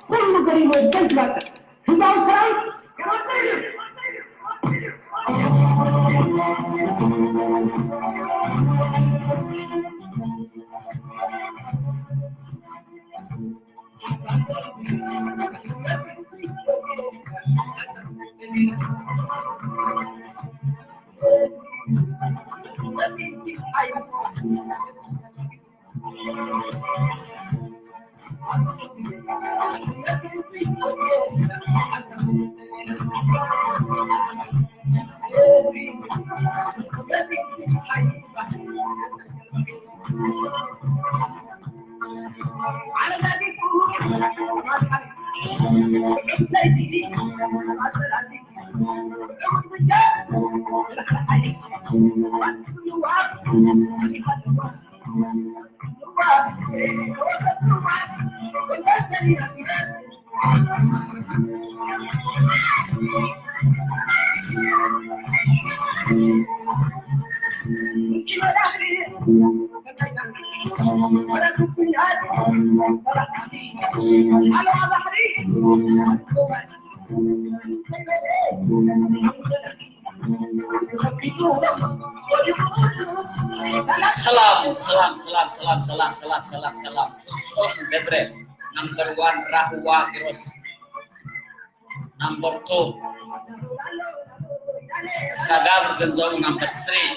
ኩሉ ገዲሉ ወገን ትባጽዕ ህዝባዊ ሰራዊት ሰላም ሰላም ሰላም ሰላም ሰላም ሰላም ሰላም ሰላም ፍጹም ገብረ number one ራህዋ ኪሮስ number two ተስፋጋብር ገንዘቡ number three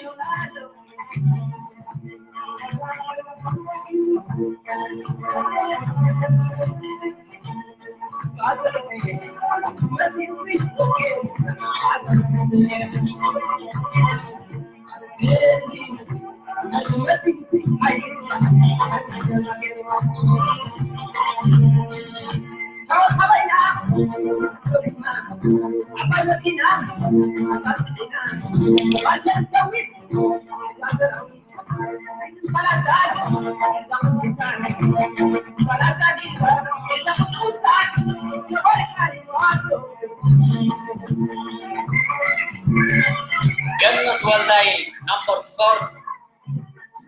ገነት ወልዳይ number four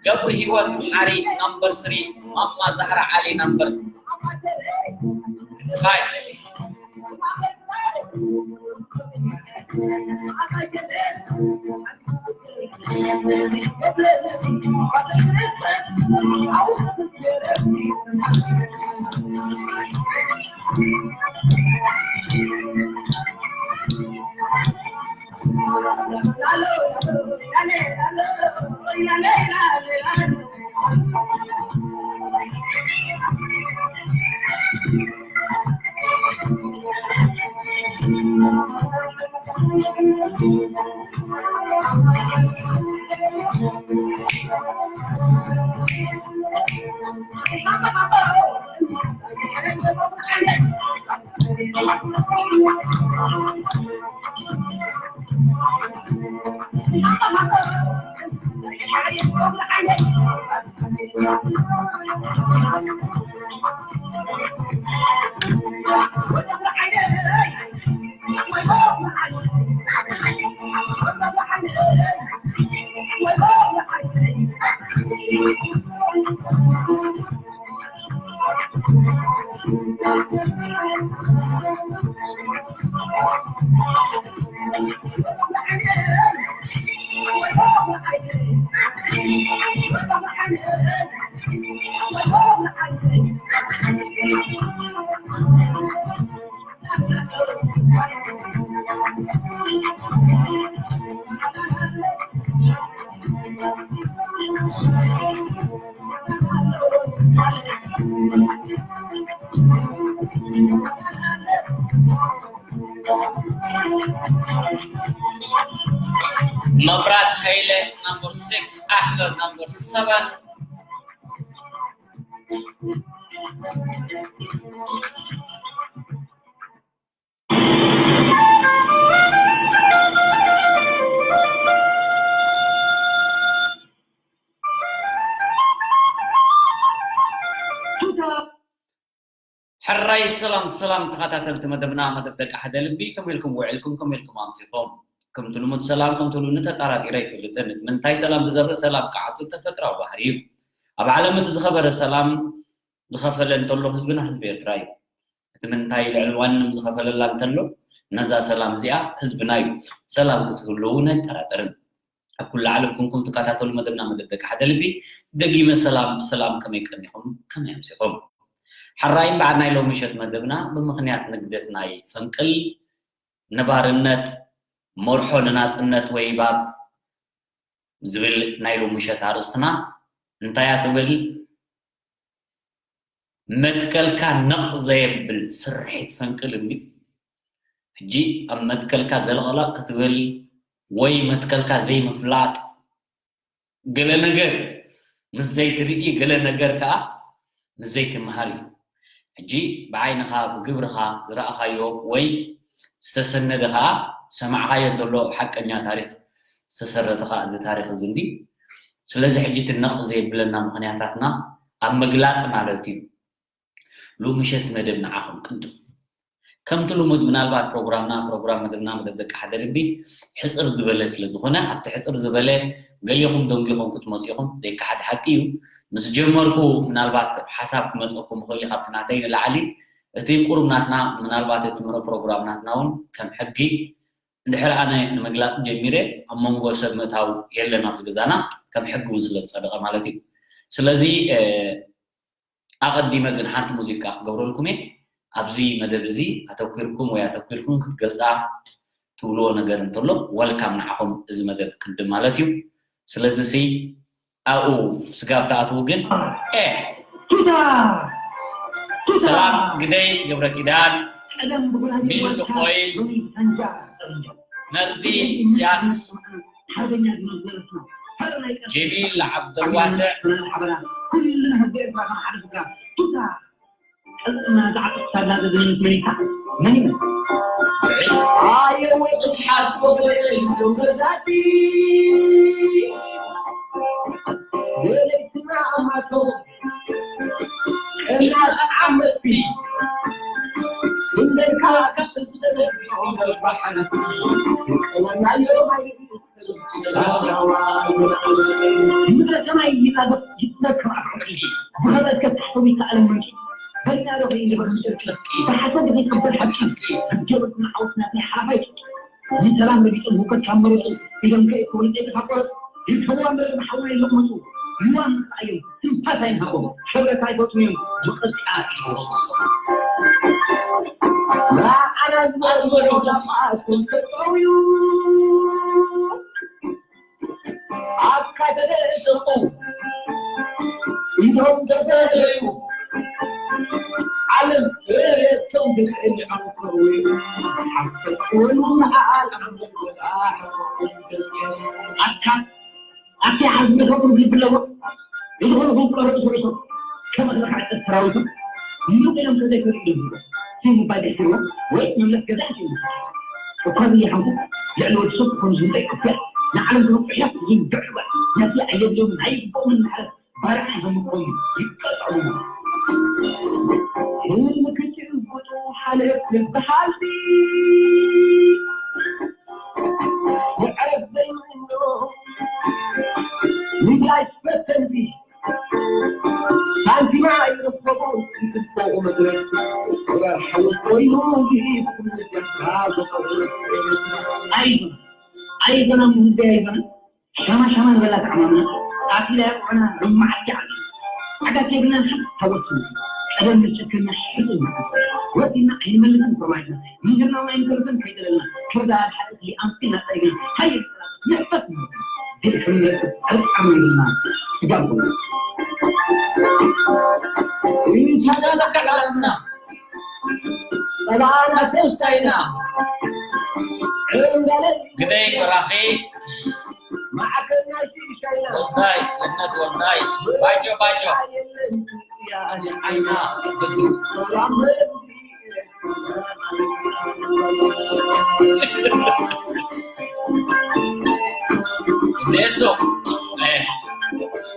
ገብሩ ህይወት መሓሪ number three ማማ ዛህራ ዓሊ number five መብራት ሃይለ number six ኣሕመድ number seven ሕራይ ሰላም ሰላም ተኸታተልቲ መደብና መደብ ደቂ ሓደ ልቢ ከመይ ኢልኩም ውዒልኩም ከመይ ኢልኩም ኣምሲኹም ከምቲ ልሙድ ሰላም ከምቲ ልሙድ ተጣራጢረ ኣይፈልጥን እቲ ምንታይ ሰላም ዝዘርእ ሰላም ክዓጽድ ተፈጥራዊ ባህሪ እዩ ኣብ ዓለም እቲ ዝኸበረ ሰላም ዝኸፈለ እንተሎ ህዝብና ህዝቢ ኤርትራ እዩ ንምንታይ ልዕሊ ዋንም ዝኸፈለላ እንተሎ ነዛ ሰላም እዚኣ ህዝብና እዩ። ሰላም ክትህሉ እውን ኣይጠራጠርን። ኣብ ኩሉ ዓለም ኩንኩም ትከታተሉ መደብና መደብ ደቂ ሓደ ልቢ ደጊመ ሰላም ሰላም፣ ከመይ ቀኒኹም ከመይ ኣምሲኹም? ሓራይ እምበኣር ናይ ሎሚ ምሸት መደብና ብምኽንያት ንግደት ናይ ፈንቅል ነባርነት መርሖ ንናጽነት ወይ ባብ ዝብል ናይ ሎሚ ምሸት ኣርእስትና እንታይ እያ ትብል? መትከልካ ነቕ ዘየብል ስርሒት ፈንቅል እንዲ። ሕጂ ኣብ መትከልካ ዘለቕለቕ ክትብል ወይ መትከልካ ዘይምፍላጥ፣ ገለ ነገር ምስ ዘይትርኢ፣ ገለ ነገር ከኣ ምስ ዘይትምሃር እዩ። ሕጂ ብዓይንኻ ብግብርኻ ዝረኣኻዮ ወይ ዝተሰነደ ከኣ ዝሰማዕኻዮ እንተሎ ሓቀኛ ታሪኽ ዝተሰረተ ከኣ እዚ ታሪኽ እዚ እንዲ። ስለዚ ሕጂ እቲ ነቕ ዘየብለና ምኽንያታትና ኣብ ምግላጽ ማለት እዩ። ሎሚ ምሸት መደብ ንዓኹም ቅድም። ከምቲ ልሙድ ምናልባት ፕሮግራምና፣ ፕሮግራም መደብና፣ መደብ ደቂ ሓደ ልቢ ሕጽር ዝበለ ስለ ዝኾነ ኣብቲ ሕጽር ዝበለ ገሊኹም ደንጊኹም ክትመጹ ኢኹም፣ ዘይከሓድ ሓቂ እዩ። ምስ ጀመርኩ ምናልባት ሓሳብ ክመጸኩም ይኽእል እዩ ካብቲ ናተይ ንላዕሊ። እቲ ቁሩብ ናትና ምናልባት እቲ ምረ ፕሮግራም ናትና እውን ከም ሕጊ እንድሕር ኣነ ንምግላጽ ጀሚረ ኣብ መንጎ ሰብ ምእታው የለን ኣብዚ ገዛና፣ ከም ሕጊ እውን ስለ ዝጸደቐ ማለት እዩ። ስለዚ ኣቐዲመ ግን ሓንቲ ሙዚቃ ክገብረልኩም እየ። ኣብዚ መደብ እዚ ኣተኲርኩም ወይ ኣተኲርኩም ክትገልጻ ትብልዎ ነገር እንተሎ ወልካም ንዓኹም እዚ መደብ ቅድም ማለት እዩ። ስለዚ ሲ ኣብኡ ስጋብ ትኣትዉ ግን ኤ ቱታ ቱታ ሰላም ግደይ ገብረ ኪዳን ቀደም ብጉራጌ ሚል ዋልካ ኮይል ሎሚ ሳንጃ ተጠምዶ። መርዲ ኢሳያስ ሓርበኛ ዝነበርና ጀሚል ዓብደልዋስዕ ኩልና ህዝቢ ኤርትራ ከም ሓደ ስድራ ቱታ ቅርጽና ዝዓጥቕ ሳላ ዘዘመነት መን ኢልካ? መን እዩ? ኣየ ወይ ክትሓስቦ ገለ ይዘምር ዛቲ ወለይትና ኣማቶ ቀና ዓመቲ እንደካ ካብ ህዝቢ ተሰዲቖም በባሕቲ ቀለናዮ ማይ ንሰላም ረጊጾም ህውከት ካብ መረጹ ኢዶም ከእከቡ ንጠይቂ ካብ ቆረጹ ይርከብዋ መረብ ሓውና ይለቕመጹ ይዋም ምርኣዮም ትንፋስ ኣይንሃቦም ክብረት ኣይፈጥኑ እዮም ብቕጣ ይወቕሶም ኣትበሉ ተጠውዩ ኣብ ካተደ ስቑ ኢዶም ተፈለዩ ዓለም እቶም ብልዕን ዓውቀዊ ሓፍተቆኑ ንዓል ኣካ ኣቲ ዓዝ መሰቡ ዝብለዎ ዝኾነ ዝኾነ ቀረብ ሰረቶ ከመኽለካ ሰራዊቱ ምሉእ ኢሎም ከዘይከዱ ይብሉ ሲሙ ባይ ደሕርዎ ወይ መምለስ ገዛ ይብሉ እኳ ዝያሓንኩ ልዕሊ ወዲ ሰብ ክኾኑ ዝምጠይ ክፍያ ንዓለም ዝመቁሕያ ዝምድዕዋ ነቲ ኣየድልዮም ኣይግብኦምን ማለት ባርዓ ይህምቆም ይቀጠሉ ንምክቲ ዝጎጡ ሓለፍ ዝበሃልቲ ምዕረፍ ዘይምኖ ንጋሽ ፈተንቲ ሳንቲማ ይረከቡ ይትበኡ መድረክ ወርሓዊ ኮይኑ ይፍንጀካ ዝኸብረት ኣይዞን ኣይዞን ኣብ ምህንደ ኣይዞን ሻማ ሻማ ንበላ ተዓማምና ኣኪላ ያቆና ብማዓት ያዓል ዓጋት የብልናን ሓንቲ ታወስና ቀደም ንጭክና ሕጡና ወዲና ኣይንመልስን ኮማጅና ምንድና ኣይንተርፍን ከይደለና ክርዳ ሓጥቲ ኣምሲና ጠሪግና ሃይ ንሕፈት ግልሕነት ዕጣም ይብልና ስጋብ እንሻላ ከዕላልና ጠባና ተስታይና ግደይ በራኺ ማዕከናይ ሻይና ወልዳይ እነት ወልዳይ ባጆ ባጆ ያኒ ዓይና ግዱ ሌሶ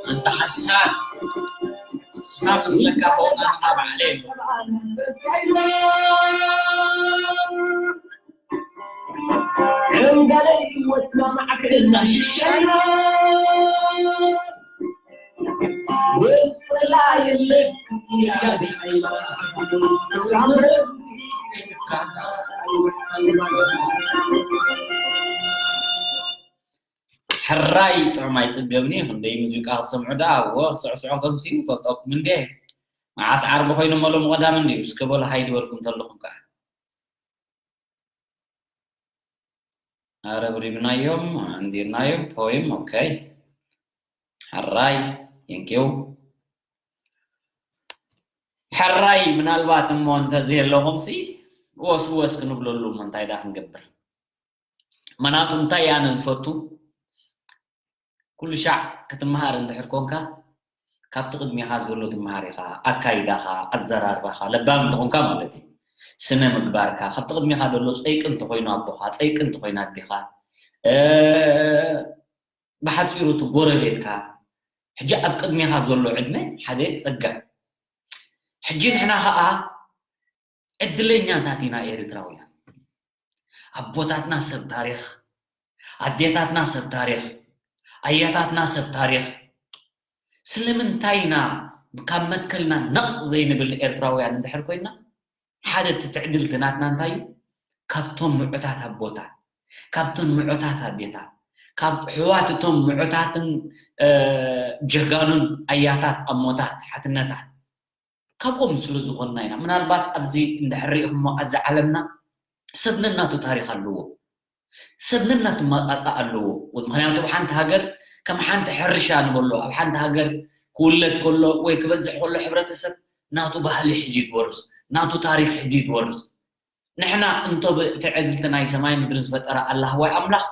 ኣንተ ሓሳድ ስማ ምስለካ ፈውና ንኻ ባዕሌ እናሽሻይና ወላ የለን ያቢ ዓይና ሕራይ ጥዑም ኣይጽገብን እዩ። ክንደይ ሙዚቃ ክትሰምዑ ደኣ፣ እዎ፣ ስዕስዑ ክተምስዩ ይፈልጠኩም እንዴ? መዓስ ዓርቢ ኮይኑ እሞ ሎሚ ቀዳም እንድዩ? እስከ በሉ ሃይ ዝበልኩም እንተለኹም ከኣ። ኣረብሪብናዮም፣ ኣንዲርናዮም፣ ፖይም፣ ኦኬ። ሕራይ፣ ቴንኪው። ሕራይ፣ ምናልባት እሞ እንተዘየለኹምሲ፣ ወስ ወስ ክንብለሉ እሞ እንታይ ደኣ ክንገብር? መናቱ እንታይ ኣነ ዝፈቱ፣ ኩሉ ሻዕ ክትመሃር እንድሕር ኮንካ፣ ካብቲ ቅድሜኻ ዘሎ ትመሃር ኢኻ። ኣካይዳኻ፣ ኣዘራርባኻ፣ ለባም እንተኾንካ ማለት እዩ። ስነ ምግባርካ፣ ካብቲ ቅድሜኻ ዘሎ ጸይቂ እንተኾይኑ ኣቦኻ፣ ጸይቂ እንተኾይና ኣዴኻ፣ እ፣ ብሓጺሩ እቲ ጎረቤትካ፣ ሕጂ ኣብ ቅድሜኻ ዘሎ ዕድመ ሓደ ጸጋ። ሕጂ ንሕና ኸኣ ዕድለኛታት ኢና ኤርትራውያን። ኣቦታትና ሰብ ታሪኽ፣ ኣዴታትና ሰብ ታሪኽ፣ ኣያታትና ሰብ ታሪኽ። ስለምንታይ ኢና ካብ መትከልና ነቕ ዘይንብል ኤርትራውያን እንድሕር ኮይና፣ ሓደ እቲ ትዕድልቲ ናትና እንታይ እዩ? ካብቶም ምዑታት ኣቦታት፣ ካብቶም ምዑታት ኣዴታት፣ ካብ ኣሕዋት እቶም ምዑታትን፣ እ፣ ጀጋኑን ኣያታት፣ ኣሞታት፣ ሓትነታት፣ ካብኦም ስለ ዝኾንና ኢና። ምናልባት ኣብዚ እንድሕር ርኢኹሞ፣ ኣብዚ ዓለምና ሰብ ነናቱ ታሪኽ ኣለዎ። ሰብ ነናቱ መጻጻ ኣለዎ። ምኽንያቱ ኣብ ሓንቲ ሃገር ከም ሓንቲ ሕርሻ ንበሎ፣ ኣብ ሓንቲ ሃገር ክውለድ ከሎ ወይ ክበዝሕ ከሎ ሕብረተሰብ ናቱ ባህሊ ሒዙ እዩ ዝወርስ፣ ናቱ ታሪኽ ሒዙ እዩ ዝወርስ። ንሕና እንቶ ብትዕድልቲ ናይ ሰማይ ምድርን ዝፈጠረ ኣላህ ወይ ኣምላኽ፣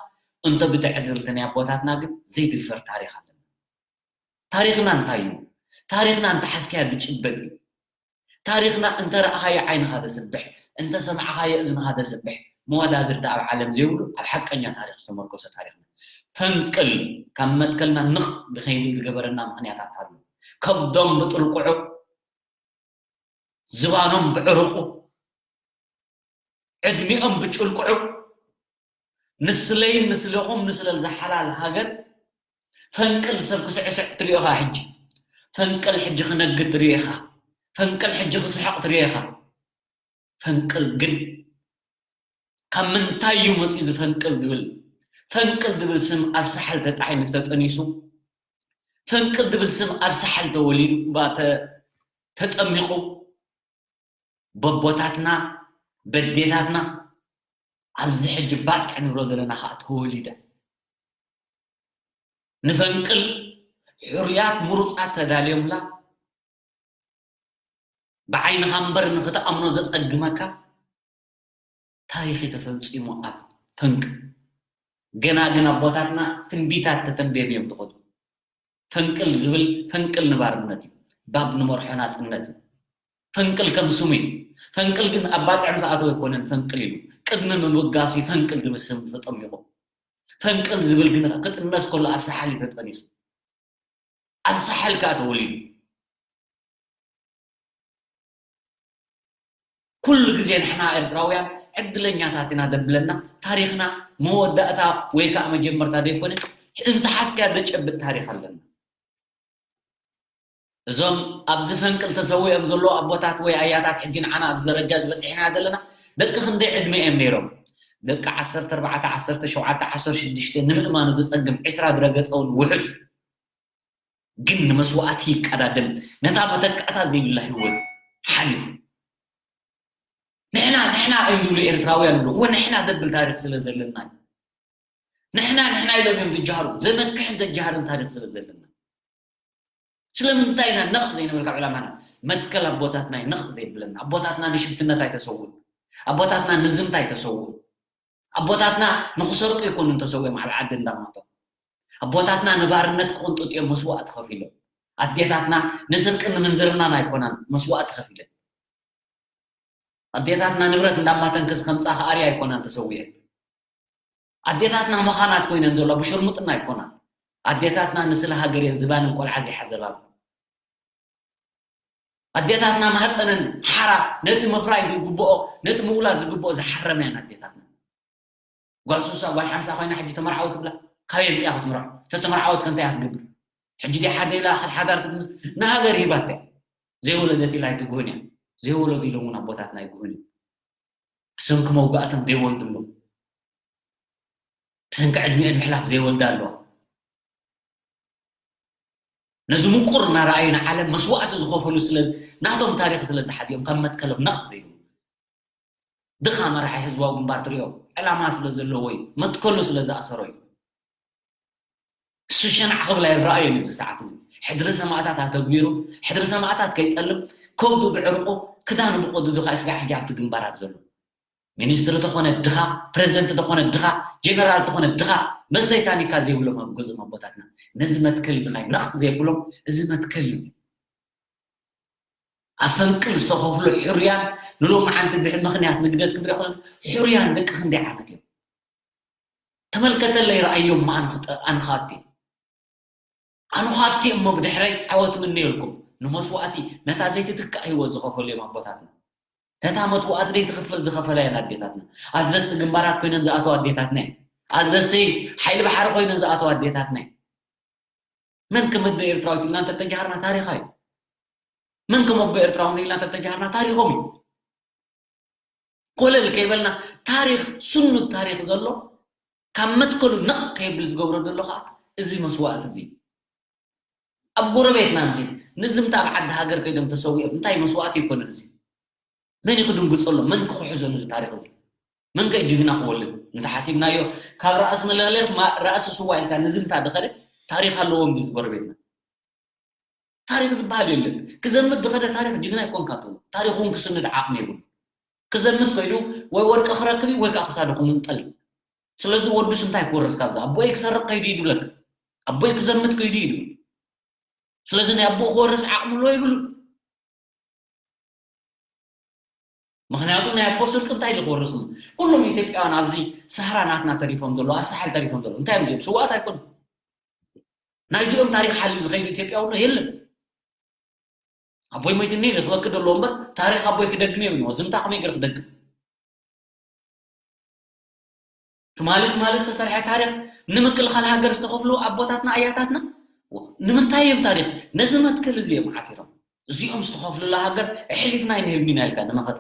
እንቶ ብትዕድልቲ ናይ ኣቦታትና ግን ዘይድፈር ታሪኽ ኣለና። ታሪኽና እንታይ እዩ? ታሪኽና እንተሓዝካዮ ዝጭበጥ እዩ። ታሪኽና እንተ ረኣኻዮ ዓይንኻ ዘስብሕ፣ እንተ ሰማዕኻዮ እዝንኻ ዘስብሕ፣ መወዳድርቲ ኣብ ዓለም ዘይብሉ ኣብ ሓቀኛ ታሪኽ ዝተመርኮሰ ታሪኽና። ፈንቅል ካብ መትከልና ንቕ ንኸይብል ዝገበረና ምኽንያታት ኣሎ። ከብዶም ብጥልቁዑ፣ ዝባኖም ብዕርቁ፣ ዕድሚኦም ብጭልቁዑ፣ ንስለይን ንስለኹም ንስለ ዝሓላል ሃገር ፈንቅል ሰብ ክስዕስዕ ትሪኦ ኢኻ ሕጂ። ፈንቅል ሕጂ ክነግድ ትሪኦ ኢኻ። ፈንቅል ሕጂ ክስሕቕ ትሪኦ ኢኻ። ፈንቅል ግን ካብ ምንታይ እዩ መፂኡ እዚ ፈንቅል ዝብል? ፈንቅል ዝብል ስም ኣብ ሳሕል ተጣሒኑ ተጠኒሱ፣ ፈንቅል ዝብል ስም ኣብ ሳሕል ተወሊዱ፣ ባ-፣ ተ-፣ ተጠሚቑ፣ በቦታትና፣ በዴታትና፣ ኣብዚ ሕጂ ባፅዕ ንብሎ ዘለና ከዓ ተወሊደ። ንፈንቅል ሕሩያት ምሩፃት ተዳልዮምላ፣ ብዓይንኻ እምበር ንኽትኣምኖ ዘጸግመካ ታሪኽ እዩ ተፈጺሙ ኣብ ፈንቅል። ገና ግን ኣቦታትና ትንቢታት ተተንብዮም እዮም ዝኸዱ። ፈንቅል ዝብል ፈንቅል ንባርነት እዩ። ባብ ንመርሖ ናጽነት እዩ። ፈንቅል ከም ስሙ እዩ። ፈንቅል ግን ኣብ ባጽዕ ምስ ኣተወ ኣይኮነን ፈንቅል ኢሉ። ቅድሚ ምብጋሱ እዩ ፈንቅል ዝብል ስም ተጠሚቑ። ፈንቅል ዝብል ግን ክጥነስ ከሎ ኣብ ሳሕል እዩ ተጠኒሱ። ኣብ ሳሕል ከኣ ተወሊዱ። ኩሉ ግዜ ንሕና ኤርትራውያን ዕድለኛታት ኢና ዘብለና ታሪኽና መወዳእታ ወይ ከኣ መጀመርታ ዘይኮነ፣ እንተሓዝካዮ ዘጨብጥ ታሪኽ ኣለና። እዞም ኣብዚ ፈንቅል ተሰዊኦም ዘለዉ ኣቦታት ወይ ኣያታት ሕጂ ንዓና ኣብዚ ደረጃ ዝበጺሕና ዘለና ደቂ ክንደይ ዕድመ እዮም ነይሮም? ደቂ ዓሰርተ ኣርባዕተ፣ ዓሰርተ ሸውዓተ፣ ዓሰርተ ሽዱሽተ ንምእማኑ ዝጸግም ዕስራ ዝረገጸ እውን ውሑድ። ግን ንመስዋእቲ ይቀዳደም፣ ነታ መተካእታ ዘይብላ ህይወት ሓሊፉ። ንሕና፣ ንሕና እዮም ዝብሉ ኤርትራውያን ኣለዉ። እወ፣ ንሕና ዘብል ታሪኽ ስለ ዘለና እዩ። ንሕና፣ ንሕና ኢሎም እዮም ዝጀሃሩ። ዘመክሕን ዘጀሃርን ታሪኽ ስለ ዘለና። ስለምንታይ ኢና ነቕ ዘይንብል ካብ ዕላማና? መትከል ኣቦታትና እዩ ነቕ ዘይብለና። ኣቦታትና ንሽፍትነት ኣይተሰውኡን። ኣቦታትና ንዝምታ ኣይተሰውኡን። ኣቦታትና ንኽሰርቁ ኣይኮኑን ተሰዊኦም ኣብ ዓዲ እንዳማቶም። ኣቦታትና ንባርነት ክቕንጥጡ እዮም መስዋእቲ ከፊሎም። ኣዴታትና ንስርቅን ንምንዝርናን ኣይኮናን መስዋእቲ ከፊለን። ኣዴታትና ንብረት እንዳማተንከስ ከምጻ ክኣርያ ኣይኮናን ተሰዊኤን። ኣዴታትና መኻናት ኮይነን ዘሎ ብሽርሙጥና ኣይኮናን። ኣዴታትና ንስለ ሃገር እየን ዝባነን ቆልዓ ዘይሓዘላ። ኣዴታትና ማህፀነን ሓራ ነቲ ምፍራይ ዝግብኦ፣ ነቲ ምውላድ ዝግብኦ ዝሓረመ እየን ኣዴታትና። ጓል ሱሳ፣ ጓል ሓምሳ ኮይና ሕጂ ተመርዓዊ ትብላ። ካበይ ኣምፂኣ ክትምርዖ? ተተመርዓወት ከ እንታይ እያ ክትገብር? ሕጂ ድያ ሓደ ኢላ ክትሓዳር ክትምስ-፣ ንሃገር ሂባታ እያ። ዘይወለደት ኢላ ኣይትጉህን እያ። ዘይወለዱ ኢሎም እውን ኣቦታትና ኣይጉህን እዮም። ብሰንኪ መውጋእቶም ዘይወልዱ ኣለዉ። ብሰንኪ ዕድሚኤን ምሕላፍ ዘይወልዳ ኣለዋ። ነዚ ምቁር እናረኣዩ ንዓለም መስዋእቲ ዝኸፈሉ ስለ ናቶም ታሪኽ ስለ ዝሓዝኦም ካብ መትከሎም ነቕ ዘይብሉ ድኻ መራሒ ህዝባዊ ግንባር ትሪኦ ዕላማ ስለ ዘለዎ እዩ፣ መትከሉ ስለ ዝኣሰሮ እዩ። እሱ ሸናዕ ክብል ኣይረኣዮን እዩ። እዚ ሰዓት እዚ ሕድሪ ሰማእታት ኣተግቢሩ፣ ሕድሪ ሰማእታት ከይጠልም፣ ከብዱ ብዕርቁ፣ ክዳኑ ብቆድዱ ከዓ ስጋዕ ሕጂ ኣብቲ ግንባራት ዘሎ ሚኒስትሪ ተኾነ ድኻ፣ ፕሬዚደንት ተኾነ ድኻ፣ ጀነራል ተኾነ ድኻ፣ መስተይ ታኒካ ዘይብሎም ኣብ ገዝኦም ኣቦታትና። ነዚ መትከል እዚ ካይ ነኽ ዘይብሎም፣ እዚ መትከል እዚ ኣብ ፈንቅል ዝተኸፍሉ ሕሩያን ንሎሚ ዓንቲ ብሕ ምኽንያት ንግደት ክንሪኦ ከለና ሕሩያን ደቂ ክንደይ ዓመት እዮም። ተመልከተለይ፣ ረኣዮም፣ ኣንኻቲ ኣንኻቲ እሞ ብድሕረይ ዓወት ምነየልኩም። ንመስዋእቲ ነታ ዘይትትካእ ህይወት ዝኸፈሉ እዮም ኣቦታትና። ነታ መስዋእቲ ዘይትኽፈል ዝኸፈላ እየን ኣዴታትና። ኣዘዝቲ ግንባራት ኮይነን ዝኣተዋ ኣዴታትና እየን። ኣዘዝቲ ሓይሊ ባሕሪ ኮይነን ዝኣተዋ ኣዴታትና እየን። መን ክምደ ኤርትራዊት ኢልና እንተተጃሃርና ታሪኻ እዩ። መን ክመቦ ኤርትራዊ ኢልና እንተተጃሃርና ታሪኾም እዩ። ኮለል ከይበልና ታሪኽ፣ ስኑድ ታሪኽ ዘሎ፣ ካብ መትከሉ ነቕ ከይብል ዝገብሮ ዘሎ ከዓ እዚ መስዋእቲ እዚ። ኣብ ጎረቤትና ንኺድ፣ ንዝምታ ኣብ ዓዲ ሃገር ከይዶም ተሰዊኦም፣ እንታይ መስዋእቲ ይኮነን እዚ? መን እዩ ክድንግጸሎም? መን ክኽሕዞ ነዚ ታሪኽ እዚ? መን ከ ጅግና ክወልድ? እንተሓሲብናዮ፣ ካብ ራእሲ መለኽለኽ ማ-፣ ራእሲ ስዋ ኢልካ ንዝምታ ድኸደ ታሪኽ ኣለዎም ድዩ ጎረቤትና? ታሪኽ ዝበሃል የለን። ክዘምት ዝኸደ ታሪኽ ጅግና ይኮንካ ትብሎ። ታሪኽ እውን ክስንድ ዓቕሚ የብሉ። ክዘምት ከይዱ ወይ ወርቂ ክረክብ እዩ ወይ ከዓ ክሳዱ ክምንጠል እዩ። ስለዚ ወዱስ እንታይ ክወርስ ካብዛ? ኣቦይ ክሰርቕ ከይዱ እዩ ድብለካ። ኣቦይ ክዘምት ከይዱ እዩ ድብል። ስለዚ ናይ ኣቦኡ ክወርስ ዓቕሚ ኣሎ ይብሉ። ምኽንያቱ ናይ ኣቦ ስርቂ እንታይ ኢሉ ክወርስ? ኩሎም ኢትዮጵያውያን ኣብዚ ሰህራ ናትና ተሪፎም ዘለዉ፣ ኣብ ሳሕል ተሪፎም ዘለዉ እንታይ እዮም እዚኦም? ስዋኣት ኣይኮኑ። ናይዚኦም ታሪኽ ሓልዩ ዝኸይዱ ኢትዮጵያዊ ኣሎ የለን። ኣቦይ ሞይትኒ ኢለ ክበክድ ኣለዎ እምበር ታሪኽ ኣቦይ ክደግም እዮም። ዝምታ ከመይ ገይሩ ክደግም? ትማሊ ትማሊ ዝተሰርሐ ታሪኽ ንምክልኻል ሃገር ዝተኸፍሉ ኣቦታትና ኣያታትና ንምንታይ እዮም ታሪኽ? ነዚ መትከል እዚ እዮም ዓቲሮም። እዚኦም ዝተኸፍሉላ ሃገር ኣሕሊፍና ኣይንህብን ኢና ኢልካ ንመኸተ።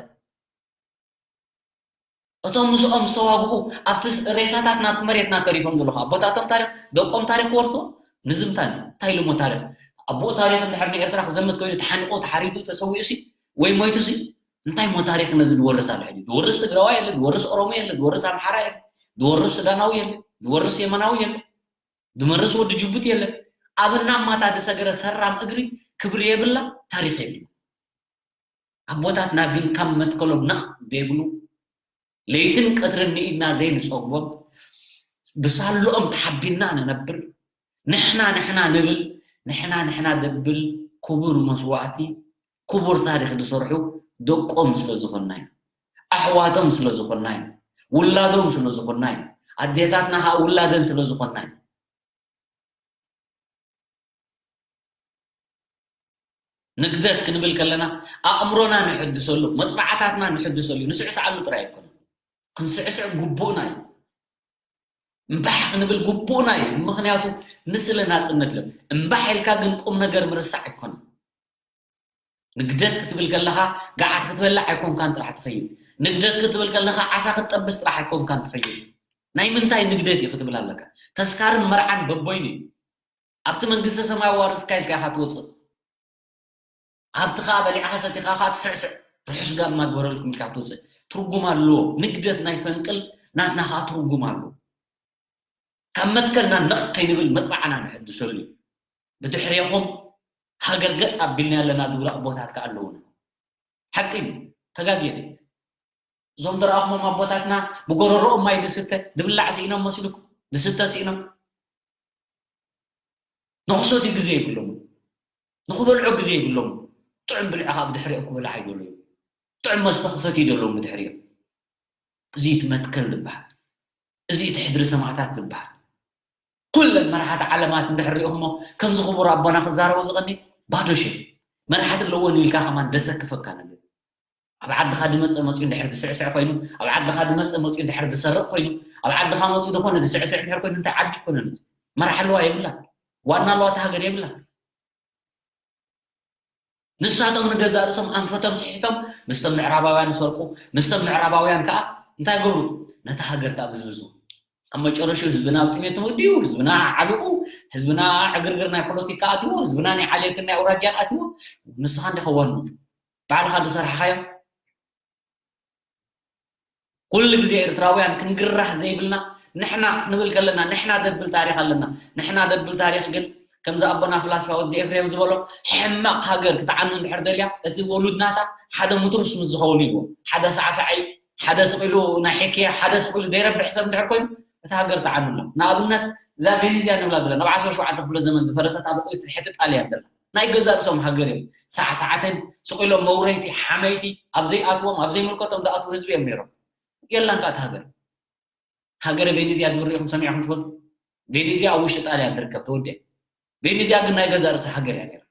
እቶም ምስኦም ዝተዋግኡ ኣብቲ ስ-፣ ሬሳታት ናብቲ መሬትና ተሪፎም ዘለኹ ኣቦታቶም ታሪኽ፣ ደቆም ታሪኽ ክወርስዎ ንዝምታን እንታይ ኢሉ እሞ ታሪኽ? ኣቦኡ ታሪኽ እንድሕር ንኤርትራ ክዘምት ኮይኑ ተሓኒቑ፣ ተሓሪዱ፣ ተሰዊኡ ሲ ወይ ሞይቱ ሲ እንታይ እሞ ታሪኽ ነዚ ዝወርስ ኣሎ ሕጂ? ዝወርስ ትግራዋይ የለ፣ ዝወርስ ኦሮሞ የለ፣ ዝወርስ ኣምሓራ የለ፣ ዝወርስ ሱዳናዊ የለ፣ ዝወርስ የመናዊ የለ፣ ዝመርስ ወዲ ጅቡቲ የለ። ኣብ እናማታ ዝሰገረ ሰራም እግሪ ክብሪ የብላ፣ ታሪኽ የብላ። ኣቦታትና ግን ካብ መትከሎም ነቕ ዘይብሉ፣ ለይትን ቀትርን ንኢድና ዘይንጸግቦም፣ ብሳልኦም ተሓቢንና ንነብር፣ ንሕና ንሕና ንብል፣ ንሕና ንሕና ዘብል ክቡር መስዋእቲ፣ ክቡር ታሪኽ ዝሰርሑ ደቆም ስለ ዝኾንና እዩ። ኣሕዋቶም ስለ ዝኾንና እዩ። ውላዶም ስለ ዝኾንና እዩ። ኣዴታትና ኸኣ ውላደን ስለ ዝኾንና እዩ። ንግደት ክንብል ከለና ኣእምሮና ንሕድሰሉ፣ መጽናዕታትና ንሕድሰሉ፣ ንስዕስዓሉ ጥራይ ኣይኮነን። ክንስዕስዕ ግቡእና እዩ። እምባሕ ክንብል ግቡእና እዩ። ምኽንያቱ ንስለ ናጽነት ለ-፣ እምባሕ ኢልካ ግን ቁም ነገር ምርሳዕ ኣይኮነን። ንግደት ክትብል ከለኻ ገዓት ክትበልዕ ኣይኮንካን ጥራሕ ትኸይድ። ንግደት ክትብል ከለኻ ዓሳ ክትጠብስ ጥራሕ ኣይኮንካን ትኸይድ። ናይ ምንታይ ንግደት እዩ ክትብል ኣለካ? ተስካርን መርዓን በቦይኑ እዩ። ኣብቲ መንግስተ ሰማይ ዋርስካ ኢልካ ኢኻ ትወጽእ። ኣብቲ ኸኣ በሊዕኻ ሰቲኻ ኸኣ ትስዕስዕ፣ ርሑስ ጋማ ግበረልኩም ኢልካ ክትወጽእ ትርጉም ኣለዎ። ንግደት ናይ ፈንቅል ናትና ኸኣ ትርጉም ኣለዎ። ካብ መትከልና ነቕ ከይንብል መጽባዕና ንሕድሰሉ እዩ። ብድሕሬኹም ሃገር ገጥ ኣቢልና ኣለና ዝብሉ ኣቦታት ከኣ ኣለዉና። ሓቂ እዩ፣ ተጋግየ ድየ? እዞም ዝረኣኹሞም ኣቦታትና ብጎረሮኦም ማይ ዝስተ ዝብላዕ ስኢኖም መሲልኩም? ዝስተ ስኢኖም? ንኽሰትዩ ግዜ የብሎምን። ንኽበልዑ ግዜ የብሎምን። ጥዑም ብልዒ ኸኣ ብድሕሪኦም ክበልዓ ይደልዩ። ጥዑም መስተ ክሰትዩ ይደልዎም ብድሕሪኦም። እዚ እቲ መትከል ዝበሃል። እዚ እቲ ሕድሪ ሰማእታት ዝበሃል። ኩለን መራሕቲ ዓለማት እንድሕር ሪኢኹሞ፣ ከምዚ ክቡር ኣቦና ክዛረቦ ዝቐኒ ባዶ ሽም። መራሕቲ ኣለዎን ኢልካ ከማን ደሰክፈካ ነገር። ኣብ ዓድኻ ዝመጸ መጺኡ እንድሕር ዝስዕስዕ ኮይኑ፣ ኣብ ዓድኻ ዝመጸ መጺኡ እንድሕር ዝሰርቕ ኮይኑ፣ ኣብ ዓድኻ መጺኡ ዝኾነ ዝስዕስዕ እንድሕር ኮይኑ፣ እንታይ ዓዲ ይኮነን እዚ? መራሕ ኣለዋ የብላ። ዋና ኣለዋ እታ ሃገር የብላ። ንሳቶም ንገዛእ ርእሶም ኣንፈቶም ስሒቶም ምስቶም ምዕራባውያን ይሰርቁ፣ ምስቶም ምዕራባውያን ከዓ እንታይ ይገብሩ? ነታ ሃገር ከዓ ብዝብዙ። ኣብ መጨረሽኡ ህዝብና ኣብ ጥሜት ወዲኡ፣ ህዝብና ዓቢቑ፣ ህዝብና ዕግርግር ናይ ፖለቲካ ኣትዎ፣ ህዝብና ናይ ዓሌትን ናይ ኣውራጃን ኣትዎ። ንስኻ እንዲኻ ዋንኡ፣ ባዕልኻ ዝሰርሕኻዮ። ኩሉ ግዜ ኤርትራውያን ክንግራህ ዘይብልና ንሕና ክንብል ከለና፣ ንሕና ደብል ታሪኽ ኣለና። ንሕና ደብል ታሪኽ ግን ከምዚ ኣቦና ፍላስፋ ወዲ ኤፍሬም ዝበሎ፣ ሕማቕ ሃገር ክትዓኑ እንድሕር ደልያ፣ እቲ ወሉድ ናታ ሓደ ሙትሩስ ምስ ዝኸውን እዩ። ሓደ ሳዕሳዒ፣ ሓደ ስቕ ኢሉ ናይ ሕክያ፣ ሓደ ስቕ ኢሉ ዘይረብሕ ሰብ እንድሕር ኮይኑ፣ እታ ሃገር ትዓኑ ኣላ። ንኣብነት፣ እዛ ቬኔዝያ ንብላ ዘለና፣ ኣብ ዓሰርተ ሸውዓተ ክፍለ ዘመን ዝፈረሰት፣ ኣብ ትሕቲ ጣልያን ዘላ፣ ናይ ገዛእ ርእሶም ሃገር እዮም። ሳዕሳዕትን ስቕ ኢሎም መውረይቲ፣ ሓመይቲ፣ ኣብ ዘይኣትዎም፣ ኣብ ዘይምልከቶም ዝኣትዉ ህዝቢ እዮም ነይሮም። የላን ከኣ እታ ሃገር። ሃገረ ቬኔዝያ ዝብል ርኢኹም ሰሚዕኹም ትፈልጡ? ቬኔዝያ ኣብ ውሽጢ ጣልያን ትርከብ፣ ተወዲኣ። ቬኔዝያ ግን ናይ ገዛእ ርእሳ ሃገር እያ ነይራ።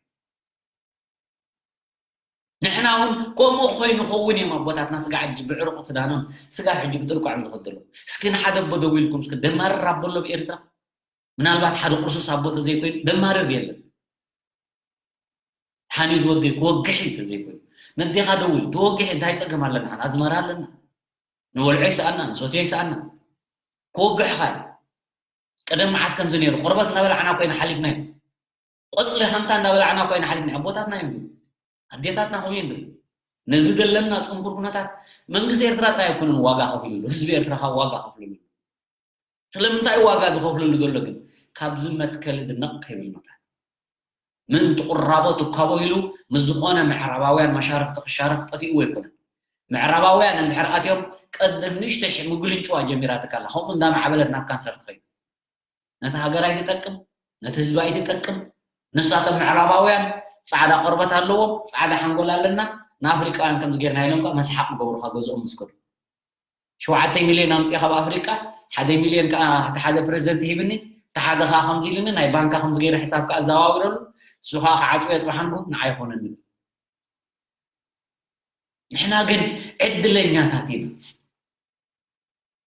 ንሕና እውን ከምኡ ኮይኑ ኸውን እዮም ኣቦታትና፣ ስጋ ሕጂ ብዕሩቕ ክዳኖም፣ ስጋ ሕጂ ብጥልቋዖም ዝኸዱ ዘለዉ። እስኪ ንሓደ ኣቦ ደዊልኩም እስኪ፣ ደማርር ኣቦ ኣሎ ብኤርትራ? ምናልባት ሓደ ቁርሱስ ኣቦ ተዘይኮይኑ፣ ደማርር የለን። ሓኒዝ ወደይ ክወግሕ እዩ ተዘይኮይኑ። ነዴኻ ደዊል፣ ትወግሕ፣ እንታይ ጸገም ኣለና? ኣዝመራ ኣለና። ንበልዖ ይስኣና፣ ንሰትዮ ይስኣና። ክወግሕኻ እዩ። ቀደም መዓስ ከምዚ ነይሩ? ቆርበት እናበላዕና ኮይና ሓሊፍናዮ። ቆጽሊ ሃምታ እናበላዕና ኮይና ሓሊፍናዮ። ኣቦታትና እዮም። ኣዴታትና ከምኡ እዮም። ነዚ ዘለና ጽንኩር ኩነታት መንግስቲ ኤርትራ ጥራይ ኣይኮነን ዋጋ ከፊሉሉ፣ ህዝቢ ኤርትራ ከኣ ዋጋ ከፊሉሉ። ስለምንታይ ዋጋ ዝኸፍለሉ ዘሎ ግን? ካብዚ መትከል እዚ ነቕ ከይብል መታን። ምእንቲ ቁራቦ ትካቦ ኢሉ ምስ ዝኾነ ምዕራባውያን መሻርኽቲ ክሻረኽ ጠፊእዎ ኣይኮነን። ምዕራባውያን እንድሕር ኣትዮም ቀደም ንእሽተይ ምጉልንጭዋ ጀሚራትካ ኣላ። ከምኡ እንዳማዕበለት ናብ ካንሰር ትኸይድ። ነቲ ሃገር ኣይትጠቅም፣ ነቲ ህዝቢ ኣይትጠቅም። ንሳቶም ምዕራባውያን ጻዕዳ ቆርበት ኣለዎም፣ ጻዕዳ ሓንጎል ኣለና፣ ንኣፍሪቃውያን ከምዚ ጌርና ኢሎም ከኣ መስሓቕ ይገብሩኻ ገዝኦም ምስ ከዱ። ሸውዓተ ሚልዮን ኣምጺኣ ካብ ኣፍሪቃ፣ ሓደ ሚልዮን ከኣ እቲ ሓደ ፕረዚደንት ሂብኒ፣ እቲ ሓደ ከኣ ከምዚ ኢልኒ፣ ናይ ባንካ ከምዚ ገይረ ሕሳብ ከኣ ኣዘዋዊረሉ፣ እሱ ከኣ ክዓጽዎ እየ ጽባሕ ንግሆ፣ ንዓይ ይኾነኒ። ንሕና ግን ዕድለኛታት ኢና።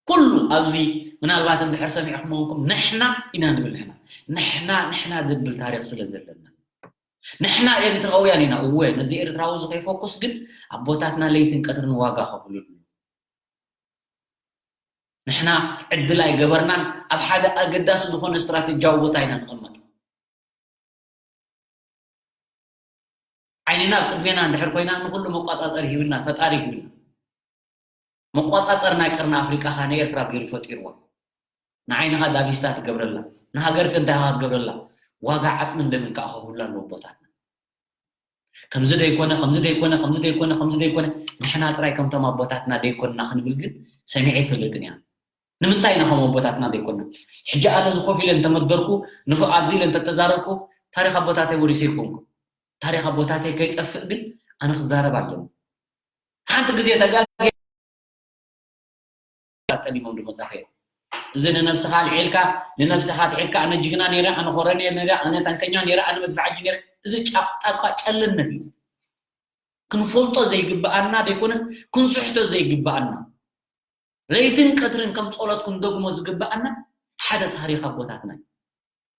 ኩሉ ኣብዚ ምናልባት እንድሕር ሰሚዕኹም ምኾንኩም፣ ንሕና ኢና ንብል፣ ንሕና፣ ንሕና፣ ንሕና ዝብል ታሪኽ ስለ ዘለና። ንሕና ኤርትራውያን ኢና። እወ፣ ነዚ ኤርትራዊ እዚ ከይፈኩስ ግን ኣቦታትና ለይትን ቀትርን ዋጋ ከፍልሉ። ንሕና ዕድል ኣይገበርናን፣ ኣብ ሓደ ኣገዳሲ ዝኾነ ስትራተጂያዊ ቦታ ኢና ንቐመጥ። ዓይንና ኣብ ቅድሜና እንድሕር ኮይና፣ ንኹሉ መቋጻጸሪ ሂብና፣ ፈጣሪ ሂብና። መቋጻጸሪ ናይ ቀርኒ ኣፍሪቃ ኸኣ ንኤርትራ ገይሩ ፈጢርዋ። ንዓይንኻ ዳቪስታ ትገብረላ፣ ንሃገርክ እንታይ ኢኻ ትገብረላ? ዋጋ ዓጽምን ደምን ከኣ ከኽፍሉላ ኣለዎ ኣቦታትና። ከምዚ ደይኮነ፣ ከምዚ ደይኮነ፣ ከምዚ ደይኮነ፣ ከምዚ ደይኮነ፣ ንሕና ጥራይ ከምቶም ኣቦታትና ደይኮንና ክንብል ግን ሰሚዐ ኣይፈልጥን እያ። ንምንታይ ኢና ከም ኣቦታትና ዘይኮንና? ሕጂ ኣነ እዚ ኮፍ ኢለ እንተመደርኩ፣ ንፉዕ ኣብዚ ኢለ እንተተዛረብኩ፣ ታሪኽ ኣቦታተይ ወሪሰ ኣይኮንኩ። ታሪኽ ኣቦታተይ ከይጠፍእ ግን ኣነ ክዛረብ ኣለኒ። ሓንቲ ግዜ ተጋግየ ጠሊሞም ድመጻኸ። እዚ ንነብስኻ ኣልዒልካ፣ ንነብስኻ ትዒድካ፣ ኣነ ጅግና ነይረ፣ ኣነ ኮረኔል ነይረ፣ ኣነ ታንከኛ ነይረ፣ ኣነ መድፍዓጂ ነይረ። እዚ ጫ-፣ ጣቋ ጨልነት እዩ። ክንፈልጦ ዘይግብኣና ደይኮነስ፣ ክንስሕቶ ዘይግብኣና። ለይትን ቀትርን ከም ጸሎት ክንደግሞ ዝግብኣና ሓደ ታሪኽ ኣቦታትና እዩ።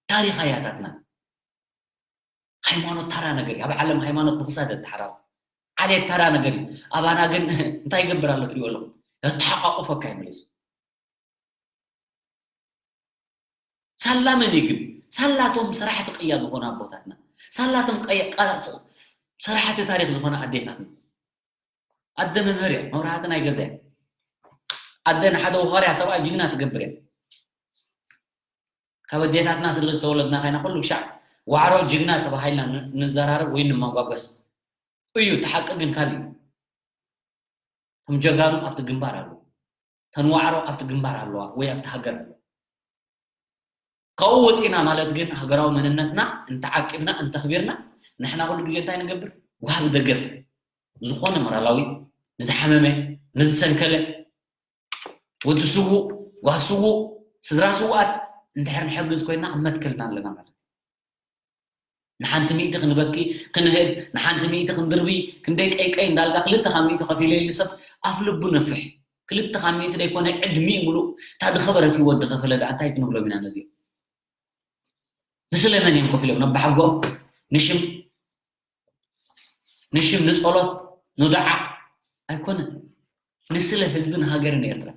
ታሪኽ ኣያታትና። ሃይማኖት ተራ ነገር እዩ። ኣብ ዓለም ሃይማኖት ብኽሳድ የተሓራርቕ። ዓሌት ተራ ነገር እዩ። ኣባና ግን እንታይ ይገብር ኣሎ ትሪእዎ ኣለኹም? የተሓቋቁፈካ እዩ መሊሱ። ሳላ መን እዩ ግን? ሳላቶም ሰራሕቲ ቅያ ዝኾኑ ኣቦታትና። ሳላቶም ቀያ-፣ ቃ-፣ ሰራሕቲ ታሪኽ ዝኾነ ኣዴታትና። ኣደ መምህር እያ፣ መብራህቲ ናይ ገዛ እያ። ኣደ ንሓደ ወኻርያ ሰብኣይ ጅግና ትገብር እያ። ካብ ኣዴታትና ስለ ዝተወለድና ኸይና ኩሉ ክሻዕ ዋዕሮ ጅግና ተባሂልና ን-፣ ንዘራረብ ወይ ንመጓገስ እዩ። እቲ ሓቂ ግን ካልእ እዩ። እቶም ጀጋኑ ኣብቲ ግንባር ኣለዉ። እተን ዋዕሮ ኣብቲ ግንባር ኣለዋ ወይ ኣብቲ ሃገር ኣለዋ። ካብኡ ወፂእና ማለት ግን ሃገራዊ መንነትና እንተዓቂብና፣ እንተኽቢርና፣ ንሕና ኩሉ ግዜ እንታይ ንገብር? ወሃቢ ደገፍ። ዝኾነ ሞራላዊ፣ ንዝሓመመ፣ ንዝሰንከለ፣ ወዲ ስዉእ፣ ጓል ስዉእ፣ ስድራ ስዉኣት እንድሕር ንሕግዝ ኮይና ኣብ መትከልና ኣለና ማለት እዩ። ንሓንቲ ሚእቲ ክንበኪ፣ ክንህብ፣ ንሓንቲ ሚእቲ ክንድርቢ፣ ክንደይ ቀይ ቀይ እንዳልካ ክልተ ካብ ሚእቲ ከፊለ ኢሉ ሰብ ኣፍ ልቡ ነፍሕ። ክልተ ካብ ሚእቲ ደይኮነ ዕድሚኡ ምሉእ እታ ዝኸበረት ህይወት ዝኸፈለ ደኣ እንታይ ክንብሎም ኢና ነዚኦም? ንስለ መን እዮም ከፊሎም? ነባሓጎኦም ንሽም ንሽም ንጸሎት ንዱዓ ኣይኮነን። ንስለ ህዝብን ሃገርን ኤርትራ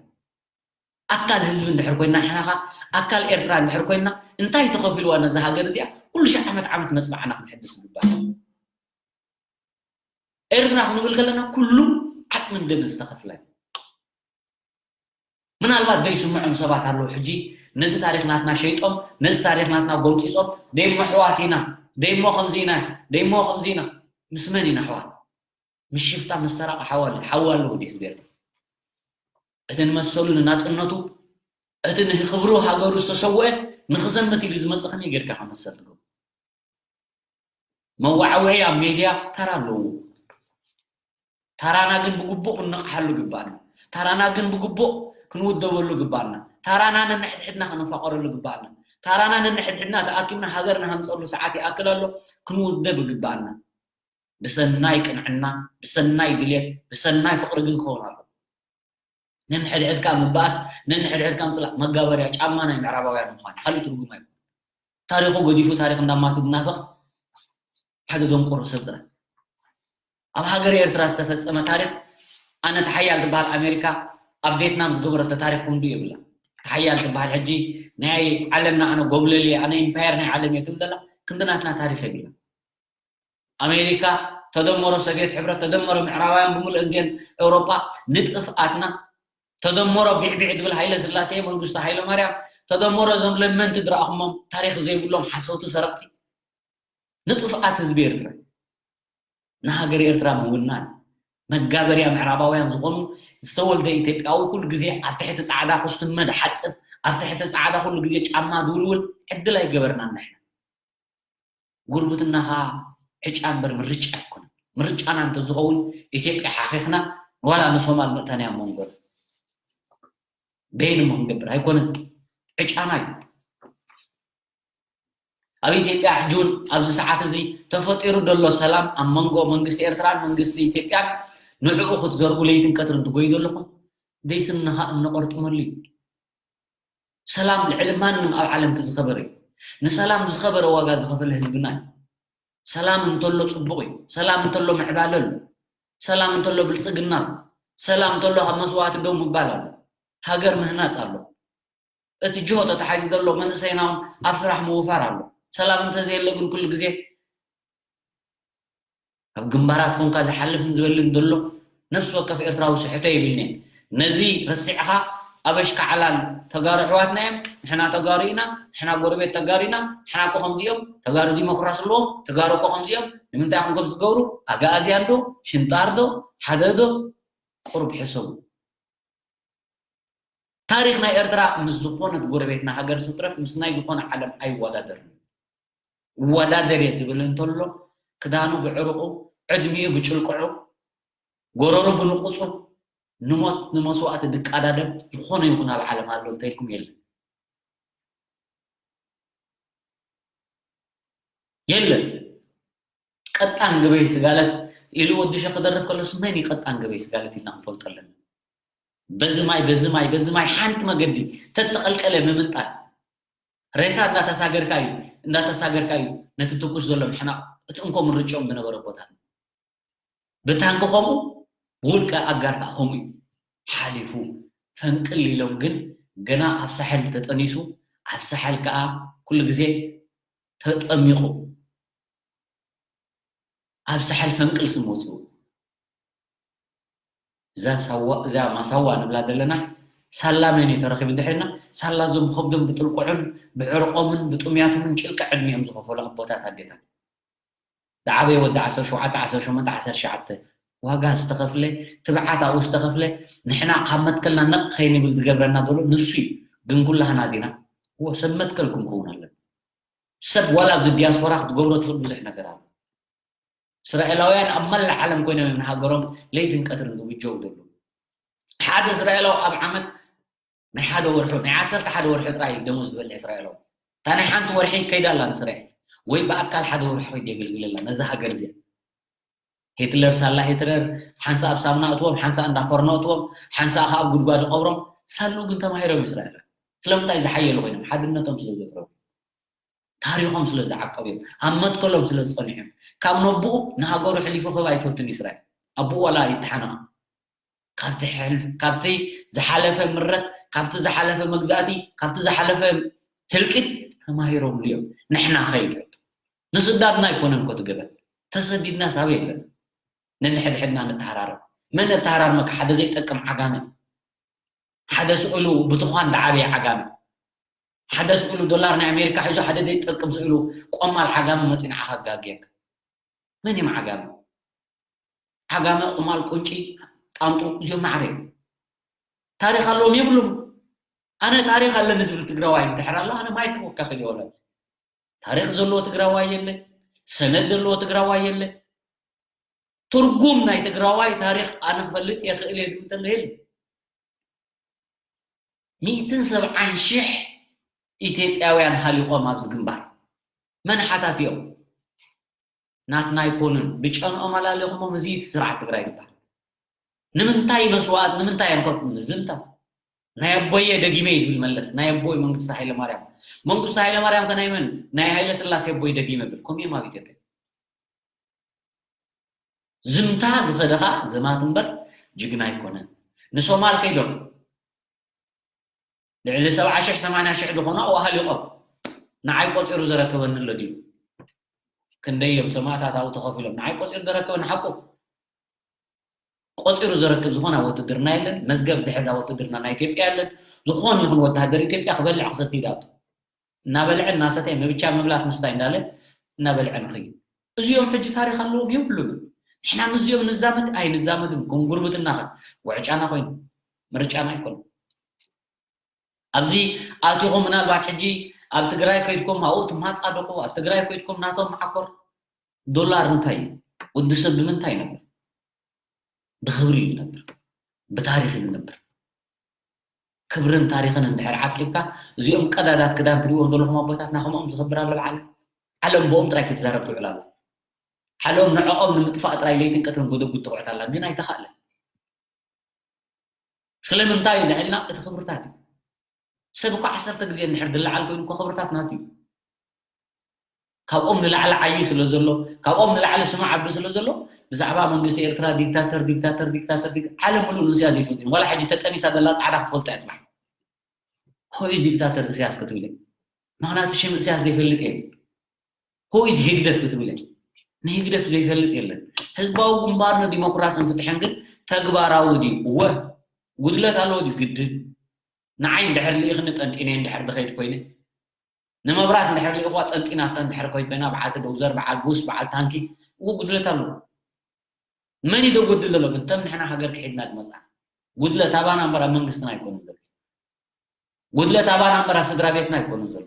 ኣካል ህዝቢ እንድሕር ኮይና ንሕና ኸኣ ኣካል ኤርትራ እንድሕር ኮይና እንታይ ተኸፊልዋ ነዛ ሃገር እዚኣ ኩሉ ሺሕ ዓመት ዓመት መጽባዕና ክንሕድስ ይግባእ። ኤርትራ ክንብል ከለና ኩሉ ዓጽምን ደምን ዝተኸፍለ ምናልባት ዘይስምዖም ሰባት ኣለዉ። ሕጂ ነዚ ታሪኽ ናትና ሸይጦም ነዚ ታሪኽ ናትና ጎምፂፆም ደይሞ ኣሕዋት ኢና ደይሞ ከምዚ ኢና ደይሞ ከምዚ ኢና ምስ መን ኢና ኣሕዋት? ምስ ሽፍታ ምስ ሰራቂ ሓዋ ሓዋ ኣለዉ ድዩ ህዝቢ ኤርትራ? እቲ ንመሰሉ ንናፅነቱ እቲ ንክብሩ ሃገሩ ዝተሰውአ ንክዘምት ኢሉ ዝመፅእ ከመይ ጌርካ ካብ መሰል ትገብሩ? መዋዕውዒ ኣብ ሜድያ ተራ ኣለዎ። ተራና ግን ብግቡእ ክንነቕሓሉ ግባእና። ተራና ግን ብግቡእ ክንውደበሉ ግባእና። ተራና ነንሕድሕድና ከነፋቐረሉ ግባእና። ተራና ነንሕድሕድና ተኣኪብና ሃገር ንሃንፀሉ ሰዓት ይኣክል ኣሎ ክንውደብ ግባእና። ብሰናይ ቅንዕና፣ ብሰናይ ድሌት፣ ብሰናይ ፍቕሪ ግን ክኸውን ኣሎ። ነንሕድሕድካ ምባኣስ፣ ነንሕድሕድካ ምፅላእ መጋበርያ ጫማ ናይ ምዕራባውያን ምዃን ካልእ ትርጉም ኣይኮን። ታሪኹ ገዲፉ ታሪኽ እንዳማቱ ዝናፍቕ ሓደ ደንቆሮ ሰብ ጥራይ። ኣብ ሃገር ኤርትራ ዝተፈጸመ ታሪኽ ኣነ ተሓያል ትበሃል ኣሜሪካ ኣብ ቬትናም ዝገበረቶ ታሪኽ ክንዱ የብላ። ተሓያል ትበሃል ሕጂ ናይ ዓለምና ኣነ ጎብለል እየ ኣነ ኢምፓየር ናይ ዓለም እየ ትብል ዘላ ክንዲ ናትና ታሪኽ የብላ። ኣሜሪካ ተደመሮ ሶቪየት ሕብረት ተደመሮ ምዕራባውያን ብምሉእ እዚአን ኤውሮጳ ንጥፍኣትና ተደመሮ ቢዕቢዕ ድብል ሃይለ ስላሴ መንግስቱ ሃይለ ማርያም ተደመሮ እዞም ለመንቲ ድረኣኹሞም ታሪክ ዘይብሎም ሓሰውቲ ሰረቅቲ ንጥፍኣት ህዝቢ ኤርትራ ንሃገር ኤርትራ ምውናን መጋበርያ ምዕራባውያን ዝኾኑ ዝተወልደ ኢትዮጵያዊ ኩሉ ግዜ ኣብ ትሕቲ ጻዕዳ ኩስትመ ድሓጽብ ኣብ ትሕቲ ጻዕዳ ኩሉ ግዜ ጫማ ድውልውል ዕድል ኣይገበርናን ንሕና ጉርብትና ኸዓ ዕጫ እምበር ምርጫ ኣይኮነን። ምርጫና እንተዝኸውን ኢትዮጵያ ሓኺኽና ዋላ ንሶማል ምእታና እያ መንጎ በይን እሞ ክንገብር ኣይኮነን። ዕጫና እዩ። ኣብ ኢትዮጵያ ሕጂ እውን ኣብዚ ሰዓት እዚ ተፈጢሩ ዘሎ ሰላም ኣብ መንጎ መንግስቲ ኤርትራን መንግስቲ ኢትዮጵያን ንዕኡ ክትዘርጉ ለይትን ቀትርን ትጎዩ ዘለኹም ደይስንኻ እንቆርጥመሉ እዩ። ሰላም ልዕሊ ማንም ኣብ ዓለም እቲ ዝኸበረ እዩ። ንሰላም ዝኸበረ ዋጋ ዝኸፈለ ህዝብና እዩ። ሰላም እንተሎ ፅቡቕ እዩ። ሰላም እንተሎ ምዕባለ ኣሎ። ሰላም እንተሎ ብልፅግና ኣሎ። ሰላም እንተሎ ካብ መስዋእቲ ደው ምባል ኣሎ። ሃገር ምህናፅ ኣሎ። እቲ ጅሆ ተታሒዙ ዘሎ መንእሰይና እውን ኣብ ስራሕ ምውፋር ኣሎ። ሰላም እንተዘየለ ግን ኩሉ ግዜ ኣብ ግንባራት ኮንካ ዝሓልፍን ዝበልን ዘሎ ነፍሲ ወከፍ ኤርትራዊ ስሕቶ የብልንን። ነዚ ረሲዕኻ ኣበሽካ ዓላል ተጋሩ ኣሕዋትና እዮም፣ ንሕና ተጋሩ ኢና፣ ንሕና ጎረቤት ተጋሩ ኢና፣ ንሕና እኮ ከምዚኦም፣ ተጋሩ ዲሞክራሲ ኣለዎም፣ ተጋሩ እኮ ከምዚኦም፣ ንምንታይ ኢኹም ከምዚ ትገብሩ? ኣግኣዝያን ዶ? ሽንጣር ዶ? ሓደ ዶ? ቁሩብ ሕሰቡ። ታሪኽ ናይ ኤርትራ ምስ ዝኾነት ጎረቤትና ሃገር ስብ ትረፍ ምስ ናይ ዝኾነ ዓለም ኣይወዳደርን እዩ። እወዳደር እየ ዝብል እንተሎ ክዳኑ ብዕርቑ፣ ዕድሚኡ ብጭልቅዑ፣ ጎረሩ ብንቑፁ ንሞት ንመስዋእቲ ድቃዳደም ዝኾነ ይኹን ኣብ ዓለም ኣሎ እንተኢልኩም የለን። የለን። ቀጣን ግበይ ስጋለት ኢሉ ወዲ ሸ ክደርፍ ከሎስ መን እዩ ቀጣን ግበይ ስጋለት ኢልና ክንፈልጦ ኣለና። በዚ ማይ በዚ ማይ በዚ ማይ ሓንቲ መገዲ ተተቐልቀለ ምምንጣል ሬሳ እንዳተሳገርካ እዩ እንዳተሳገርካ እዩ ነቲ ትኩስ ዘሎ ምሕናቕ እቲ እንኮ ምርጭኦም ዝነበረ ቦታ ብታንኪ ከምኡ ብውልቀ ኣጋር ከዓ ከምኡ እዩ ሓሊፉ ፈንቅል ኢሎም ግን ገና ኣብ ሳሕል ተጠኒሱ ኣብ ሳሕል ከዓ ኩሉ ግዜ ተጠሚቑ ኣብ ሳሕል ፈንቅል ስም ወፅኡ እዛ ሳዋ እዛ ማሳዋ ንብላ ዘለና ሳላ መን እዩ ተረኺቡ እንድሕርና ሳላ እዞም ብከብዶም ብጥልቁዕን ብዕርቆምን ብጥምያቶምን ጭልቂ ዕድሚኦም ዝኸፈሉ ኣቦታት ኣዴታት ዝዓበየ ወዲ ዓሰርተ ሸውዓተ ዓሰርተ ሸሞንተ ዓሰርተ ትሽዓተ ዋጋ ዝተኸፍለ ትብዓት ኣብኡ ዝተኸፍለ ንሕና ካብ መትከልና ነቕ ከይንብል ዝገብረና ዘሎ ንሱ እዩ ግን ኩላህና ዲና እዎ ሰብ መትከል ክንከውን ኣለና ሰብ ዋላ ኣብዚ ዲያስፖራ ክትገብሮ ትኽእል ብዙሕ ነገር ኣሎ እስራኤላውያን ኣብ መላእ ዓለም ኮይኖም እዮም ንሃገሮም ለይትን ቀትርን ዝውጀው ዘለዉ ሓደ እስራኤላዊ ኣብ ዓመት ናይ ሓደ ወርሑ ናይ ዓሰርተ ሓደ ወርሒ ጥራይ እዩ ደሞዝ ዝበልዕ እስራኤላዊ እታ ናይ ሓንቲ ወርሒ ከይዳ ኣላ ንእስራኤል ወይ ብኣካል ሓደ ወርሒ ከይዱ የገልግለላ ነዛ ሃገር እዚኣ ሂትለር ሳላ ሂትለር ሓንሳ ኣብ ሳምና እትዎም ሓንሳ እንዳ ፈርኖ እትዎም ሓንሳ ከ ኣብ ጉድጓድ ይቀብሮም ሳሉ ግን ተማሂሮም እስራኤል ስለምንታይ ዝሓየሉ ኮይኖም ሓድነቶም ስለ ዘትረቡ ታሪኾም ስለ ዝዓቀቡ እዮም። ኣብ መትከሎም ስለ ዝጸንዑ እዮም። ካብ ነብኡ ንሃገሩ ሕሊፉ ክህብ ኣይፈቱን እዩ እስራኤል። ኣቦኡ ዋላ ይተሓነቕ። ካብቲ ሕል-፣ ካብቲ ዝሓለፈ ምረት፣ ካብቲ ዝሓለፈ መግዛእቲ፣ ካብቲ ዝሓለፈ ህልቂት ተማሂሮምሉ እዮም። ንሕና ከ ይትሕቱ። ንስዳድና ኣይኮነን እኮ እቲ ገበን። ተሰዲድናስ ኣበይ ኣለና? ነንሕድሕድና ንተሃራረብ። መን ነተሃራርመካ? ሓደ ዘይጠቅም ዓጋመ። ሓደ ስቕ ኢሉ ብትዃን ዝዓበየ ዓጋመ። ሓደ ስቕ ኢሉ ዶላር ናይ ኣሜሪካ ሒዙ ሓደ ዘይጠቅም ስቕ ኢሉ ቆማል ዓጋመ መጺኡ ንዓኻ ክጋግየካ። መን እዮም ዓጋመ? ዓጋመ፣ ቆማል፣ ቁንጪ፣ ጣንጡ እዚኦም ማዕረ እዮም። ታሪኽ ኣለዎም የብሉም። ኣነ ታሪኽ ኣለኒ ዝብል ትግራዋይ እንድሕር ኣሎ ኣነ ማይክ ክወካ ክእል እየ ወላ። ታሪኽ ዘለዎ ትግራዋይ የለ፣ ሰነድ ዘለዎ ትግራዋይ የለ። ትርጉም ናይ ትግራዋይ ታሪኽ ኣነ ክፈልጥ እየ ክእል እየ ዝብል እንተሎ የለን። ሚእትን ሰብዓን ሽሕ ኢትዮጵያውያን ሃሊቖም ኣብዚ ግንባር። መን ሓታቲኦም? ናትና ኣይኮኑን። ብጨንኦም ኣላሊኹሞም እዚ እቲ ስርዓት ትግራይ ግባር። ንምንታይ መስዋእት? ንምንታይ ኣንኮት? ንምዝምታ። ናይ ኣቦየ ደጊመ ይብል መለስ። ናይ ኣቦይ መንግስቲ ሃይለ ማርያም። መንግስቲ ሃይለ ማርያም ከ ናይ መን? ናይ ሃይለ ስላሴ ኣቦይ ደጊመ ብል። ከምኡ እዮም ኣብ ኢትዮጵያ። ዝምታ ዝኸደ ኸኣ ዘማት እምበር ጅግና ኣይኮነን። ንሶማል ከይዶም ልዕሊ ሰብዓ ሽሕ ሰማንያ ሽሕ ዝኾኑ ኣብኡ ሃሊቖም። ንዓይ ቆጺሩ ዘረከበኒ ኣሎ ድዩ? ክንደይ እዮም ሰማእታት ኣብኡ ተኸፊሎም? ንዓይ ቆጺሩ ዘረከበኒ ሓቁ። ቆጺሩ ዘረክብ ዝኾነ ውትድርና የለን። መዝገብ ዝሕዝ ውትድርና ናይ ኢትዮጵያ የለን። ዝኾነ ይኹን ወተሃደር ኢትዮጵያ ክበልዕ ክሰቲ ይዳቱ። እናበልዐ እናሰተየ ምብቻ ምብላት ምስታይ እንዳለ እናበልዐ ንኸይድ። እዚኦም ሕጂ ታሪኽ ኣለዎም የብሉን። ንሕና ምስዚኦም ንዛመድ ኣይንዛመድን። ከም ጉርብትና ኸ ውዕጫና ኮይኑ ምርጫና ኣይኮነን። ኣብዚ ኣቲኹም ምናልባት ሕጂ ኣብ ትግራይ ከይድኩም ኣብኡ ትማጻደቁ፣ ኣብ ትግራይ ከይድኩም ናቶም መዓኮር። ዶላር እንታይ እዩ? ወዲ ሰብ ብምንታይ ይነብር? ብኽብሪ እዩ ዝነብር። ብታሪኽ እዩ ዝነብር። ክብርን ታሪኽን እንድሕር ዓቂብካ፣ እዚኦም ቀዳዳት ክዳን ትሪእዎም ዘለኹም ኣቦታትና ከምኦም ዝኽብር ኣሎ ብዓለም? ዓለም ብኦም ጥራይ ክትዛረብ ትውዕል ኣላ። ዓለም ንዕኦም ንምጥፋእ ጥራይ ለይትን ቀትርን ጎደጉድ ትኹዕት ኣላ፣ ግን ኣይተኻእለን። ስለምንታይ እዩ ልዕልና እቲ ክብርታት እዩ። ሰብ እኮ ዓሰርተ ግዜ እንድሕር ዝለዓል ኮይኑ እኮ ክብርታት ናቱ እዩ። ካብኦም ንላዕሊ ዓዩ ስለ ዘሎ፣ ካብኦም ንላዕሊ ስሙ ዓቢ ስለ ዘሎ፣ ብዛዕባ መንግስቲ ኤርትራ ዲክታተር፣ ዲክታተር፣ ዲክታተር፣ ዲክ-፣ ዓለም ምሉእ ንስያ ዘይትፈልጥ እዩ። ዋላ ሕጂ ተጠኒሳ ዘላ ጻዕዳ ክትፈልጦ እያ ጽባሕ። ሆይዝ ዲክታተር እስያስ ክትብል እያ። ምኽንያቱ ሽም እስያስ ዘይፈልጥ የለን። ሆይዝ ህግደፍ ክትብል እያ። ንህግደፍ ዘይፈልጥ የለን። ህዝባዊ ግንባር ንዲሞክራስን ፍትሕን ግን ተግባራዊ ድዩ? እወ። ጉድለት ኣለዎ ድዩ? ግድን። ንዓይ እንድሕር ልኢኽኒ ጠንጢነ እንድሕር ዝኸይድ ኮይነ፣ ንመብራት እንድሕር ልኢኽዋ ጠንጢናታ እንድሕር ኮይድ ኮይና፣ በዓልቲ ዶዘር፣ በዓል ቡስ፣ በዓል ታንኪ፣ እዎ ጉድለት ኣለዎ። መን እዩ ዘጎድል ዘሎ? እቶም ንሕና ሃገር ክሒድና ዝመጽኣ። ጉድለት ኣባና እምበር ኣብ መንግስትና ኣይኮነን ዘሎ። ጉድለት ኣባና እምበር ኣብ ስድራ ቤትና ኣይኮነን ዘሎ።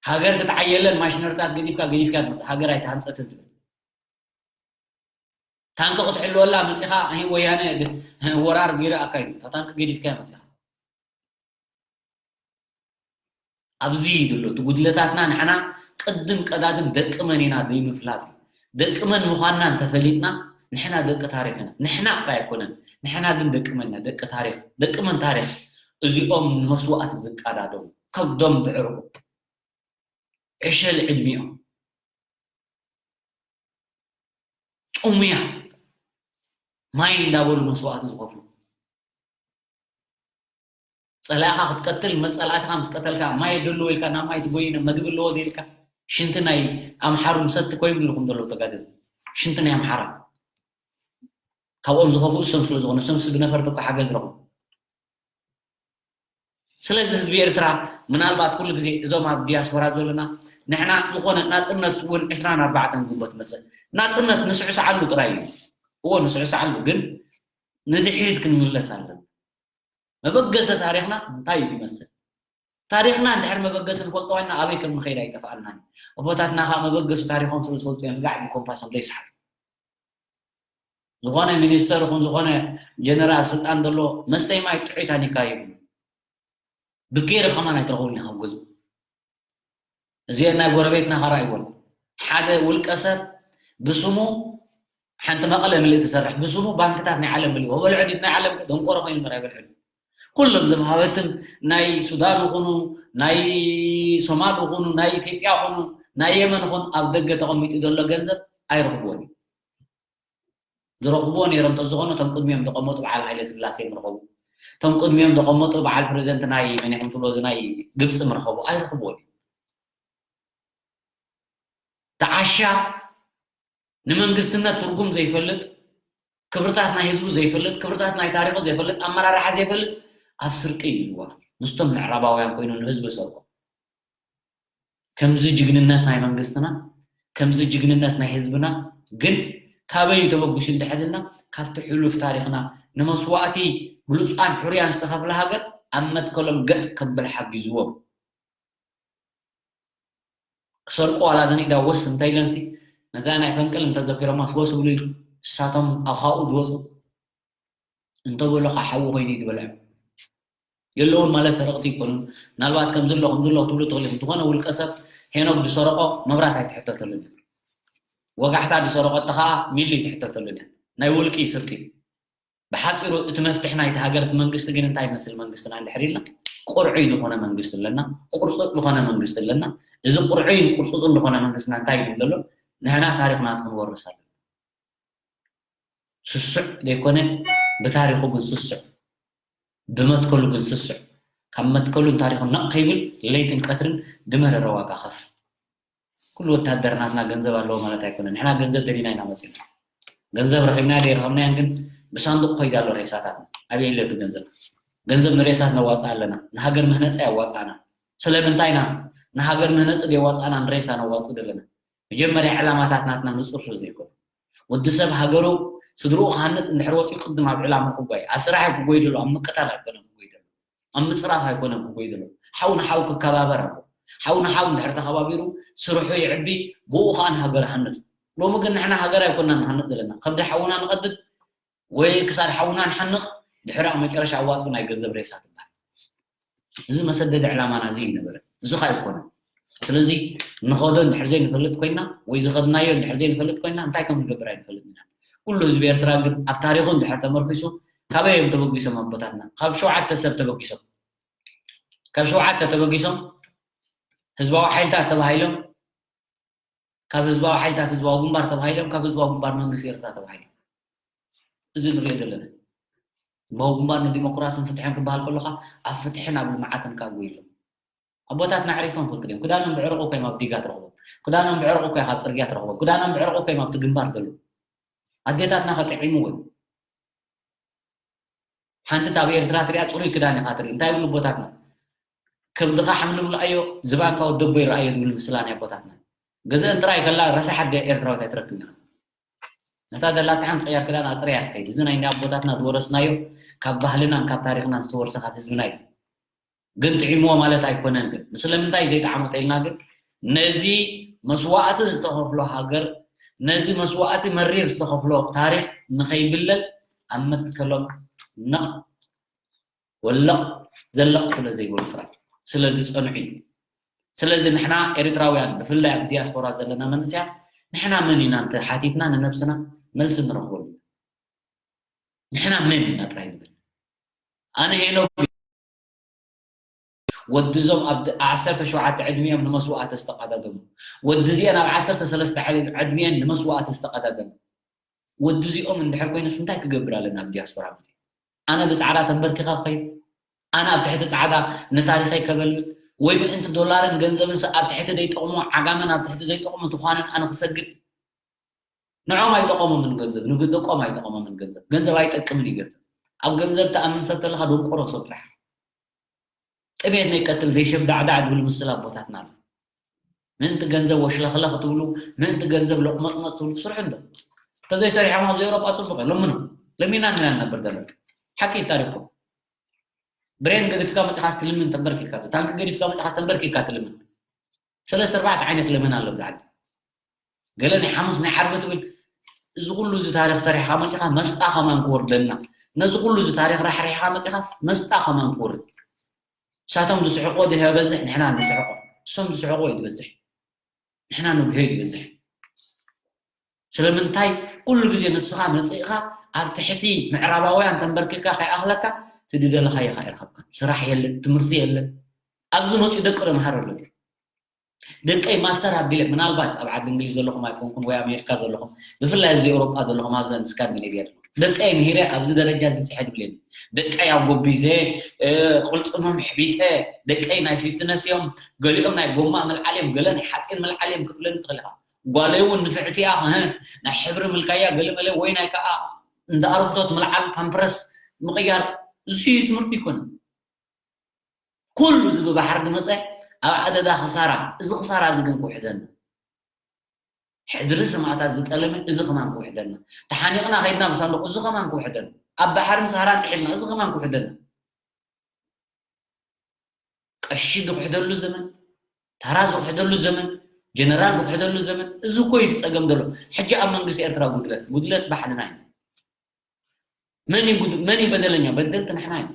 ሃገር ክትዓየለን ማሽነሪታት ገዲፍካ፣ ገዲፍካ ትመጽእ፣ ሃገር ኣይተሃንጸትን ትብል። ታንኪ ክትሕልወላ መጺኻ፣ ኣይ ወያነ ድ-፣ ወራር ገይሩ ኣካይዱ። እታ ታንኪ ገዲፍካያ መጺኻ። ኣብዚ እዩ ዘሎ እቲ ጉድለታትና። ንሕና ቅድም ቀዳድም ደቂ መን ኢና ዘይምፍላጥ እዩ። ደቂ መን ምዃንና እንተፈሊጥና፣ ንሕና ደቂ ታሪኽ ኢና። ንሕና ጥራይ ኣይኮነን፣ ንሕና ግን ደቂ መን ኢና? ደቂ ታሪኽ። ደቂ መን ታሪኽ? እዚኦም ንመስዋእቲ ዝቀዳደሙ፣ ከብዶም ብዕርቁ፣ ዕሸል ዕድሚኦም፣ ጥሙያት፣ ማይ እንዳበሉ መስዋእቲ ዝኸፍሉ። ጸላእኻ ክትቀትል፣ መጸላእትኻ ምስ ቀተልካ፣ ማይ ደለዎ ኢልካ፣ ናብ ማይ ትጎይነ፣ መግቢ ኣለዎ ኢልካ፣ ሽንቲ ናይ ኣምሓሩ ምሰቲ ኮይኑልኩም ዘለዉ ተጋደልቲ። ሽንቲ ናይ ኣምሓራ። ካብኦም ዝኸፍኡ እሶም ስለ ዝኾኑ፣ እሶምስ ብነፈርቲ እኮ ሓገዝ ረኽቡ። ስለዚ ህዝቢ ኤርትራ፣ ምናልባት ኩሉ ግዜ እዞም ኣብ ዲያስፖራ ዘለና፣ ንሕና ዝኾነ ናጽነት እውን ዕስራን ኣርባዕተን ግንቦት መጸ። ናጽነት ንስዕስዓሉ ጥራይ እዩ። እዎ፣ ንስዕስዓሉ፣ ግን ንድሕሪት ክንምለስ ኣለና። መበገሲ ታሪኽና እንታይ እዩ ዝመስል? ታሪኽና እንድሕር መበገሲ ንፈልጦ ኮይንና፣ ኣበይ ከም ንኸይድ ኣይጠፍኣልናን እዩ። ኣቦታትና ኸኣ መበገሲ ታሪኾም ስለ ዝፈልጡ እዮም፣ ጋዕ ብኮምፓሶም ዘይሰሓቱ። ዝኾነ ሚኒስተር ይኹን ዝኾነ ጀነራል ስልጣን ዘሎ መስተይ ማይ ጥዑይ ታኒካ ይብሉ። ብኬሪ ከማን ኣይትረኽቡን ኢኻ ኣብ ገዝኡ። እዚአን ናይ ጎረቤትና ከ ረኣይወን። ሓደ ውልቀ ሰብ ብስሙ ሓንቲ መቐለ ምልእ ትሰርሕ፣ ብስሙ ባንክታት ናይ ዓለም ምልእ። ወበልዖ ድዩ ናይ ዓለም? ደንቆሮ ኮይኑ እምበር ኣይበልዕን። ኩሎም ዘምሃበትም ናይ ሱዳን ይኹኑ፣ ናይ ሶማል ይኹኑ፣ ናይ ኢትዮጵያ ይኹኑ፣ ናይ የመን ይኹን ኣብ ደገ ተቐሚጡ ዘሎ ገንዘብ ኣይረኽብዎን እዩ። ዝረኽብዎ ነይሮም እንተዝኾኑ እቶም ቅድሚኦም ዝቐመጡ በዓል ሃይለ ስላሴ ምረኸቡ፣ እቶም ቅድሚኦም ዝቐመጡ በዓል ፕሬዚደንት ናይ መን ኢኹም ትብሎ እዚ ናይ ግብፂ ምረኸቡ ኣይረኽብዎን እዩ። ተዓሻ ንመንግስትነት ትርጉም ዘይፈልጥ፣ ክብርታት ናይ ህዝቡ ዘይፈልጥ፣ ክብርታት ናይ ታሪኹ ዘይፈልጥ፣ ኣመራርሓ ዘይፈልጥ ኣብ ስርቂ እዩ ዝዋፍ ምስቶም ምዕራባውያን ኮይኑ ንህዝቢ ሰርቆ። ከምዚ ጅግንነት ናይ መንግስትና፣ ከምዚ ጅግንነት ናይ ህዝብና ግን ካበይ ተበጉሱ እንድሕልና ካብቲ ሕሉፍ ታሪኽና ንመስዋእቲ ብሉፃን ሕሩያን ዝተኸፍለ ሃገር ኣብ መትከሎም ገጥ ከብል ሓጊዝዎም። ክሰርቁ ዋላ ዘኒዳ ወስ እንተኢለንሲ ነዛ ናይ ፈንቅል እንተዘኪሮማስ ወስ ብሉ ኢሉ እሳቶም ኣብ ካብኡ ዝወፁ እንተበሎ ከዓ ሓዊ ኮይኑ እዩ ዝበልዖ። የለውን ማለት ሰረቕቲ ይኮኑን። ምናልባት ከምዚ ኣሎ ከምዚ ኣሎ ክትብሉ ትኽእሉ ኢኹም። ዝኾነ ውልቀ ሰብ ሄኖክ ዝሰረቆ መብራት ኣይትሕተተሉን እዩ። ወጋሕታ ዝሰረቆ እተ ከዓ ሚሊ ኣይትሕተተሉን እያ። ናይ ውልቂ ስርቂ። ብሓፂሩ እቲ መፍትሒ ናይቲ ሃገር እቲ መንግስቲ ግን እንታይ ይመስል መንግስትና እንድሕር ኢልና ቁርዑይ ዝኾነ መንግስቲ ኣለና፣ ቁርፁፅ ዝኾነ መንግስቲ ኣለና። እዚ ቁርዑይን ቁርፁፅን ዝኾነ መንግስትና እንታይ ይብል ዘሎ ንሕና ታሪኽና ክንወርስ ኣለና። ስሱዕ ዘይኮነ ብታሪኹ ግን ስሱዕ ብመትከሉ ግን ስሱዕ ካብ መትከሉን ታሪኹን ነቕ ከይብል ለይትን ቀትርን ዝመረረ ዋጋ ከፍል። ኩሉ ወታደር ናትና ገንዘብ ኣለዎ ማለት ኣይኮነን። ንሕና ገንዘብ ደሊና ኢና መፂና። ገንዘብ ረኺብና ደይረኸብናያን ግን ብሳንዱቕ ኮይዳ ኣሎ ሬሳታትና። ኣበይ ኣሎ እቲ ገንዘብ? ገንዘብ ንሬሳት ነዋፅእ ኣለና። ንሃገር ምህነፂ ኣዋፃእና። ስለምንታይ ኢና ንሃገር ምህነፂ ደይዋፃእና ንሬሳ ነዋፅእ ዘለና? መጀመርያ ዕላማታት ናትና ንፁር ስለ ዘይኮነ ወዲ ሰብ ሃገሩ ስድርኡ ክሃንፅ እንድሕር ወፂኡ ቅድም ኣብ ዕላማ ክጓይ ኣብ ስራሕ ክጎይ ዘሎ ኣብ ምቅታል ኣይኮነን ክጎይ ዘሎ ኣብ ምፅራፍ ኣይኮነን ክጎይ ዘሎ ሓው ንሓው ክከባበር ኣሎ ሓው ንሓው እንድሕር ተከባቢሩ ስርሑ ይዕቢ ብኡ ከዓ ንሃገር ሃንፅ ሎሚ ግን ንሕና ሃገር ኣይኮና ንሃንፅ ዘለና ከብዲ ሓውና ንቀድድ ወይ ክሳድ ሓውና ንሓንቕ ድሕሪ ኣብ መጨረሻ ኣዋፅኡ ናይ ገንዘብ ሬሳ ትበሃል እዚ መሰደዲ ዕላማና እዚ ይነበረ እዚ ካ ይኮነ ስለዚ ንኸዶ እንድሕር ዘይንፈልጥ ኮይና ወይ ዝኸድናዮ እንድሕር ዘይንፈልጥ ኮይና እንታይ ከም ንገብር ኣይንፈልጥ ኢና ኩሉ ህዝቢ ኤርትራ ግን ኣብ ታሪኹ እንድሕር ተመርኪሱ ካበይ እዮም ተበጊሶም ኣቦታትና ካብ ሸውዓተ ሰብ ተበጊሶም ካብ ሸውዓተ ተበጊሶም ህዝባዊ ሓይልታት ተባሂሎም ካብ ህዝባዊ ሓይልታት ህዝባዊ ግንባር ተባሂሎም ካብ ህዝባዊ ግንባር መንግስቲ ኤርትራ ተባሂሎም እዚ ንሪኦ ዘለና ህዝባዊ ግንባር ንዲሞክራስን ፍትሕን ክበሃል ከለካ ኣብ ፍትሕን ኣብ ልምዓትን ካብ ጎይሎም ኣቦታትና ዕሪፎም ፈልጥ ድዮም ክዳኖም ብዕርቁ ኮይም ኣብ ዲጋ ትረኽቦም ክዳኖም ብዕርቁ ኮይም ኣብ ፅርግያ ትረኽቦም ክዳኖም ብዕርቁ ኮይም ኣብቲ ግንባር ዘሎ ኣዴታትና ከጥዒምዎ ሓንቲ ኣብ ኤርትራ ትሪኣ ፅሩይ ክዳን ኢኻ ትርኢ እንታይ ይብሉ ኣቦታትና ከብድኻ ሓምልምልኣዮ ዝባንካ ወደቦ ይረኣዮ ዝብል ምስላ ናይ ኣቦታትና ገዘአን ጥራይ ከላ ረሳሓት ድያ ኤርትራዊት ኣይትረክብን ኢኻ ነታ ደላታ ሓንቲ ቅያር ክዳን ኣፅርያ ትኸይድ እዚ ናይ ኣቦታትና ዝወረስናዮ ካብ ባህልናን ካብ ታሪክናን ዝተወርሰ ካብ ህዝብና እዩ ግን ጥዒምዎ ማለት ኣይኮነን ግን ንስለምንታይ ዘይጠዓሞ ተኢልና ግን ነዚ መስዋእቲ ዝተኸፍሎ ሃገር ነዚ መስዋእቲ መሪር ዝተኸፍሎ ታሪክ ንኸይብለል ኣብ መትከሎም ነቕ ወለቕ ዘለቕ ስለ ዘይበሉ ጥራይ ስለ ዝፀንዑ እዩ ስለዚ ንሕና ኤርትራውያን ብፍላይ ኣብ ዲያስፖራ ዘለና መንእስያት ንሕና መን ኢና እንተ ሓቲትና ንነብስና መልሲ ንረኽበሉ ንሕና መን ኢና ጥራይ ንብል ኣነ ሄኖክ ወዲ እዞም ኣብ ዓሰርተ ሸውዓተ ዕድሚኦም ንመስዋእቲ ዝተቐዳደሙ ወዲ እዚአን ኣብ ዓሰርተ ሰለስተ ዕድሚአን ንመስዋእቲ ዝተቐዳደሙ ወዲ እዚኦም እንድሕር ኮይኑስ እንታይ ክገብር ኣለና ኣብ ዲያስፖራ መፂኡ ኣነ ብፃዕዳ ተንበርኪኻ ክኸይድ ኣነ ኣብ ትሕቲ ፃዕዳ ንታሪኸይ ከበልብል ወይ ምእንቲ ዶላርን ገንዘብን ኣብ ትሕቲ ዘይጠቕሙ ዓጋመን ኣብ ትሕቲ ዘይጠቕሙ ትኳንን ኣነ ክሰግድ ንዖም ኣይጠቐሞምን ገንዘብ ንደቆም ኣይጠቐሞምን ገንዘብ ገንዘብ ኣይጠቅምን እዩ ገንዘብ ኣብ ገንዘብ ተኣምን ሰብ ተለካ ደንቆሮ ሰብ ጥራሕ ጥሜት ነይቀትል ዘይሸብ ዳዕዳዕ ዝብል ምስል ኣቦታትና ኣሎ ምእንቲ ገንዘብ ወሽለኽለኽ ትብሉ ምእንቲ ገንዘብ ለቕመጥመጥ ትብሉ ስርሑ እንዶ እንተዘይሰሪሖም ኣብዚ ኤውሮጳ ፅቡቅ እዩ ለምኑ ለሚና ኢና ነበር ዘለና ሓቂ ታሪኩም ብሬን ገዲፍካ መፅኻ ትልምን ተንበርኪካ ታንኪ ገዲፍካ መፅኻ ተንበርኪካ ትልምን ሰለስተ ኣርባዕተ ዓይነት ለመና ኣሎ ብዛዕባ ገለ ናይ ሓሙስ ናይ ዓርቢ ትብል እዚ ኩሉ እዚ ታሪክ ሰሪሕካ መፂኻ መስጣ ከማን ክወርደልና ነዚ ኩሉ እዚ ታሪክ ራሕሪሕካ መፂኻስ መስጣ ከማን ክወርድ እሳቶም ዝስሕቆ ድበዝሕ ንሕና ንስሕቆ እሶም ዝስሕቆ እዩ ዝበዝሕ ንሕና ንጉሄ እዩ ዝበዝሕ ስለምንታይ ኩሉ ግዜ ንስኻ መፂእኻ ኣብ ትሕቲ ምዕራባውያን ተንበርኪካ ከይኣኽለካ እቲ ዝደለኻዮ ኸዓ ይረኸብካ። ስራሕ የለን፣ ትምህርቲ የለን። ኣብዚ መፂኡ ደቂ ተምሃር ኣሎ። ደቀይ ማስተር ኣቢለ፣ ምናልባት ኣብ ዓዲ እንግሊዝ ዘለኹም ኣይኮንኩም ወይ ኣሜሪካ ዘለኹም፣ ብፍላይ ኣብዚ ኤውሮጳ ዘለኹም፣ ኣብዘን ስካንዲኔቪያ ዘለኹም፣ ደቀይ ምሂረ ኣብዚ ደረጃ ዝበፅሐ ድብለኒ። ደቀይ ኣጎቢዘ፣ እ፣ ቅልፅሞም ኣሕቢጠ፣ ደቀይ ናይ ፊትነስ እዮም፣ ገሊኦም ናይ ጎማ ምልዓል እዮም፣ ገለ ናይ ሓፂን ምልዓል እዮም ክትብለኒ ትኽእል ኢኻ። ጓለይ እውን ንፍዕቲ እያ፣ እህ፣ ናይ ሕብሪ ምልካያ ገለ መለ ወይ ናይ ከዓ እንዳ ኣረግቶት ምልዓል ፓምፕረስ ምቕያር፣ እሱ እዩ ትምህርቲ ይኮነ። ኩሉ እዚ ብባሕሪ ዝመፀ ኣብ ኣደዳ ክሳራ፣ እዚ ክሳራ እዚ ግን ክውሕደና። ሕድሪ ሰማእታት ዝጠለመ እዚ ከማን ክውሕደና። ተሓኒቕና ከይድና ብሳንዱቕ እዚ ከማን ክውሕደና። ኣብ ባሕርን ሰሃራን ጥሒልና እዚ ከማን ክውሕደና። ቀሺ ዝውሕደሉ ዘመን፣ ታራ ዝውሕደሉ ዘመን፣ ጀነራል ዝውሕደሉ ዘመን፣ እዚ እኮ እዩ እቲ ጸገም ዘሎ። ሕጂ ኣብ መንግስቲ ኤርትራ ጉድለት፣ ጉድለት ባዕልና ኢና። መን እዩ ጉድ-፣ መን እዩ በደለኛ? በደልቲ ንሕና ኢና።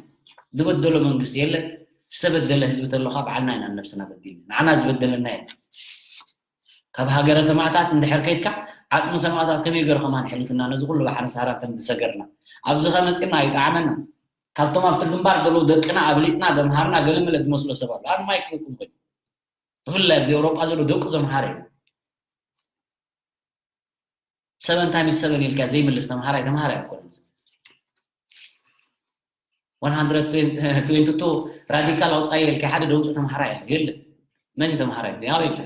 ዝበደሎ መንግስቲ የለን። ዝተበደለ ህዝቢ ተሎ ኸዓ ባዕልና ኢና ንነብስና በዲልና። ንዓና ዝበደለና የለን። ካብ ሃገረ ሰማእታት እንድሕር ከይድካ፣ ዓጽሚ ሰማእታት ከመይ ገይሩ ከማን ሕሊፍና ነዚ ኩሉ ባሕርን ሰሃራን ከም ዝሰገርና። ኣብዚ ከመጺና ኣይጠዓመና። ካብቶም ኣብቲ ግንባር ዘለዉ ደቅና ኣብሊጽና፣ ዘምሃርና፣ ገለ መለ ዝመስሎ ሰብ ኣሎ። ኣነ ማይክ ክህበኩም ኮይኑ። ብፍላይ ኣብዚ ኤውሮጳ ዘሎ ደቁ ዘምሃረ እዩ። ሰቨን ታይምስ ሰቨን ኢልካ ዘይምልስ ተምሃራይ፣ ተምሃራይ ኣይኮነን። ዋን ሃንድረድ ትዌንቲ ቱ ራዲካል ኣውጻየ ኢልካ ሓደ ደውጽእ ተምሃራይ የለን። መን እዩ ተምሃራይ? እዚ ኣበይ ኣሎ?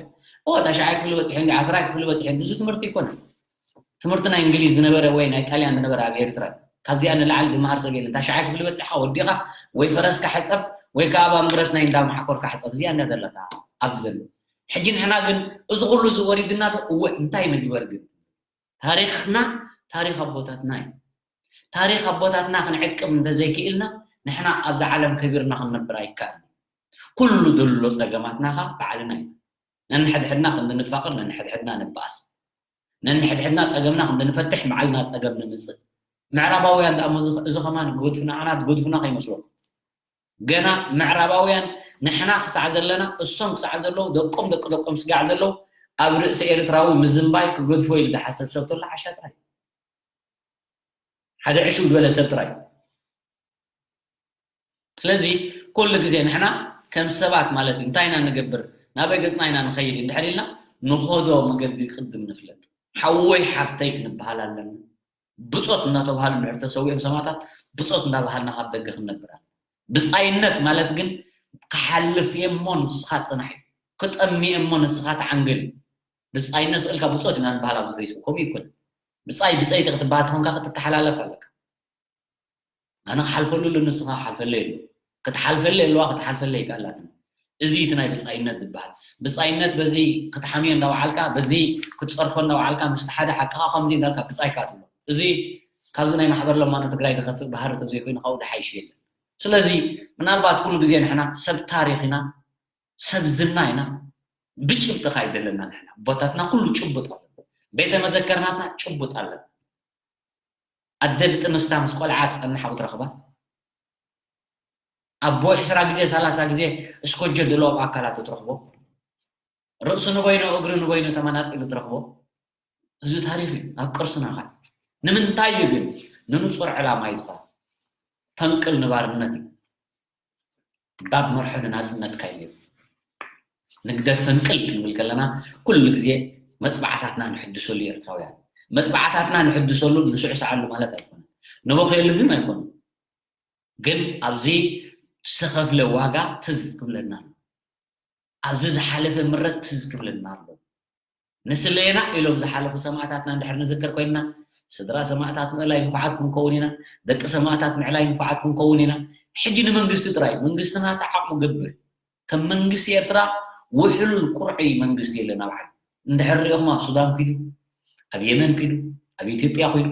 ኦ፣ ታሽዓይ ክፍሊ በጺሑ እንዲ፣ ዓስራይ ክፍሊ በጺሑ እንዲ፣ እዚ ትምህርቲ ኣይኮነን። ትምህርቲ ናይ እንግሊዝ ዝነበረ ወይ ናይ ጣልያን ዝነበረ ኣብ ኤርትራ፣ ካብዚኣ ንላዕሊ ዝመሃር ሰብ የለን። ታሽዓይ ክፍሊ በጺሕካ ወዲኻ ወይ ፈረስካ ሕጸብ ወይ ከኣ ኣብ ኣምብረስ ናይ እንዳ ማሕኮርካ ሕጸብ። እዚኣ እንዳ ዘለታ ኣብዚ ዘሎ። ሕጂ ንሕና ግን እዚ ኩሉ እዚ ወሪድና ዶ? እወ፣ እንታይ ንግበር ግን? ታሪኽና ታሪኽ ኣቦታትና እዩ። ታሪኽ ኣቦታትና ክንዕቅብ እንተዘይክኢልና፣ ንሕና ኣብዛ ዓለም ከቢርና ክንነብር ኣይከኣልን። ኩሉ ዘሎ ጸገማትና ኸኣ ባዕልና ኢና። ነንሕድሕድና ክንዲ ንፋቐር፣ ነንሕድሕድና ንበኣስ። ነንሕድሕድና ጸገምና ክንዲ ንፈትሕ፣ ባዕልና ጸገም ንምጽእ። ምዕራባውያን ደኣ እሞ እዚ፣ እዚ ኸማን ክገድፉና፣ ንዓና ዝገድፉና ከይመስለኩም። ገና ምዕራባውያን ንሕና ክሳዕ ዘለና፣ እሶም ክሳዕ ዘለዉ፣ ደቆም ደቂ ደቆም ስጋዕ ዘለዉ፣ ኣብ ርእሲ ኤርትራዊ ምዝንባይ ክገድፎ ኢሉ ዝሓሰብ ሰብ ተሎ ዓሻ ጥራይ። ሓደ ዕሽው ዝበለ ሰብ ጥራይ። ስለዚ ኩሉ ግዜ ንሕና ከም ሰባት ማለት እዩ፣ እንታይ ኢና ንገብር፣ ናበይ ገጽና ኢና ንኸይድ እንድሕር ኢልና፣ ንኸዶ መገዲ ቅድም ንፍለጥ። ሓወይ ሓብተይ ክንበሃል ኣለና። ብጾት እናተባህሉ እንድሕር ተሰዊኦም ሰማእታት፣ ብጾት እንዳበሃልና ካብ ደገ ክንነብር ኣለና። ብጻይነት ማለት ግን ክሓልፍ እየ እሞ ንስኻ ጽናሕ እዩ። ክጠሚ እየ እሞ ንስኻ ተዓንግል እዩ። ብጻይነት ስእልካ ብጾት ኢና ንበሃል ኣብዚ ፌስቡክ፣ ከምኡ ይኮን። ብጻይ ብጸይቲ ክትበሃል ተኾንካ ክትተሓላለፍ ኣለካ። ኣነ ክሓልፈሉ ኣለኒ፣ ንስኻ ሓልፈለይ ኣሎ። ክትሓልፈለይ ኣለዋ፣ ክትሓልፈለይ ኣይከኣላትን። እዚ እቲ ናይ ብጻይነት ዝበሃል። ብጻይነት በዚ ክትሓምዮ እንዳወዓልካ፣ በዚ ክትጸርፎ እንዳወዓልካ፣ ምስቲ ሓደ ሓቅኻ ከምዚ እንዳልካ ብጻይካ ትብሎ። እዚ ካብዚ ናይ ማሕበር ለማኖ ትግራይ ዝኸፍእ ባህሪ ተዘይኮይኑ ካብኡ ዝሓይሽ የለን። ስለዚ ምናልባት ኩሉ ግዜ ንሕና ሰብ ታሪኽ ኢና፣ ሰብ ዝና ኢና፣ ብጭብጢ ኸይድ ኣለና ንሕና። ኣቦታትና ኩሉ ጭቡጥ ኣለና። ቤተ መዘከርናትና ጭቡጥ ኣለና። ኣደ ብጥንስታ ምስ ቆልዓ ትጸንሕ ኣብኡ ትረኽባ። ኣቦ ዕስራ ግዜ፣ ሰላሳ ግዜ እስኮጀ ድሎ ኣብ ኣካላቱ ትረኽቦ። ርእሱ ንበይኑ፣ እግሪ ንበይኑ ተመናጢሉ ትረኽቦ። እዚ ታሪኽ እዩ፣ ኣብ ቅርስና ኸዓ። ንምንታይ እዩ ግን? ንንጹር ዕላማ እዩ ዝኸ-፣ ፈንቅል ንባርነት እዩ። ባብ መርሖ ንናጽነትካ እዩ ነይሩ። ንግደት ፈንቅል ክንብል ከለና፣ ኩሉ ግዜ መጽባዕታትና ንሕድሰሉ ኤርትራውያን። መጽባዕታትና ንሕድሰሉ ንስዕስዓሉ ማለት ኣይኮነን። ንበኽየሉ ግን ኣይኮነን። ግን ኣብዚ ዝተኸፍለ ዋጋ ትዝ ክብለና ኣሎ። ኣብዚ ዝሓለፈ ምረት ትዝ ክብለና ኣሎ። ንስለየና ኢሎም ዝሓለፉ ሰማእታትና እንድሕር ንዝክር ኮይንና፣ ስድራ ሰማእታት ምእላይ ንፉዓት ክንከውን ኢና፣ ደቂ ሰማእታት ምዕላይ ንፉዓት ክንከውን ኢና። ሕጂ ንመንግስቲ ጥራይ፣ መንግስትና እንታይ ዓቕሙ ገብር። ከም መንግስቲ ኤርትራ ውሕሉል ቁርዒ መንግስቲ የለን ኣብ ዓለም። እንድሕር ሪኢኹም ኣብ ሱዳን ኪዱ፣ ኣብ የመን ኪዱ፣ ኣብ ኢትዮጵያ ኪዱ፣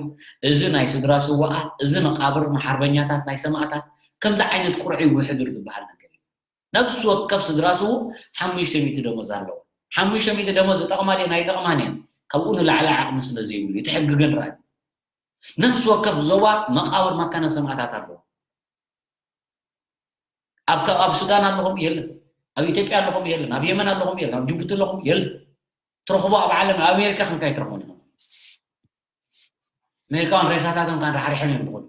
እዚ ናይ ስድራ ስውኣት፣ እዚ መቃብር መሓርበኛታት ናይ ሰማእታት፣ ከምዚ ዓይነት ቁርዒ ውሕዱር ዝበሃል ነገር የለን። ነፍሲ ወከፍ ስድራ ስዉእ ሓሙሽተ ሚእቲ ደሞዝ ኣለዎ። ሓሙሽተ ሚእቲ ደሞዝ ዝጠቕማ ድየን ኣይጠቕማን እየን። ካብኡ ንላዕሊ ዓቕሚ ስለ ዘይብሉ እዩ። እቲ ሕጊ ግን ርኣዩ። ነፍሲ ወከፍ ዞባ መቓብር መካነ ሰማእታት ኣለዎ። ኣብ ከ-፣ ኣብ ሱዳን ኣለኹም? የለን። ኣብ ኢትዮጵያ ኣለኹም? የለን። ኣብ የመን ኣለኹም? የለን። ኣብ ጅቡቲ ኣለኹም? የለን። ትረኽቦ ኣብ ዓለም፣ ኣብ ኣሜሪካ ክንካ ኣይትረኽቦን ኢኹም። ኣሜሪካውያን ሬሳታቶም ካን ራሕሪሖም እዮም ዝኸዱ።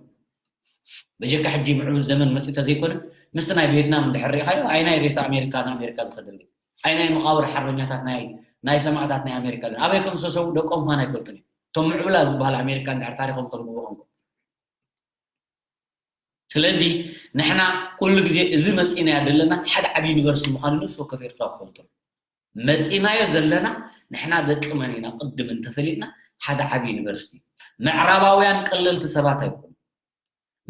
በጀካ ሕጂ ምዕቡል ዘመን መፂኡ ተዘይኮነ ምስቲ ናይ ቬትናም እንድሕር ሪኢኻዮ ኣይናይ ሬሳ ኣሜሪካ ንኣሜሪካ ዝኸደሉ ኣይናይ መቓብር ሓርበኛታት ናይ ናይ ሰማዕታት ናይ ኣሜሪካ ግን ኣበይ ከም ዝተሰዉ ደቆም ኳን ኣይፈልጡን እዮም እቶም ምዕብላ ዝበሃል ኣሜሪካ እንድሕር ታሪኮም ተንብቦ ኮንኩም ስለዚ ንሕና ኩሉ ግዜ እዚ መፂእናያ ዘለና ሓደ ዓብ ዩኒቨርሲቲ ምዃኑ ነፍሲ ወከፍ ኤርትራ ክፈልጡ መፂእናዮ ዘለና ንሕና ደቂ መን ኢና ቅድም እንተፈሊጥና ሓደ ዓብ ዩኒቨርሲቲ ምዕራባውያን ቀለልቲ ሰባት ኣይኮኑ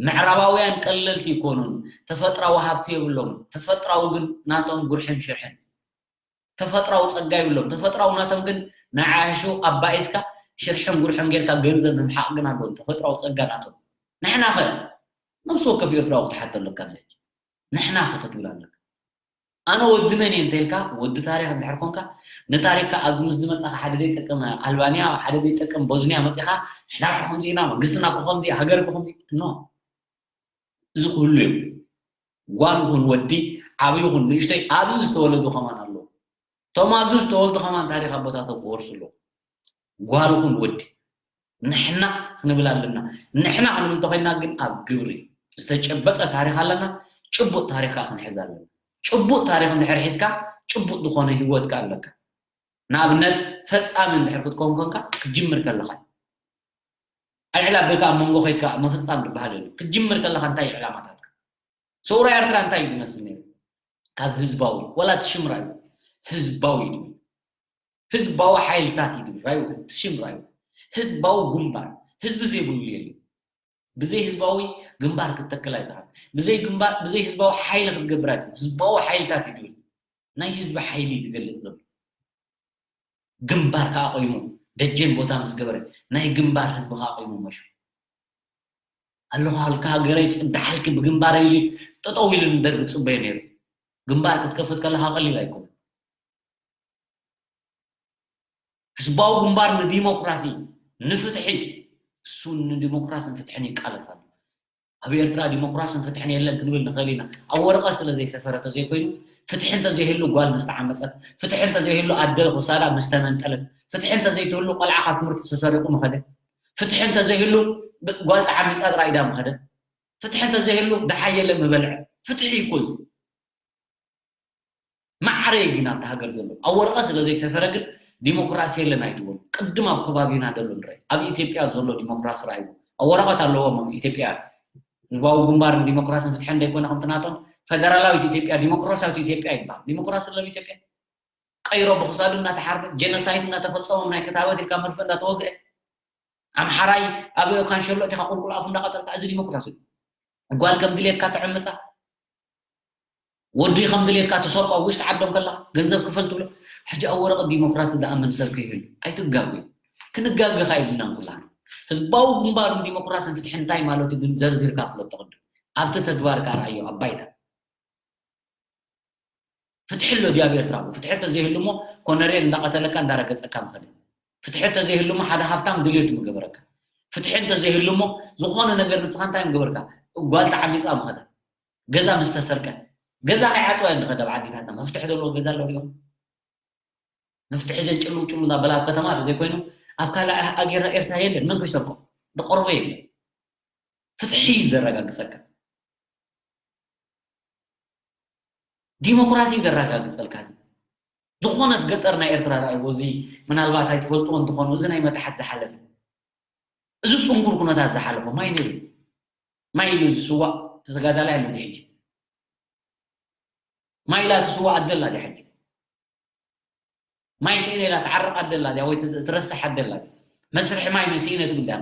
ምዕራባውያን ቀለልቲ ይኮኑን ተፈጥራዊ ሃብቲ የብሎም ተፈጥራዊ ግን ናቶም ጉርሕን ሽርሕን ተፈጥራዊ ጸጋ ይብሎም ተፈጥራዊ ናቶም ግን ንዓያሹ ኣባኢስካ ሽርሕን ጉርሕን ጌርካ ገንዘብ ምምሓቕ ግን ኣለዎም ተፈጥራዊ ጸጋ ናቶም ንሕና ኸ ነብሲ ወከፍ ኤርትራዊ ክትሓቶ ኣለካ ንሕና ኸ ክትብል ኣለካ ኣነ ወዲ መን እየ እንተልካ ወዲ ታሪክ እንድሕር ኮንካ ንታሪክካ ኣብዚ ምስ ዝመጻኻ ሓደ ዘይጠቅም ኣልባንያ ሓደ ዘይጠቅም ቦዝንያ መጺኻ ንሕና እኮ ከምዚ ኢና መንግስትና እኮ ከምዚ ሃገር እኮ ከምዚ ኖ እዚ ክህሉ እዩ ጓል ይኹን ወዲ ዓብዪ ይኹን ንእሽተይ ኣብዚ ዝተወለዱ ከማን ኣለዉ እቶም ኣብዚ ዝተወልዱ ከማን ታሪክ ኣቦታቶም ክወርሱ ኣለዉ ጓል ይኹን ወዲ ንሕና ክንብል ኣለና ንሕና ክንብል ተኮይና ግን ኣብ ግብሪ ዝተጨበጠ ታሪክ ኣለና ጭቡጥ ታሪክ ከዓ ክንሕዝ ኣለና ጭቡጥ ታሪክ እንድሕር ሒዝካ ጭቡጥ ዝኾነ ህይወት ከዓ ኣለካ ንኣብነት ፈፃሚ እንድሕር ክትከውን ኮንካ ክትጅምር ከለካ ኣልዕል ኣቢልካ ኣብ መንጎ ከይድካ ምፍፃም ዝበሃል የሉ ክትጅምር ከለካ እንታይ እዩ ዕላማታትካ ሰውራ ኤርትራ እንታይ እዩ ዝመስል ነይሩ ካብ ህዝባዊ ወላ እቲ ሽም ራዩ ህዝባዊ እዩ ህዝባዊ ሓይልታት እዩ ዝብል ራዩ እቲ ሽም ራዩ ህዝባዊ ግንባር ህዝቢ ዘይብሉ የሉ ብዘይ ህዝባዊ ግንባር ክትተክል ኣይትኽእል ብዘይ ግንባር ብዘይ ህዝባዊ ሓይሊ ክትገብር ኣይትኽእል ህዝባዊ ሓይልታት እዩ ዝብል ናይ ህዝቢ ሓይሊ እዩ ዝገልፅ ዘሎ ግንባር ከዓ ቆይሙ ደጀን ቦታ ምስ ገበረ ናይ ግንባር ህዝቢ ከዓ ቆይሙ መሹ ኣለኹ ሃልካ ሃገረይ ፅዳሓልኪ ብግንባር ኢሉ ጠጠው ኢሉ ንደርጊ ፅበዮ ነይሩ ግንባር ክትከፍት ከለካ ቀሊል ኣይኮነ ህዝባዊ ግንባር ንዲሞክራሲ ንፍትሒ እሱ ንዲሞክራስን ፍትሕን ይቃለስ ኣሎ ኣብ ኤርትራ ዲሞክራስን ፍትሕን የለን ክንብል ንኽእል ኢና ኣብ ወረቐት ስለ ዘይሰፈረ ተዘይኮይኑ ፍትሒ እንተዘይህሉ ጓል ምስ ተዓመፀት ፍትሒ እንተዘይህሉ ኣደ ክሳዳ ምስ ተመንጠለት ፍትሒ እንተዘይትህሉ ቆልዓ ካብ ትምህርቲ ተሰሪቑ ምኸደ ፍትሒ እንተዘይህሉ ጓል ተዓሚፃ ጥራይ ኢዳ ምኸደ ፍትሒ እንተዘይህሉ ደሓ የለ ምበልዐ ፍትሒ እዩ እዚ ማዕረ እዩ ግን ኣብቲ ሃገር ዘሎ ኣብ ወረቐ ስለ ዘይሰፈረ ግን ዲሞክራሲ የለን ኣይትበሉ ቅድም ኣብ ከባቢና ደሎ ንርኢ ኣብ ኢትዮጵያ ዘሎ ዲሞክራሲ ረኣይዎ ኣብ ወረቐት ኣለዎም ኣብ ኢትዮጵያ ህዝባዊ ግንባር ንዲሞክራስን ፍትሕን ዘይኮነ ከምቲ ናቶም ፈደራላዊት ኢትዮጵያ ዲሞክራሲያዊት ኢትዮጵያ ይበሃል ዲሞክራሲ ኣለብ ኢትዮጵያ ቀይሮ ብክሳዱ እናተሓርደ ጀነሳይድ እናተፈፀሞም ናይ ክታበት ኢልካ መርፈ እናተወግአ ኣምሓራይ ኣብ ካንሸሎ እቲካ ቁልቁል ኣፉ እንዳቀተልካ እዚ ዲሞክራሲ ጓል ከም ድሌትካ ትዕምፃ ወዲ ከም ድሌትካ ትሰርቆ ኣብ ውሽጢ ዓዶም ከላ ገንዘብ ክፈል ትብሎ ሕጂ ኣብ ወረቀት ዲሞክራሲ ዝኣምን ሰብ ከይህሉ ኣይትጋጉ ክንጋገ ካይብልናን ኩላና ህዝባዊ ግንባርን ዲሞክራስን ፍትሒ እንታይ ማለት ግን ዘርዚርካ ፍለጦ ቅድም ኣብቲ ተግባርካ ረኣዮ ኣብ ባይታ ፍትሒ ኣሎ ድዩ ኣብ ኤርትራ ፍትሒ ተዘይህሉ እሞ ኮነሬል እንዳቀተለካ እንዳረገፀካ ምኸደ ፍትሒ ተዘይህሉ እሞ ሓደ ሃብታም ድልዮት ምገበረካ ፍትሒ እንተዘይህሉ እሞ ዝኾነ ነገር ንስኻ እንታይ ምገበርካ ጓል ተዓሚፃ ምኸደ ገዛ ምስ ተሰርቀ ገዛ ከይዓፅዋ እንድኸደ ኣብ ዓዲታትና መፍትሒ ዘለዎ ገዛ ኣሎ ሪኦም መፍትሒ ዘን ጭሉ ጭሉ እናበላ ኣብ ከተማ ተዘይኮይኑ ኣብ ካልእ ኣጌራ ኤርትራ የለን መን ከይሰርቆ ዝቆርቦ የለን ፍትሒ እዩ ዘረጋግፀካ ዲሞክራሲ ዘረጋግፀልካ እዚ ዝኾነት ገጠር ናይ ኤርትራ ርኣይዎ እዚ ምናልባት ኣይትፈልጥዎ እንትኾኑ እዚ ናይ መታሓት ዝሓለፈ እዚ ፅንጉር ኩነታት ዝሓለፎ ማይ ነይሩ ማይ ኢሉ ዝስዋእ ተጋዳላይ ኣሎ ሕጂ ማይ ኢላ ትስዋእ ኣደላ ሕጂ ማይ ስኢነ ኢላ ትዓርቕ ኣደላ ድያ ወይ ትረስሕ ኣደላ ድያ መስርሒ ማይ ስኢነ ትብል ድያ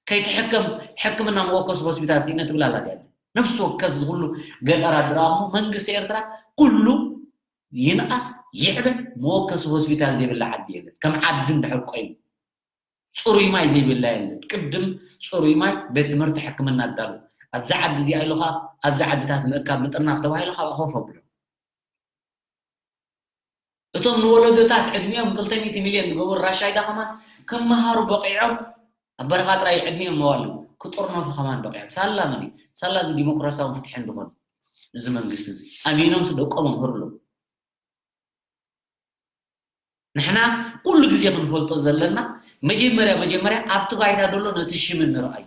ከይትሕከም ሕክምና መወከሲ ሆስፒታል ስኢነ ትብል ኣላ ድያ ነፍሲ ወከፍ ዝኩሉ ገጠራት ድረኣሞ መንግስቲ ኤርትራ ኩሉ ይንኣስ ይዕበ መወከሲ ሆስፒታል ዘይብላ ዓዲ የለን ከም ዓዲ እንድሕር ቆይኑ ፅሩይ ማይ ዘይብላ የለን ቅድም ፅሩይ ማይ ቤት ትምህርቲ ሕክምና ኣዳሉ ኣብዚ ዓዲ እዚኣ ኢሉካ ኣብዚ ዓድታት ምእካብ ምጥርናፍ ተባሂሉ ካብ ኣኾፍ ኣብሎ እቶም ንወለዶታት ዕድሚኦም ክልተ ሚእቲ ሚልዮን ዝገበሩ ራሻይዳ ከማን ክመሃሩ በቂዖም ኣብ በረኻ ጥራይ ዕድሚኦም መዋሉ ክጥርነፉ ከማን በቂዖም ሳላ መን እዩ ሳላ እዚ ዲሞክራሲያውን ፍትሕን ዝኾነ እዚ መንግስቲ እዚ ኣሚኖምስ ደቆም ኣምህሩ ኣለዉ ንሕና ኩሉ ግዜ ክንፈልጦ ዘለና መጀመርያ መጀመርያ ኣብቲ ባይታ ዘሎ ነቲ ሽም እንርኣዩ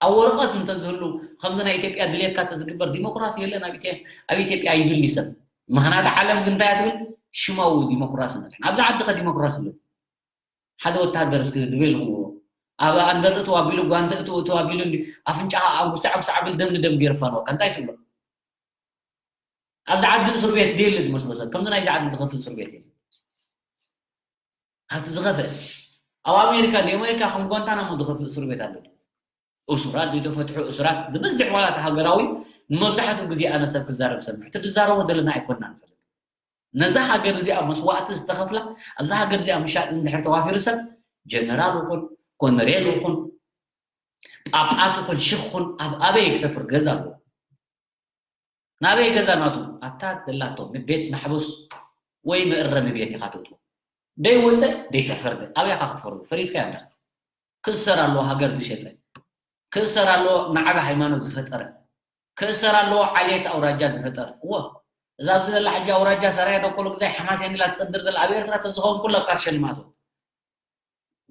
ኣብ ወረቐት እንተዝህሉ ከምዚ ናይ ኢትዮጵያ ድሌትካ ተዝግበር ዲሞክራሲ የለን ኣብ ኢትዮ- ኣብ ኢትዮጵያ ይብል ይሰብ። ምኽንያቱ ዓለም ግን እንታይ እያ ትብል? ሽማዊ ዲሞክራሲ ንርኢ። ኣብዚ ዓዲ ከ ዲሞክራሲ ኣሎ? ሓደ ወታደር እስኪ ድብል ኢልኩም ኣብ ኣንደር እትው ኣቢሉ ጓንተ እትው እትው ኣቢሉ እንዲ ኣፍንጫኻ ኣጉሳዕ ኣጉሳዕ ብል ደም ንደም ገይሩ ፋንዋካ እንታይ ትብሎ? ኣብዚ ዓዲ እስር ቤት ድየለ ዝመስሎ ሰብ ከምዚ ናይዚ ዓዲ ዝኸፍእ እስር ቤት የለ። ኣብቲ ዝኸፍእ ኣብ ኣሜሪካ ንኣሜሪካ ከም ጓንታናሞ ዝኸፍእ እስር ቤት ኣሎ። እሱራት ዘይተፈትሑ እሱራት ዝበዝሕ ዋላ እቲ ሃገራዊ ንመብዛሕትኡ ግዜ ኣነ ሰብ ክዛረብ ሰምዕ እቲ ዝዛረቦ ዘለና ኣይኮንና ንፈልጥ። ነዛ ሃገር እዚኣ መስዋእቲ ዝተኸፍላ ኣብዛ ሃገር እዚኣ ምሻጥ እንድሕር ተዋፊሩ ሰብ ጀነራል ይኹን ኮነሬል ይኹን ጳጳስ ይኹን ሽኽ ይኹን ኣብ ኣበይ ክሰፍር ገዛ ኣለዎ? ናበይ ገዛ ናቱ ኣብታ ደላቶ ቤት ማሕቡስ ወይ መእረሚ ቤት ኢኻ ትእትዎ። ደይወፀ ደይተፈርደ ኣበይ ኢኻ ክትፈርዶ ፈሪድካ እንዳ ክእሰር ኣለዎ ሃገር ዝሸጠ ክእሰር ኣለዎ ንዓበ ሃይማኖት ዝፈጠረ ክእሰር ኣለዎ ዓሌት ኣውራጃ ዝፈጠረ እዎ እዛ ኣብዚ ዘላ ሕጂ ኣውራጃ ሰራያ ደኮሎ ግዛይ ሓማሴን ኢላ ትፀድር ዘላ ኣብ ኤርትራ ተዝኸውን ኩሉ ኣብ ካርሸ ልማት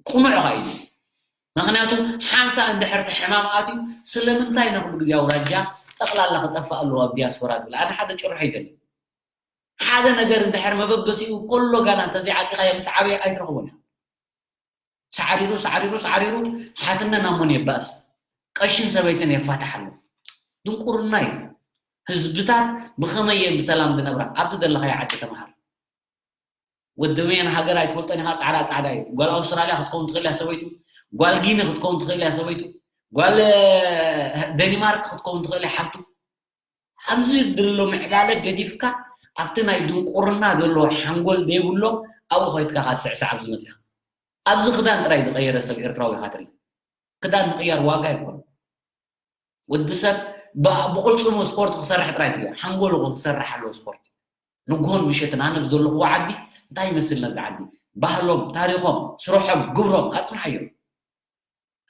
ቅኑዕ ኢኻ እዩ ምክንያቱ ሓንሳ እንድሕር እቲ ሕማም ኣትዩ ስለምንታይ ነብሉ ግዜ ኣውራጃ ጠቕላላ ክጠፍእ ኣለዎ ኣብ ዲያስፖራ ዝብል ኣነ ሓደ ጭርሖ ይደሊ ሓደ ነገር እንድሕር መበገሲኡ ኮሎ ጋና እንተዘይዓፂኻዮ ምስ ዓበየ ኣይትረኽቦን ኢኻ ሳዕሪሩ ሳዕሪሩ ሳዕሪሩ ሓትነ ናብ መን የባእስ ቀሽን ሰበይትን የፋታሕ ኣሎ ድንቁርና እዩ ህዝብታት ብኸመይ እየን ብሰላም ዝነብራ ኣብዚ ዘለኻዮ ዓዲ ተምሃር ወዲ መን ሃገር ኣይትፈልጦን ኢኻ ፃዕዳ ፃዕዳ እዩ ጓል ኣውስትራልያ ክትከውን ትኽእል እያ ሰበይቱ ጓል ጊኒ ክትከውን ትኽእል እያ ሰበይቱ ጓል ደኒማርክ ክትከውን ትኽእል እያ ሓፍቱ ኣብዚ ድሎ ምዕባለ ገዲፍካ ኣብቲ ናይ ድንቁርና ዘሎ ሓንጎል ዘይብሎ ኣብኡ ኮይትካ ካብ ስዕሳዕ ኣብዚ መፅኻ ኣብዚ ክዳን ጥራይ ዝቀየረ ሰብ ኤርትራዊ ኢኻ ትርኢ ክዳን ምቅያር ዋጋ ይኮን ወዲ ሰብ ብቁልፅሙ ስፖርት ክሰርሕ ጥራይ ትሪኦ ሓንጎሉ ክሰርሕ ኣለዎ ስፖርት ንግሆን ምሸትን ኣነ ዘለኹዎ ዓዲ እንታይ ይመስል ነዚ ዓዲ ባህሎም ታሪኾም ስርሖም ግብሮም ኣፅንዓዮም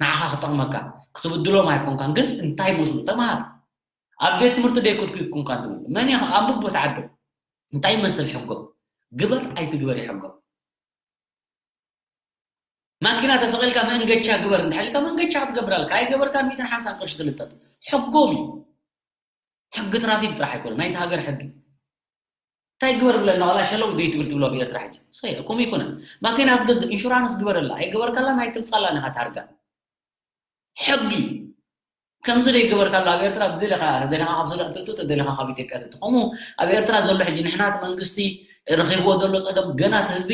ንዓኻ ክጠቕመካ ክትብድሎም ኣይኮንካን ግን እንታይ መስሉ ተምሃር ኣብ ቤት ትምህርቲ ደይኮድኩ ይኩንካ ትብል መን ኢኻ ኣንብቦ ተዓዶ እንታይ ይመስል ሕጎም ግበር ኣይትግበር ይሕጎም ማኪና ተሰቒልካ መንገቻ ግበር እንድሕር ኢልካ መንገቻ ክትገብር ኣለካ ኣይገበርካን ሚእትን ሓምሳን ቅርሺ ትልጠጥ ሕጎም እዩ ሕጊ ትራፊክ ጥራሕ ኣይኮነ ናይቲ ሃገር ሕጊ እንታይ ግበር ብለና ዋላ ሸለው ደይ ትብል ትብሎ ብኤርትራ ሕጂ ሰይ እኮም ይኮነ ማኪና ክትገዝእ ኢንሹራንስ ግበረላ ኣይገበርካላ ናይ ትብጻላ ናኻ ታርጋ ሕጊ ከምዚ ደይ ግበርካላ ኣብ ኤርትራ ብደለኻ ደለኻ ካብ ስለ ትእቱ ደለኻ ካብ ኢትዮጵያ ትእቱ ከምኡ ኣብ ኤርትራ ዘሎ ሕጂ ንሕና መንግስቲ ረኺብዎ ዘሎ ጸገም ገና ህዝቢ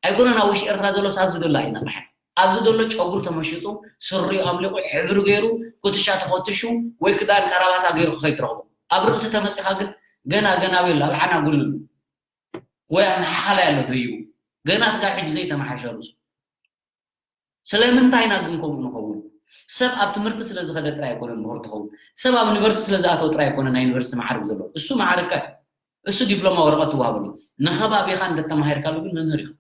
ኣይኮነን ኣብ ውሽጢ ኤርትራ ዘሎ ሳብዚ ዘሎ ኣይነቕሐን ኣብዚ ዘሎ ጨጉሩ ተመሽጡ ስሪኡ ኣምሊቑ ሕብሪ ገይሩ ኩትሻ ተኸትሹ ወይ ክዳን ካራባታ ገይሩ ክኸይድ ትረኽቦ ኣብ ርእሲ ተመፂኻ ግን ገና ገና ቤሎ ኣብ ሓና ጉልሉ ወይ ኣመሓሓላይ ኣሎ ደይቡ ገና ስጋብ ሕጂ ዘይተመሓሸ ርእሱ ስለምንታይ ኢና ግን ከምኡ ንኸውን ሰብ ኣብ ትምህርቲ ስለ ዝኸደ ጥራይ ኣይኮነን ምሁር ትኸውን ሰብ ኣብ ዩኒቨርሲቲ ስለ ዝኣተወ ጥራይ ኣይኮነ ናይ ዩኒቨርሲቲ ማዕርግ ዘለዎ እሱ ማዕርግ ከ እሱ ዲፕሎማ ወረቐት ትዋሃበሉ ንኸባቢኻ እንደተማሂርካሉ ግን መምህር ኢኻ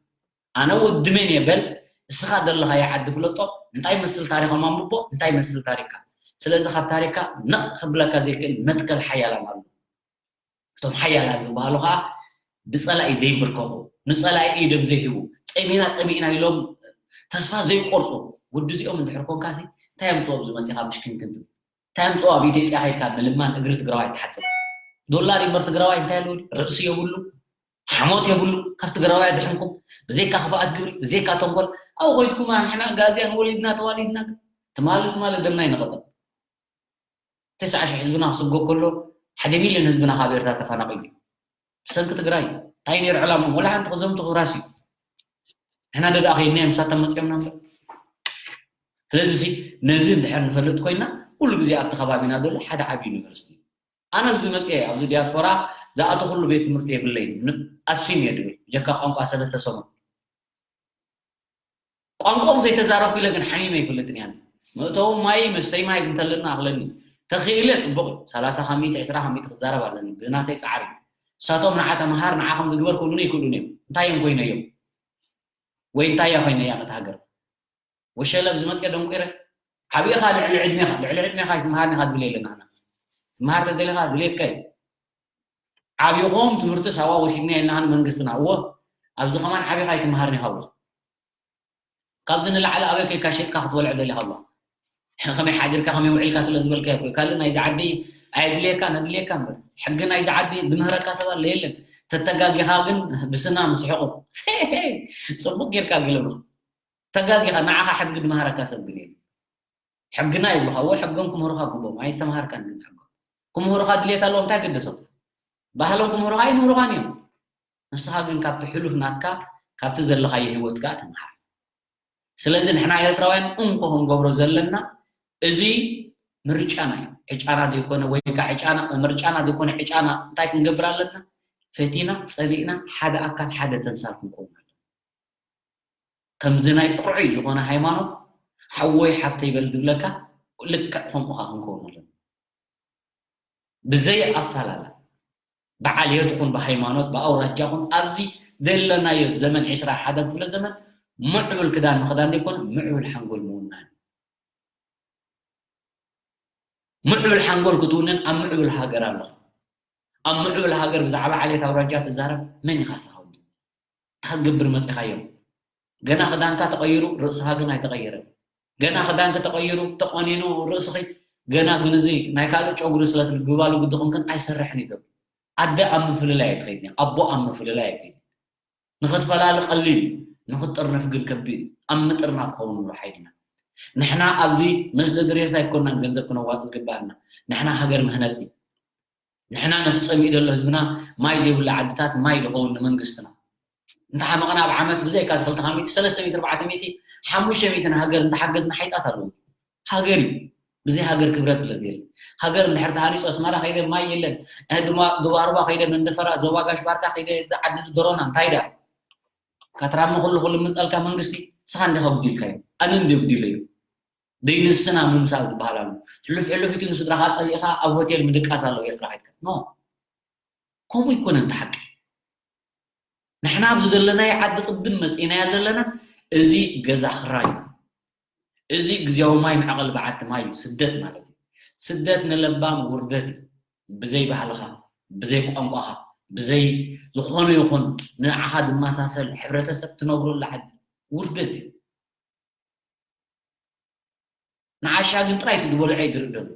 ኣነ ወዲ መን እየ በል እስኻ ዘለኻዮ ዓዲ ፍለጦ እንታይ መስል ታሪኾም ኣንብቦ እንታይ መስል ታሪካ ስለዚ ካብ ታሪካ ነቕ ክብለካ ዘይክእል መትከል ሓያላን ኣሎ እቶም ሓያላን ዝበሃሉ ከዓ ብፀላኢ ዘይምርከኹ ንፀላኢ ኢዶም ዘይህቡ ጠሚና ፀሚእና ኢሎም ተስፋ ዘይቆርፁ ወዲ እዚኦም እንድሕር ኮንካሲ እንታይ ኣምፅኦ ኣብዚ መፂኻ ምሽክንክን ትብል እንታይ ኣምፅኦ ኣብ ኢትዮጵያ ከይድካ ምልማን እግሪ ትግራዋይ ትሓፅብ ዶላር ይምበር ትግራዋይ እንታይ ኣለዎ ርእሲ የብሉ ሓሞት የብሉ ካብ ትግራዋይ ኣድሕንኩም ብዘይካ ክፍኣት ግብሪ ብዘይካ ተንኮል ኣብኡ ኮይድኩም ንሕና ጋዝያን ወሊድና ተዋሊድና ትማሊ ትማሊ ደምና ይነቐፀ ተስዓ ሺሕ ህዝብና ክስጎ ከሎ ሓደ ሚልዮን ህዝብና ካብ ኤርትራ ተፈናቒሉ እዩ ብሰንኪ ትግራይ እንታይ ነይሩ ዕላሞም ወላ ሓንቲ ክዘምቱ ክራስ እዩ ንሕና ደዳ ከይድና ምሳቶም መፅኦምና እምበር ስለዚ ነዚ እንድሕር ንፈልጥ ኮይና ኩሉ ግዜ ኣብቲ ከባቢና ዘሎ ሓደ ዓብዪ ዩኒቨርሲቲ ኣነ ኣብዚ መፅአ ኣብዚ ዲያስፖራ ዝኣተኹሉ ቤት ትምህርቲ የብለይን ኣስም እየ ድብል ጀካ ቋንቋ ሰለስተ ሰሙን ቋንቋኦም ዘይተዛረብኩ ኢለ ግን ሓሚመ ኣይፈልጥን እያ መእተዊ ማይ መስተይ ማይ እንተለና ኣኽለኒ ተኽኢለ ፅቡቕ እዩ ሰላሳ ካብ ሚእቲ ዕስራ ካብ ሚእቲ ክዛረብ ኣለኒ ብናተይ ፃዕሪ ንሳቶም ንዓ ተምሃር ንዓ ከም ዝግበር ክብሉኒ ይክእሉን እዮም እንታይ እዮም ኮይነ እዮም ወይ እንታይ እያ ኮይነ እያ ነቲ ሃገር ወሸለ ኣብዚ መፅአ ደንቂረ ዓብኻ ልዕሊ ዕድሜኻ ልዕሊ ዕድሜኻ ኣይትምሃርን ኢኻ ትብል የለና ንሕና ትምሃር ተደሊኻ ድሌትካ እዩ ዓብኹም ትምህርቲ ሳዋ ወሲድና የለናን መንግስትና እዎ ኣብዚ ከማን ዓብኻ ኣይትምሃርን ኢኻ ብሎ ካብዚ ንላዕሊ ኣበይ ከይድካ ሸጥካ ክትበልዖ ደሊኻ ብሎ ከመይ ሓዲርካ ከመይ ውዒልካ ስለ ዝበልካ ይኮ ካልእ ናይዚ ዓዲ ኣየድልየካ ነድልየካ እምበር ሕጊ ናይዚ ዓዲ ዝምህረካ ሰብ ኣሎ የለን። ተተጋጊኻ ግን ብስና ምስሕቑ ጽቡቅ ጌርካ ግለብኻ። ተጋጊኻ ንዓኻ ሕጊ ዝመሃረካ ሰብ ግን የለን። ሕግና ይብሉኻ እዎ ሕጎም ክምህሩኻ ግቦም ኣይተምሃርካን ግን ሕጎም ክምህሩኻ ድልየት ኣለዎም እንታይ ገደሶም? ባህሎም ክምህሩኻ ኣይምህሩኻን እዮም። ንስኻ ግን ካብቲ ሕሉፍ ናትካ ካብቲ ዘለኻዮ ህይወት ከዓ ተምሃር። ስለዚ ንሕና ኤርትራውያን እንኮ ክንገብሮ ዘለና እዚ ምርጫና እዩ። ዕጫና ዘይኮነ ወይ ከዓ ዕጫና ምርጫና ዘይኮነ ዕጫና እንታይ ክንገብር ኣለና? ፈቲና ጸሊእና ሓደ ኣካል ሓደ ተምሳል ክንከውን ኣለና። ከምዚ ናይ ቁርዑይ ዝኾነ ሃይማኖት ሓወይ ሓብተይ በል ዝብለካ ልክዕ ከምኡኻ ክንከውን ኣለና። ብዘይ ኣፈላላ ብዓልየት ኹን ብሃይማኖት ብኣውራጃ ኹን ኣብዚ ዘለናዮ ዘመን ዕስራ ሓደን ክፍለ ዘመን ምዕብል ክዳን ምኽዳን ዘይኮነ ምዕብል ሓንጎል ምውናን ምዕብል ሓንጎል ክትውንን ኣብ ምዕብል ሃገር ኣለኻ። ኣብ ምዕብል ሃገር ብዛዕባ ዓሌት ኣውራጃ ትዛረብ መን ኢኻ ስኻ ወዲ? እንታይ ክትገብር መጺኻዮም? ገና ክዳንካ ተቐይሩ ርእስኻ ግን ኣይተቐየረን። ገና ክዳንኪ ተቐይሩ ተቖኒኑ ርእስኺ ገና ግን እዚ ናይ ካልእ ጨጉሪ ስለ ትልግባሉ ግዲ ኮንክን ኣይሰርሕን ይገብር። ኣደ ኣብ ምፍልላይ ኣይትኸይድን ኣቦ ኣብ ምፍልላይ ኣይትኸይድን። ንኽትፈላሊ ቀሊል እዩ፣ ንኽትጥርንፍ ግን ከቢድ እዩ። ኣብ ምጥርናፍ ክኸውን ንብሎ ሓይልና። ንሕና ኣብዚ መስደዲ ሬሳ ኣይኮናን ገንዘብ ክነዋጥ ዝግባኣና። ንሕና ሃገር መህነፂ። ንሕና ነቲ ፀሚኡ ዘሎ ህዝብና ማይ ዘይብሉ ዓድታት ማይ ዝኸውን ንመንግስትና። እንተሓመቕና ኣብ ዓመት ብዘይካ ክልተ ሚእቲ፣ ሰለስተ ሚእቲ፣ ኣርባዕተ ሚእቲ፣ ሓሙሽተ ሚእቲ ንሃገር እንተሓገዝና ሓይጣት ኣለዉ። ሃገር እዩ። ብዘይ ሃገር ክብረት ስለ ዘየለ። ሃገር እንድሕር ተሃኒፁ ኣስመራ ከይደ ማይ የለን። እህ ድማ ዱባሩባ ከይደ መንደፈራ፣ ዞባ ጋሽ ባርካ ከይደ እዚ ዓዲ እዚ ደሮና እንታይ ደኣ? ካትራመ ኩሉ ኩሉ ምፀልካ መንግስቲ ስኻ እንዲኻ ጉዲልካዮ። ኣነ እንዲ ጉዲለዮ። ደይንስና ምምሳል ዝበሃል ኣሎ። ሕሉፍ ሕሉፍ እቲ ንስድራኻ ፀሊእኻ ኣብ ሆቴል ምድቃስ ኣሎ ኤርትራ ከይድካ። ኖ። ከምኡ ይኮነን እቲ ሓቂ። ንሕና ኣብዚ ዘለናዮ ዓዲ ቅድም መፂእናዮ ዘለና እዚ ገዛ ክራይ እዩ። እዚ ግዜያዊ ማይ መዕቐሊ በዓቲ ማይ እዩ ስደት ማለት እዩ። ስደት ንለባም ውርደት እዩ። ብዘይ ባህልኻ ብዘይ ቋንቋኻ ብዘይ ዝኾነ ይኹን ንዓኻ ዝመሳሰል ሕብረተሰብ ትነብረሉ ዓዲ ውርደት እዩ። ንዓሻ ግን ጥራይ እቲ ዝበልዖ እዩ ዝርኢ ዘሎ።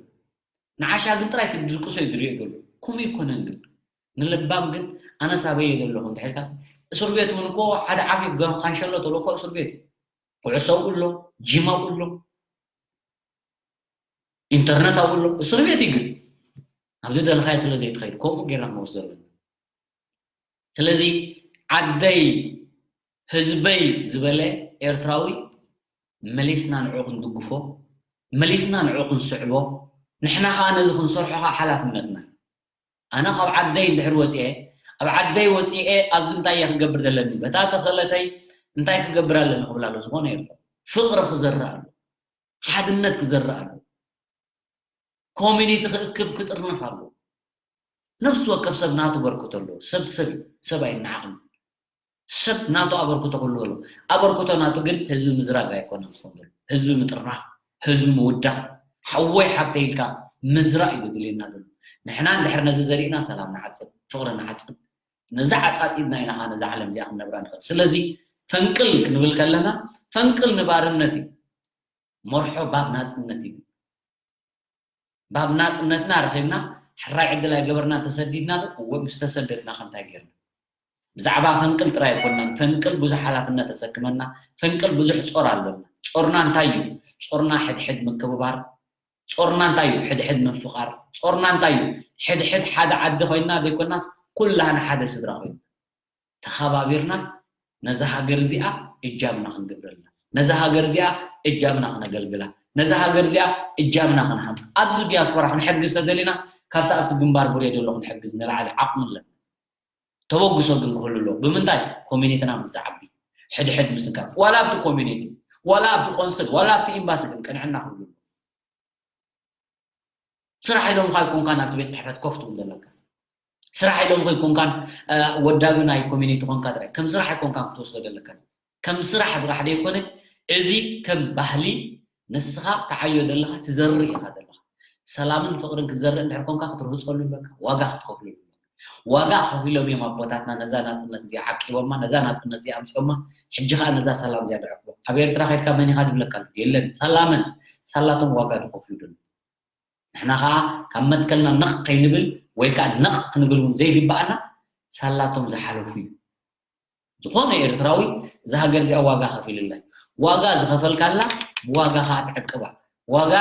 ንዓሻ ግን ጥራይ እቲ ዝድቅሶ እዩ ዝርኢ ዘሎ። ከምኡ ይኮነን ግን ንለባም ግን ኣነስ ኣበይ እየ ዘለኹ እንድሕር ኢልካ እስር ቤት እውን እኮ ሓደ ዓፍ ካንሸሎ ተሎ እኮ እስር ቤት እዩ። ኩዕሶ ኣብኡ ኣሎ፣ ጂም ኣብኡ ኣሎ፣ ኢንተርነት ኣብኡ ኣሎ። እስር ቤት እዩ ግን ኣብዚ ደለኻዮ ስለ ዘይትኸይድ ከምኡ ጌርና ክንወስዶ ኣለና። ስለዚ ዓደይ ህዝበይ ዝበለ ኤርትራዊ መሊስና ንዕኡ ክንድግፎ መሊስና ንዕኡ ክንስዕቦ ንሕና ከዓ ነዚ ክንሰርሖ ከዓ ሓላፍነትና ኣነ ካብ ዓደይ እንድሕር ወፅኤ ኣብ ዓደይ ወፅኤ ኣብዚ እንታይ እየ ክገብር ዘለኒ በታ ተኽእለተይ እንታይ ክገብር ኣለኒ ክብል ኣሎ ዝኾነ ኤርትራ ፍቕሪ ክዘርእ ኣሎ ሓድነት ክዘርእ ኣሎ ኮሚኒቲ ክእክብ ክጥርንፍ ኣሎ ነፍሲ ወከፍ ሰብ ናቱ በርክቶ ኣለዎ ሰብ ሰብ ሰብ ኣይነዓቕን ሰብ ናቱ ኣበርክቶ ክህልዎ ኣለዎ ኣበርክቶ ናቱ ግን ህዝቢ ምዝራግ ኣይኮነን ዝኸውን ዘሎ ህዝቢ ምጥርናፍ ህዝቢ ምውዳእ ሓወይ ሓብተይ ኢልካ ምዝራእ እዩ ድልየና ዘሎ ንሕና እንድሕር ነዚ ዘሪእና ሰላም ንዓፅብ ፍቕሪ ንዓፅብ ነዚ ዓፃፂብና ኢና ከዓ ነዛ ዓለም እዚኣ ክንነብራ ንኽእል ስለዚ ፈንቅል ክንብል ከለና ፈንቅል ንባርነት እዩ መርሖ ባብ ናፅነት እዩ ባብ ናፅነትና ረኺብና ሕራይ ዕድል ኣይገበርና ተሰዲድና ዶ እወ ምስ ተሰደድና ከምታይ ጌርና ብዛዕባ ፈንቅል ጥራይ ኣይኮናን ፈንቅል ብዙሕ ሓላፍነት ተሰክመና ፈንቅል ብዙሕ ፆር ኣለና ፆርና እንታይ እዩ ፆርና ሕድሕድ ምክብባር ጾርና እንታይ እዩ? ሕድሕድ ምፍቓር። ጾርና እንታይ እዩ? ሕድሕድ ሓደ ዓዲ ኮይንና ዘይኮናስ ኩላህና ሓደ ስድራ ኮይንና ተኸባቢርና ነዛ ሃገር እዚኣ እጃምና ክንገብረላ፣ ነዛ ሃገር እዚኣ እጃምና ክነገልግላ፣ ነዛ ሃገር እዚኣ እጃምና ክንሃንፃ። ኣብዚ ዲያስፖራ ክንሕግዝ ተደሊና ካብቲ ኣብቲ ግንባር ቡሬ ዘሎ ክንሕግዝ ንላዕሊ ዓቕሚ ኣለና። ተበግሶ ግን ክህሉ ኣለዎ። ብምንታይ? ኮሚኒቲና ምስ ዝዓቢ፣ ሕድሕድ ምስ ንካብ። ዋላ ኣብቲ ኮሚኒቲ፣ ዋላ ኣብቲ ቆንስል፣ ዋላ ኣብቲ ኤምባሲ ግን ቅንዕና ክህሉ ኣለዎ። ስራሕ ኢሎምኻ ኣይኮንካን ኣብቲ ቤት ፅሕፈት ኮፍ ትብል ዘለካ። ስራሕ ኢሎምኻ ኣይኮንካን ወዳቢ ናይ ኮሚኒቲ ኮንካ ጥራይ ከም ስራሕ ኣይኮንካን ክትወስዶ ዘለካ። ከም ስራሕ ጥራሕ ዘይኮነ እዚ ከም ባህሊ ንስኻ ተዓዮ ዘለኻ ትዘርእ ኢኻ ዘለኻ። ሰላምን ፍቕርን ክትዘርእ እንድሕር ኮንካ ክትርህፀሉ ኣለካ፣ ዋጋ ክትከፍለሉ ኣለካ። ዋጋ ከፊሎም እዮም ኣቦታትና ነዛ ናፅነት እዚኣ ዓቂቦማ፣ ነዛ ናፅነት እዚኣ ኣምፂኦማ። ሕጂ ከዓ ነዛ ሰላም እዚኣ ንዕቅቦ። ኣብ ኤርትራ ከድካ መን ኢኻ ዝብለካ ኣሎ? የለን። ሰላምን ሳላቶም ዋጋ ዝኸፍሉ ደለዉ። ንሕና ከዓ ካብ መትከልና ነቕ ከይንብል ወይ ከዓ ነቕ ክንብል እውን ዘይግባኣና ሳላቶም ዝሓለፉ እዩ። ዝኾነ ኤርትራዊ እዛ ሃገር እዚኣ ዋጋ ከፊልላ እዩ። ዋጋ ዝኸፈልካላ ብዋጋ ከዓ ትዕቅባ። ዋጋ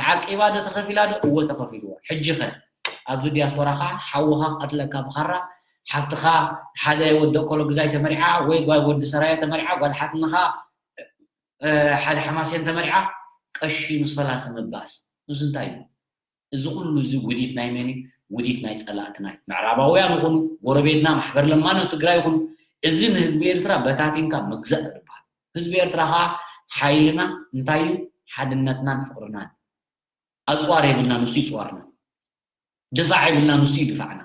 ተዓቂባ ዶ ተኸፊላ ዶ? እወ ተኸፊልዋ። ሕጂ ኸ ኣብዚ ዲያስፖራ ከዓ ሓውኻ ክቐትለካ ብኻራ፣ ሓፍትኻ ሓደ ወዲ ኮሎ ግዛይ ተመሪዓ ወይ ጓል ወዲ ሰራየ ተመሪዓ፣ ጓል ሓትንኻ ሓደ ሓማሴን ተመሪዓ ቀሺ ምስ ፈላሲ ምባስ እዚ እንታይ እዩ? እዚ ኩሉ እዚ ውዲት ናይ መን እዩ? ውዲት ናይ ጸላእትና እዩ። ምዕራባውያን ይኹኑ ጎረቤትና ማሕበር ለማኖ ትግራይ ይኹኑ እዚ ንህዝቢ ኤርትራ በታቲንካ ምግዛእ ዝበሃል። ህዝቢ ኤርትራ ከዓ ሓይልና እንታይ እዩ? ሓድነትናን ፍቕርናን። ኣጽዋር የብልና ንሱ ይጽዋርና። ድፋዕ የብልና ንሱ ይድፋዕና።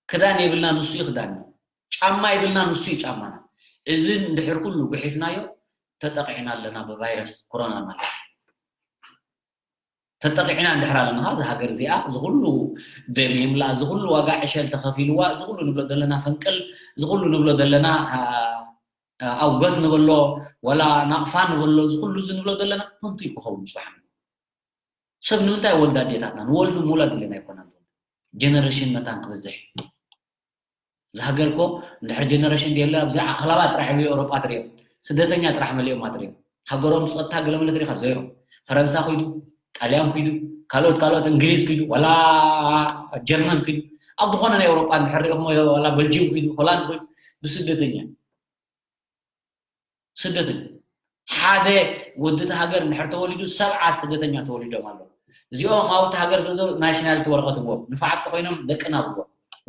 ክዳን የብልና ንሱ ይኽዳንና። ጫማ የብልና ንሱ ይጫማና። እዚ እንድሕር ኩሉ ጉሒፍናዮ ተጠቂዕና ኣለና ብቫይረስ ኮሮና ማለት እዩ። ተጠቂዕና እንድሕር ኣለና እዛ ሃገር እዚኣ እዚ ኩሉ ደም የምላ እዚ ኩሉ ዋጋ ዕሸል ተኸፊልዋ እዚ ኩሉ ንብሎ ዘለና ፈንቅል እዚ ኩሉ ንብሎ ዘለና ኣውገት ንብሎ ወላ ናቕፋ ንብሎ እዚ ኩሉ እዚ ንብሎ ዘለና ከንቱ እዩ ክኸውን ጽባሕ። ሰብ ንምንታይ ወልዳ ኣዴታትና ንወልፊ ምውላድ ኢለን ኣይኮናን። ጀነሬሽን መታን ክበዝሕ እዚ ሃገር እኮ እንድሕር ጀነሬሽን ድየለ ኣብዚ ኣኽላባ ጥራሕ ዕብዩ ኤውሮጳ ትሪኦ ስደተኛ ጥራሕ መሊኦማ ትሪኦ ሃገሮም ጸጥታ ገለመለ ትሪኻ ዜሮ። ፈረንሳ ኩይዱ፣ ጣልያን ኩይዱ፣ ካልኦት ካልኦት እንግሊዝ ኩይዱ፣ ዋላ ጀርመን ኩይዱ፣ ኣብ ዝኾነ ናይ ኤውሮጳ እንድሕር ሪእኹሞ ዋላ በልጅም ኩይዱ፣ ሆላንድ ኩይዱ ብስደተኛ ስደተኛ ሓደ ወዲ እቲ ሃገር እንድሕር ተወሊዱ ሰብዓ ስደተኛ ተወሊዶም ኣለዉ። እዚኦም ኣብቲ ሃገር ስለ ዘለዉ ናሽናሊቲ ወረቐት ህቦም ንፋዓት ተኮይኖም ደቅና ብሎ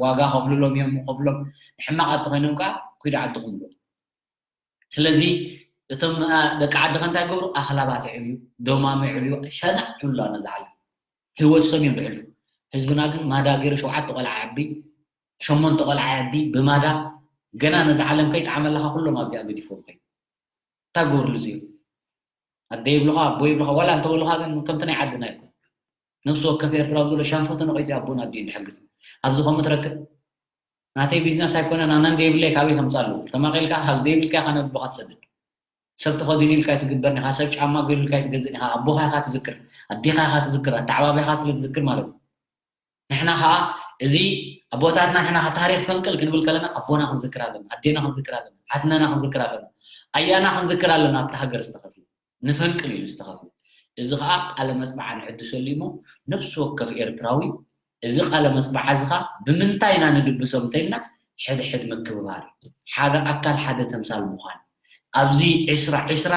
ዋጋ ከፍልሎም እዮም ከፍሎም ንሕማቓት ተኮይኖም ከዓ ኩይዲ ዓድኹም ብሎ። ስለዚ እቶም ደቂ ዓድኻ እንታይ ገብሩ ኣኽላባት ይዕብዩ ዶማም ይዕብዩ ሸናዕ ይብሉ ነዚ ዓለም ህይወት ሰብ እዮም ድሕልፉ። ህዝብና ግን ማዳ ገይሩ ሸውዓተ ቆልዓ ዓቢ ሸሞንተ ቆልዓ ዓቢ ብማዳ ገና ነዚ ዓለም ከይጠዓመለኻ ኩሎም ኣብዚኣ ገዲፎም ከይ እንታይ ገብርሉ እዚኦም ኣደ ይብሉኻ ኣቦ ይብሉኻ ዋላ እንተበሉኻ ግን ከምቲ ናይ ዓድና ይኮን ነብሲ ወከፍ ኤርትራዊ ዘሎ ሻንፈቱ ነቂፁ ኣቦን ኣዲኡን ዝሕግዝ ኣብዚ ከምኡ ትረክብ ናተይ ቢዝነስ ኣይኮነን ኣነ እንደይብለይ ካበይ ከምፃሉ ተማቂልካ ካብ ዘይብልካ ኢኻ ነብኻ ትሰድድ ሰብ ተኸዲኑ ኢልካ ኣይትግበርን ኢኻ ሰብ ጫማ ገይሩ ኢልካ ኣይትገዝእን ኢኻ ኣቦኻ ኢኻ ትዝክር ኣዴኻ ኢኻ ትዝክር ኣተዓባቢኻ ስለ ትዝክር ማለት እዩ ንሕና ኸዓ እዚ ኣቦታትና ንሕና ኸዓ ታሪኽ ፈንቅል ክንብል ከለና ኣቦና ክንዝክር ኣለና፣ ኣዴና ክንዝክር ኣለና፣ ሓትነና ክንዝክር ኣለና፣ ኣያና ክንዝክር ኣለና ኣብቲ ሃገር ዝተኸፍለ ንፈንቅል ኢሉ ዝተኸፍለ። እዚ ኸዓ ቃለ መፅብዓ ንዕድሰሉ እሞ ነፍሲ ወከፍ ኤርትራዊ እዚ ቃለ መፅብዓ እዚ ኸዓ ብምንታይ ኢና ንድብሶ እንተኢልና ሕድሕድ ምክብባር እዩ። ሓደ ኣካል ሓደ ተምሳል ምዃን ኣብዚ ዕስራ ዕስራ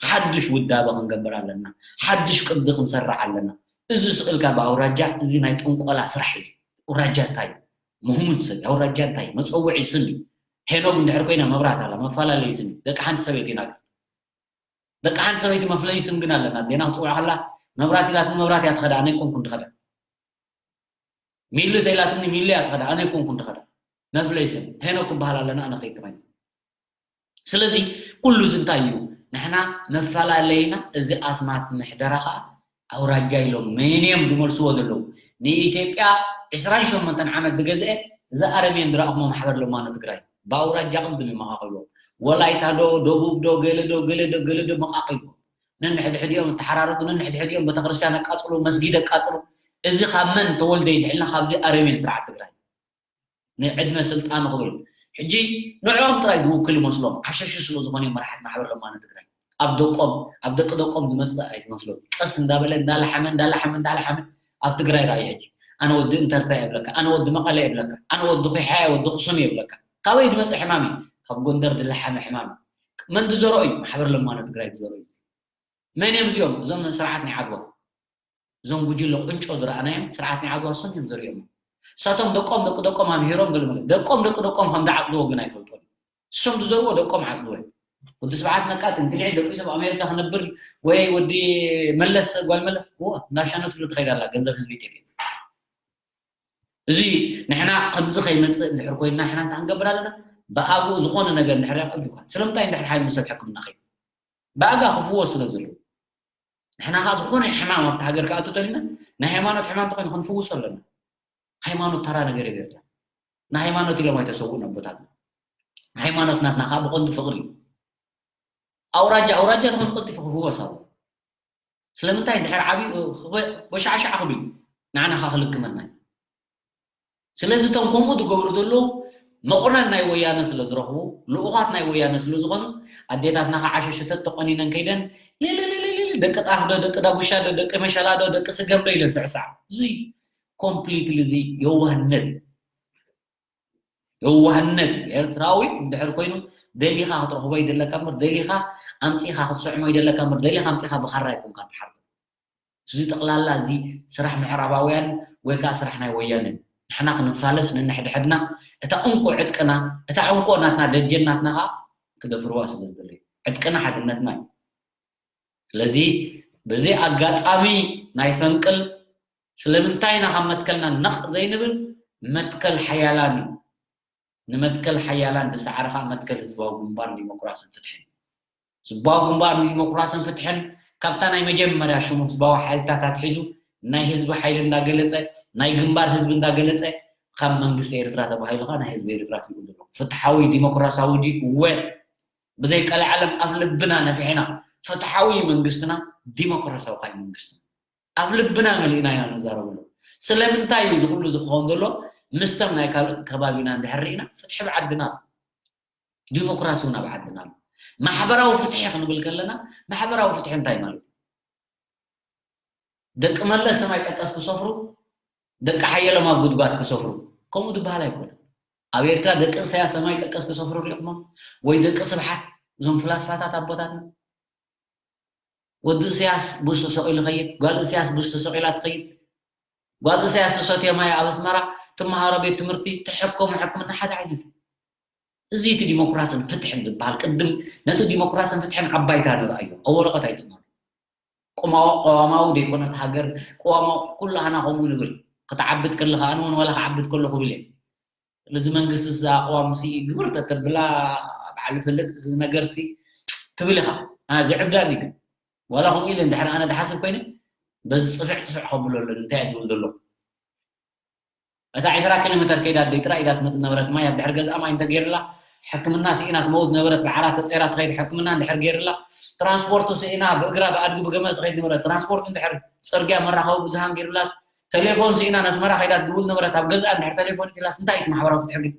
ሓዱሽ ውዳበ ክንገብር ኣለና፣ ሓዱሽ ቅዲ ክንሰርዕ ኣለና። እዚ ስቕ ኢልካ ብኣውራጃ እዚ ናይ ጥንቆላ ስራሕ እዩ። ኣውራጃ እንታይ እዩ? ምህሙን ሰብ ኣውራጃ እንታይ እዩ? መፀውዒ ስም እዩ። ሄኖግ እንድሕር ኮይና መብራት ኣላ መፈላለዩ ስም እዩ። ደቂ ሓንቲ ሰበይቲ ኢና ግን ደቂ ሓንቲ ሰበይቲ መፍለዩ ስም ግን ኣለና። ኣዴና ክፅውዓ ከላ መብራት ኢላትኒ መብራት እያ ትኸዳ ኣነ ኣይኮንኩን ድኸዳ። ሚሊ ተኢላትኒ ሚሊ እያ ትኸዳ ኣነ ኣይኮንኩን ድኸዳ። መፍለዩ ስም ሄኖግ ክበሃል ኣለና ኣነ ከይትመኝ ስለዚ ኩሉ እዚ እንታይ እዩ ንሕና መፈላለይና እዚ ኣስማት ምሕደራ ከዓ ኣውራጃ ኢሎም መን እዮም ዝመልስዎ ዘለዉ ንኢትዮጵያ ዕስራን ሸሞንተን ዓመት ዝገዝአ እዚ ኣረሜን ዝረኣኹሞ ማሕበር ለማኖ ትግራይ ብኣውራጃ ቅድም ይመኻኸልዎ ወላይታ ዶ ደቡብ ዶ ገለ ዶ ገለ ዶ ገለ ዶ መቃቂልዎ ነንሕድሕዲኦም ተሓራረዱ ነንሕድሕዲኦም ቤተክርስትያን ኣቃፅሉ መስጊድ ኣቃፅሉ እዚ ካብ መን ተወልደ ይድሕልና ካብዚ ኣረሜን ስርዓት ትግራይ ንዕድመ ስልጣኑ ክብል ሕጂ ንዕኦም ጥራይ ዝውክል ይመስሎም ዓሸሹ ስለ ዝኾነ መራሕት ማሕበር ለማነ ትግራይ ኣብ ደቆም ኣብ ደቂ ደቆም ዝመፅእ ኣይትመስሎም ቀስ እንዳበለ እንዳለሓመ እንዳለሓመ እንዳለሓመ ኣብ ትግራይ ራእይ ሕጂ ኣነ ወዲ እንተርታ የብለካ ኣነ ወዲ መቐለ የብለካ ኣነ ወዲ ኹሓ ወዲ ክሱም የብለካ ካበይ ዝመፅእ ሕማም እዩ ካብ ጎንደር ዝለሓመ ሕማም መን ዝዘርኦ እዩ ማሕበር ለማነ ትግራይ ዝዘርኦ እዩ መን እዮም እዚኦም እዞም ስርዓት ናይ ዓድዋ እዞም ጉጅለ ቁንጮ ዝረኣናዮም ስርዓት ናይ ዓድዋ እሶም እዮም ዘርእዮም። እሳቶም ደቆም ደቂ ደቆም ኣምሂሮም ገለ መለ ደቆም ደቂ ደቆም ከም ዝዓጽድዎ ግን ኣይፈልጦን። እሶም ዝዘርዎ ደቆም ዓጽድዎ እዮም። ወዲ ስብሓት ነቃ ትንግልዒ ደቂሱ ኣብ ኣሜሪካ ክነብር ወይ ወዲ መለስ ጓል መለስ እዎ እንዳሻነትሉ ትኸይድ ኣላ ገንዘብ ህዝቢ ኢትዮጵያ። እዚ ንሕና ከምዚ ከይመፅእ እንድሕር ኮይንና ንሕና እንታይ ክንገብር ኣለና? ብኣግኡ ዝኾነ ነገር እንድሕር ያቐልድ እኳ ስለምንታይ እንድሕር ሓይሉ ሰብ ሕክምና ከይዱ ብኣጋ ክፍወስ ስለ ዘለዎ ንሕና ከዓ ዝኾነ ሕማም ኣብቲ ሃገር ክኣቱ ተሊና ናይ ሃይማኖት ሕማም ተኮይኑ ክንፍውሶ ኣለና ሃይማኖት ተራ ነገር የብ ኤርትራ ንሃይማኖት ኢሎም ኣይተሰውኡን ኣቦታትና ሃይማኖት ናትና ከዓ ብቀንዱ ፍቅሪ እዩ ኣውራጃ ኣውራጃ ተኮይኑ ቀልጢፉ ክፍወስ ኣለዎ ስለምንታይ ድሕር ዓብዩ ወሻዕሻዕ ክብል ንዓና ካ ክልክመና እዩ። ስለዚ እቶም ከምኡ ዝገብሩ ዘለዉ መቑነን ናይ ወያነ ስለ ዝረኽቡ፣ ልኡኻት ናይ ወያነ ስለ ዝኾኑ፣ ኣዴታትና ከዓ ሸሽተት ተቆኒነን ከይደን፣ ሊሊሊሊሊ፣ ደቂ ጣፍ ዶ፣ ደቂ ዳጉሻ ዶ፣ ደቂ መሸላ ዶ፣ ደቂ ስገም ዶ ኢለን ስዕሳዕ። እዚ ኮምፕሊትሊ፣ እዚ የዋህነት እዩ። የዋህነት እዩ። ኤርትራዊ እንድሕር ኮይኑ፣ ደሊኻ ክትረኽቦ ይደለካ እምበር፣ ደሊኻ ኣምጺኻ ክትስዕሞ ይደለካ እምበር፣ ደሊኻ ኣምጺኻ ብኻራ ይኮንካ ትሓርዶ። እዚ ጠቕላላ እዚ ስራሕ ምዕራባውያን ወይ ከዓ ስራሕ ናይ ወያነ። ንሕና ክንፋለስ ነንሕድሕድና፣ እታ እንኮ ዕጥቅና፣ እታ እንኮ ናትና ደጀን ናትና ከዓ ክደፍርዋ ስለ ዝደለዩ። ዕጥቅና ሓድነትና እዩ። ስለዚ በዚ ኣጋጣሚ ናይ ፈንቅል ስለምንታይ ኢና ካብ መትከልና ነቕ ዘይንብል? መትከል ሓያላን እዩ። ንመትከል ሓያላን ዝሰዓረ ከዓ መትከል ህዝባዊ ግንባር ዲሞክራስን ፍትሕን። ህዝባዊ ግንባር ንዲሞክራስን ፍትሕን ካብታ ናይ መጀመርያ ሽሙ ህዝባዊ ሓይልታት ኣትሒዙ ናይ ህዝቢ ሓይሊ እንዳገለጸ፣ ናይ ግንባር ህዝቢ እንዳገለጸ፣ ካብ መንግስቲ ኤርትራ ተባሂሉ ከዓ ናይ ህዝቢ ኤርትራ ትብሉ ዘለኹም። ፍትሓዊ ዲሞክራሲያዊ ድዩ? እወ። ብዘይ ቀልዓለም ኣብ ልብና ነፊሕና፣ ፍትሓዊ መንግስትና ዲሞክራሲያዊ ከዓ መንግስትና ኣብ ልብና መሊእና ኢና ንዛረበሉ። ስለምንታይ እዩ እዚ ኩሉ ዝኸውን ዘሎ? ምስቶም ናይ ካልእ ከባቢና እንድሕር ርኢና፣ ፍትሒ ኣብ ዓድና ኣሎ። ዲሞክራሲ እውን ኣብ ዓድና ኣሎ። ማሕበራዊ ፍትሒ ክንብል ከለና፣ ማሕበራዊ ፍትሒ እንታይ ማለት እዩ? ደቂ መለስ ሰማይ ጠቀስ ክሰፍሩ፣ ደቂ ሓየሎም ኣብ ጉድጓድ ክሰፍሩ፣ ከምኡ ዝበሃል ኣይኮነን። ኣብ ኤርትራ ደቂ እሰያስ ሰማይ ጠቀስ ክሰፍሩ ሪኢኹሞም? ወይ ደቂ ስብሓት፣ እዞም ፍላስፋታት ኣቦታትና? ወዲ እሰያስ ቡሽ ተሰቒሉ ይኸይድ፣ ጓል እሰያስ ቡሽ ተሰቒላ ትኸይድ። ጓል እሰያስ ዝሰትዮ ማይ ኣብ ኣስመራ ትመሃሮ ቤት ትምህርቲ፣ ትሕከሞ ሕክምና ሓደ ዓይነት እዩ። እዚ እቲ ዲሞክራስን ፍትሕን ዝበሃል፣ ቅድም ነቲ ዲሞክራስን ፍትሕን ኣብ ባይታ ንርኣዮ፣ ኣብ ወረቐት ኣይትእመኑ። ቁማዋ-፣ ቅዋማዊ ዘይኮነት ሃገር፣ ቅዋማዊ፣ ኩላህና ከምኡ ንብል። ክትዓብድ ከለኻ፣ ኣነ እውን ዋላ ክዓብድ ከለኹ ብል እየ። ስለዚ መንግስቲ እዚ ኣቕዋምሲ ግብር ተተብላ በዓል ይፈልጥ እዚ ነገርሲ ትብል ኢኻ። ኣነ ዝዕብዳኒ ግን ዋላ ከምኡ ኢለ እንድሕር ኣነ ድሓስብ ኮይነ በዚ ጽፍዕ ጽፍዕ ከብሎ ኣለኒ። እንታይ እየ ዝብል ዘለኹ? እታ ዕስራ ኪሎ ሜተር ከይዳ ኣደይ ጥራይ ኢዳ ትመጽእ ነበረት። ማይ ኣብ ድሕሪ ገዝኣ ማይ እንተገይርላ፣ ሕክምና ስኢና ትመውት ነበረት። ብዓራት ተጸይራ ትኸይድ ሕክምና እንድሕር ገይርላ፣ ትራንስፖርት ስኢና ብእግራ ብኣድጊ ብገመል ትኸይድ ነበረት። ትራንስፖርት እንድሕር ጽርግያ መራኸቢ ብዙሃን ገይርላ፣ ቴሌፎን ስኢና ንኣስመራ ከይዳ ትድውል ነበረት። ኣብ ገዝኣ እንድሕር ቴሌፎን ኢትላስ እንታይ እዩ እቲ ማሕበራዊ ፍትሒ ግን?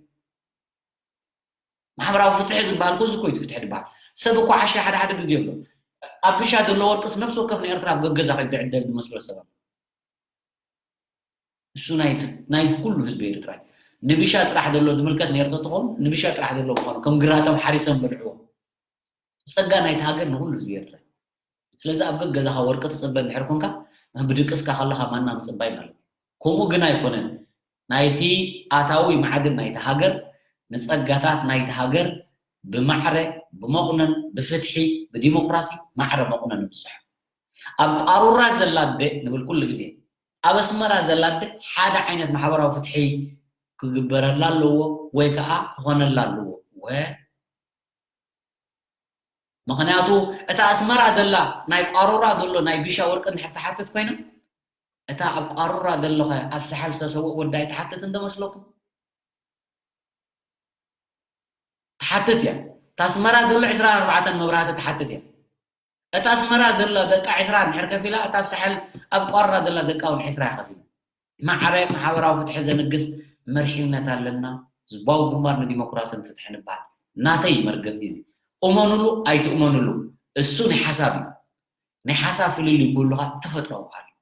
ማሕበራዊ ፍትሒ ዝበሃል እኮ እዚ እኮ እዩ እቲ ፍትሒ ዝበሃል። ሰብ እኮ ዓሻ ሓደ ሓደ ግዜ ኣሎ። ኣብ ብሻ ዘሎ ወርቅስ ነፍሲ ወከፍ ንኤርትራ ኣብ ገገዛ ከይዱ ዕደል ዝመስሎ ሰብ ኣሎ። እሱ ናይ ፍት-፣ ናይ ኩሉ ህዝቢ ኤርትራ እዩ። ንብሻ ጥራሕ ዘሎ ዝምልከት ኔርቶ ትኾኑ፣ ንብሻ ጥራሕ ዘሎ ምዃኑ፣ ከም ግራቶም ሓሪሶም በልዕዎ። ጸጋ ናይቲ ሃገር ንኹሉ ህዝቢ ኤርትራ እዩ። ስለዚ ኣብ ገገዛኻ ወርቂ ትጽበ እንድሕር ኮንካ፣ ብድቅስካ ከለኻ ማና ምጽባይ ማለት እዩ። ከምኡ ግን ኣይኮነን። ናይቲ ኣታዊ ማዕድን ናይቲ ሃገር፣ ንጸጋታት ናይቲ ሃገር ብማዕረ፣ ብመቑነን፣ ብፍትሒ፣ ብዲሞክራሲ ማዕረ መቑነን ንብጽሖ። ኣብ ቃሩራ ዘላ ኣደ ንብል ኩሉ ግዜ፣ ኣብ ኣስመራ ዘላ ኣደ ሓደ ዓይነት ማሕበራዊ ፍትሒ ክግበረላ ኣለዎ ወይ ከዓ ክኾነላ ኣለዎ። ወ-፣ ምኽንያቱ እታ ኣስመራ ዘላ ናይ ቃሩራ ዘሎ ናይ ቢሻ ወርቂ እንድሕር ትሓትት ኮይና፣ እታ ኣብ ቃሩራ ዘሎኸ ኣብ ሳሕል ዝተሰውእ ወዳ ኣይትሓትትን ዶ መስለኩም? ትሓትት እያ። እታ ኣስመራ ዘሎ ዕስራን ኣርባዕተን መብራህቲ ትሓትት እያ። እታ ኣስመራ ዘላ ደቃ ዕስራ እንድሕር ከፊላ፣ እታ ኣብ ሳሕል ኣብ ቃሩራ ዘላ ደቃ እውን ዕስራ እያ ከፊላ። ማዕረ ማሕበራዊ ፍትሒ ዘንግስ መሪሕነት ኣለና። ህዝባዊ ግንባር ንዲሞክራስን ፍትሕን ይበሃል። ናተይ መርገጺ እዚ። እመኑሉ ኣይትእመኑሉ፣ እሱ ናይ ሓሳብ እዩ። ናይ ሓሳብ ፍልልይ ክህሉ ከዓ ተፈጥሮኣዊ ባህሪ እዩ።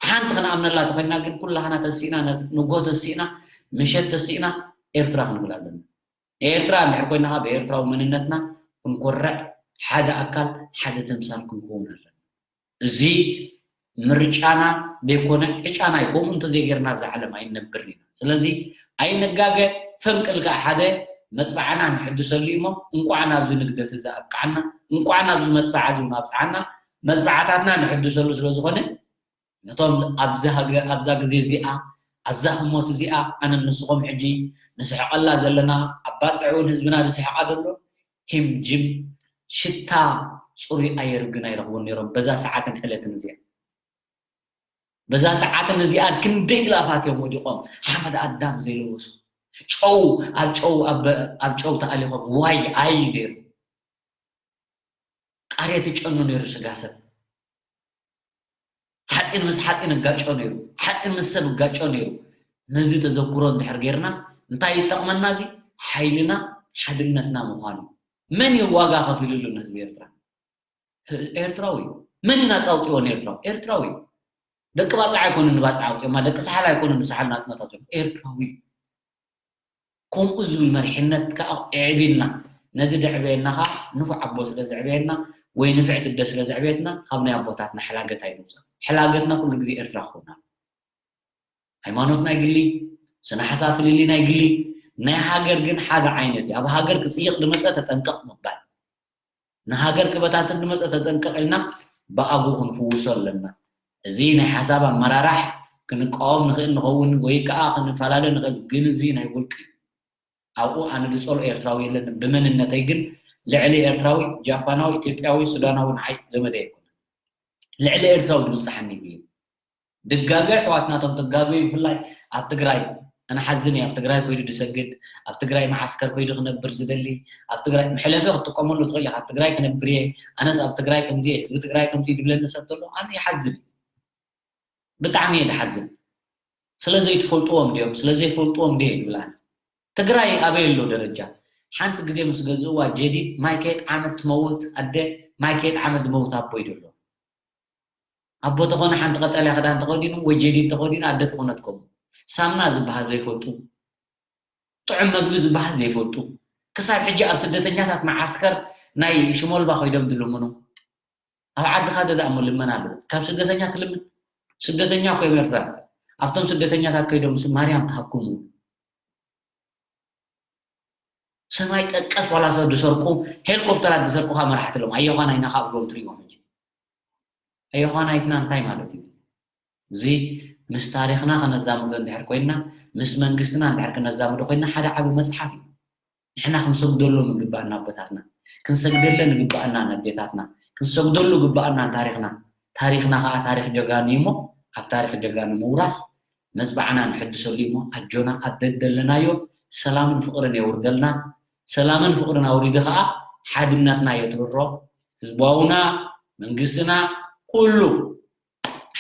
ሓንቲ ክንኣምነላ ተኾይንና ግን ኩላህና ተሲእና፣ ነ-፣ ንግሆ ተሲእና፣ ምሸት ተሲእና ኤርትራ ክንብል ኣለና። ኤርትራ እንድሕር ኮይና ከዓ ብኤርትራዊ መንነትና ክንኮርዕ፣ ሓደ ኣካል፣ ሓደ ተምሳል ክንከውን ኣለና። እዚ ምርጫና ዘይኮነ ዕጫና እዩ። ከምኡ እንተዘይጌርና ኣብዛ ዓለም ኣይንነብርን ኢና። ስለዚ ኣይንጋገ፣ ፈንቅል ከዓ ሓደ መጽባዕና ንሕድሰሉ እዩ እሞ፣ እንቋዕ ናብዚ ንግደት እዚ ኣብቅዓና፣ እንቋዕ ናብዚ መጽባዕ እዚ እውን ኣብጽዓና። መጽባዕታትና ንሕድሰሉ ስለ ዝኾነ፣ ነቶም ኣብዚ ሃገ-፣ ኣብዛ ግዜ እዚኣ፣ ኣብዛ ህሞት እዚኣ፣ ኣነ ንስኹም ሕጂ ንስሕቐላ ዘለና፣ ኣብ ባጽዕ እውን ህዝብና ዝስሕቓ ዘሎ፣ ሂም ጅም ሽታ ጽሩይ ኣየር ግን ኣይረኽቡን ነይሮም በዛ ሰዓትን ዕለትን እዚኣ። በዛ ሰዓትን እዚኣ ክንደይ ኢላፋት እዮም ወዲቖም፣ ሓመድ ኣዳም ዘይለበሱ። ጨው ኣብ ጨው፣ ኣብ፣ ኣብ ጨው ተኣሊኾም ዋይ ኣይ ነይሩ። ቃርየት ይጨኑ ነይሩ ስጋ ሰብ። ሓፂን ምስ ሓፂን እጋጮ ነይሩ፣ ሓፂን ምስ ሰብ እጋጮ ነይሩ። ነዚ ተዘክሮ እንድሕር ጌርና እንታይ ይጠቕመና? እዚ ሓይልና ሓድነትና ምዃኑ። መን እዩ ዋጋ ከፊሉሉ ንህዝቢ ኤርትራ? ኤርትራዊ እዩ። መን እዩ ናፃ ኣውፅዎ ንኤርትራዊ? ኤርትራዊ እዩ። ደቂ ባፅዕ ኣይኮኑን ንባፅዕ ኣውፅኦማ፣ ደቂ ሳሕል ኣይኮኑን ንሳሕል ናፅነት ኣውፅኦም። ኤርትራዊ እዩ። ከምኡ ዝብል መሪሕነት ከዓ የዕብየና። ነዚ ደዕበየና ከዓ ንፉዕ ኣቦ ስለ ዘዕበየና ወይ ንፍዕቲ ኣደ ስለ ዘዕበየትና ካብ ናይ ኣቦታትና ሕላገት ኣይንውፃእ። ሕላገትና ኩሉ ግዜ ኤርትራ ክኸውን ኣለዎ። ሃይማኖት ናይ ግሊ፣ ስነ ሓሳብ ፍልልይ ናይ ግሊ፣ ናይ ሃገር ግን ሓደ ዓይነት እዩ። ኣብ ሃገር ክፅይቕ ዝመፀ ተጠንቀቕ ምባል፣ ንሃገር ክበታትን ዝመፀ ተጠንቀቕ ኢልና ብኣግኡ ክንፍውሶ ኣለና። እዚ ናይ ሓሳብ ኣመራራሕ ክንቃወም ንኽእል ንኸውን ወይ ከዓ ክንፈላለ ንኽእል፣ ግን እዚ ናይ ውልቂ እዩ። ኣብኡ ኣነ ዝፀልኦ ኤርትራዊ የለን። ብመንነተይ ግን ልዕሊ ኤርትራዊ፣ ጃፓናዊ፣ ኢትዮጵያዊ፣ ሱዳናዊ ንዓይ ዘመደይ ኣይኮነን። ልዕሊ ኤርትራዊ ዝብፅሓኒ ይብሉ። ድጋገ ኣሕዋትናቶም ተጋገዩ፣ ብፍላይ ኣብ ትግራይ። ኣነ ሓዝን እዩ ኣብ ትግራይ ኮይዱ ዝሰግድ፣ ኣብ ትግራይ መዓስከር ኮይዱ ክነብር ዝደሊ። ኣብ ትግራይ መሕለፊ ክትጥቀመሉ ትኽእል ኢኻ። ኣብ ትግራይ ክነብር እየ፣ ኣነስ ኣብ ትግራይ ከምዚ እየ፣ ህዝቢ ትግራይ ከምዚ እዩ ዝብለኒ ሰብ ተሎ ኣነ ይሓዝን እዩ። ብጣዕሚ እየ ዝሓዝን። ስለ ዘይትፈልጥዎም ድዮም፣ ስለ ዘይፈልጥዎም ድየ ይብል ኣነ። ትግራይ ኣበይ ኣሎ ደረጃ? ሓንቲ ግዜ ምስ ገዝእዋ ጀዲድ ማይ ከየጥዓመት ትመውት ኣደ፣ ማይ ከየጥዓመት ዝመውት ኣቦ እዩ ዘሎ። ኣቦ ተኾነ ሓንቲ ቀጠልያ ክዳን ተኸዲኑ ወይ ጀዲድ ተኸዲኑ ኣደ ተኾነት ከምኡ። ሳምና ዝበሃል ዘይፈልጡ፣ ጥዑም መግቢ ዝበሃል ዘይፈልጡ፣ ክሳብ ሕጂ ኣብ ስደተኛታት መዓስከር ናይ ሽሞልባ ኮይዶም ዝልምኑ። ኣብ ዓድኻ ደኣ እሞ ልመና ኣለዎ። ካብ ስደተኛ ትልምን? ስደተኛ እኮ እዮም ኤርትራ። ኣብቶም ስደተኛታት ከይዶም ስ-፣ ማርያም ተሃክሙ። ሰማይ ጠቀስ ዋላ ሰብ ዝሰርቁ፣ ሄሊኮፕተራት ዝሰርቁ ካብ መራሕቲ ኣለዎም። ኣየዃናይና ካብ ብሎም ትርእይዎም ሕጂ። ኣየዃናይትና እንታይ ማለት እዩ? እዚ ምስ ታሪኽና ከነዛምዶ እንድሕር ኮይንና፣ ምስ መንግስትና እንድሕር ክነዛምዶ ኮይንና፣ ሓደ ዓቢ መጽሓፍ እዩ። ንሕና ክንሰግደሎም ዝግባኣና ኣቦታትና፣ ክንሰግደለን ዝግባኣና ኣዴታትና፣ ክንሰግደሉ ዝግባኣና ታሪኽና። ታሪኽና ከዓ ታሪኽ ጀጋኑ እዩ እሞ፣ ኣብ ታሪኽ ጀጋኑ ምውራስ መጽባዕና ንሕድሰሉ እዩ እሞ፣ ኣጆና ኣብ ደደለናዮ ሰላምን ፍቕርን የውርደልና። ሰላምን ፍቕርን ኣውሪዱ ከዓ ሓድነትና የትብሮ። ህዝባውና፣ መንግስትና፣ ኩሉ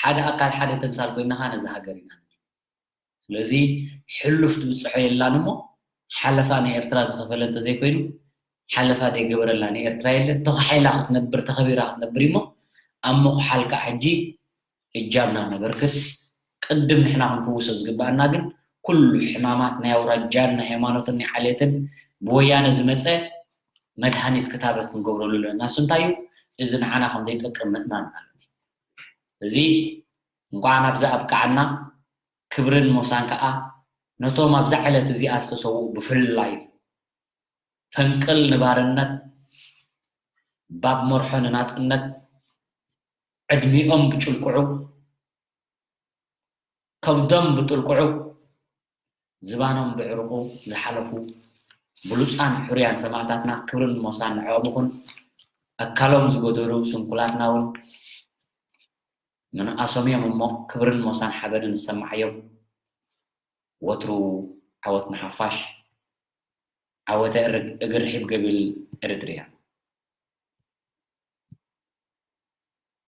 ሓደ ኣካል ሓደ ተምሳል ኮይንና ከዓ ነዚ ሃገር ኢና ንብል። ስለዚ ሕሉፍ ትብፅሖ የላን እሞ፣ ሓለፋ ንኤርትራ ዝኸፈለ እንተዘይኮይኑ፣ ሓለፋ ዘይገበረላ ንኤርትራ የለን። ተዃሒላ ክትነብር፣ ተኸቢራ ክትነብር እሞ፣ ኣብ ምኹሓል ከዓ ሕጂ እጃምና ነበርክት። ቅድም ንሕና ክንፍውሶ ዝግባኣና ግን፣ ኩሉ ሕማማት ናይ ኣውራጃን ናይ ሃይማኖትን ናይ ዓሌትን ብወያነ ዝመፀ መድሃኒት ክታበት ክንገብረሉ ኣለና። እሱ እንታይ እዩ? እዚ ንዓና ከም ዘይጠቅም ምእማን ማለት እዩ። እዚ እንኳዕ ናብዚ ኣብቅዓና። ክብርን ሞሳን ከዓ ነቶም ኣብዛ ዕለት እዚኣ ዝተሰውኡ፣ ብፍላይ ፈንቅል ንባርነት፣ ባብ መርሖ ንናጽነት፣ ዕድሚኦም ብጭልቅዑ፣ ከብዶም ብጥልቅዑ፣ ዝባኖም ብዕርቁ ዝሓለፉ ብሉጻን ሕሩያን ሰማእታትና ክብርን ሞሳን ንዕኦም ይኹን። ኣካሎም ዝጎደሉ ስንኩላትና እውን ምንኣሶም እዮም እሞ ክብርን ሞሳን ሓበንን ዝሰማዓዮም። ወትሩ ዓወት ንሓፋሽ። ዓወተ እር-፣ እግር ርሒብ ገቢል ኤርትርያ።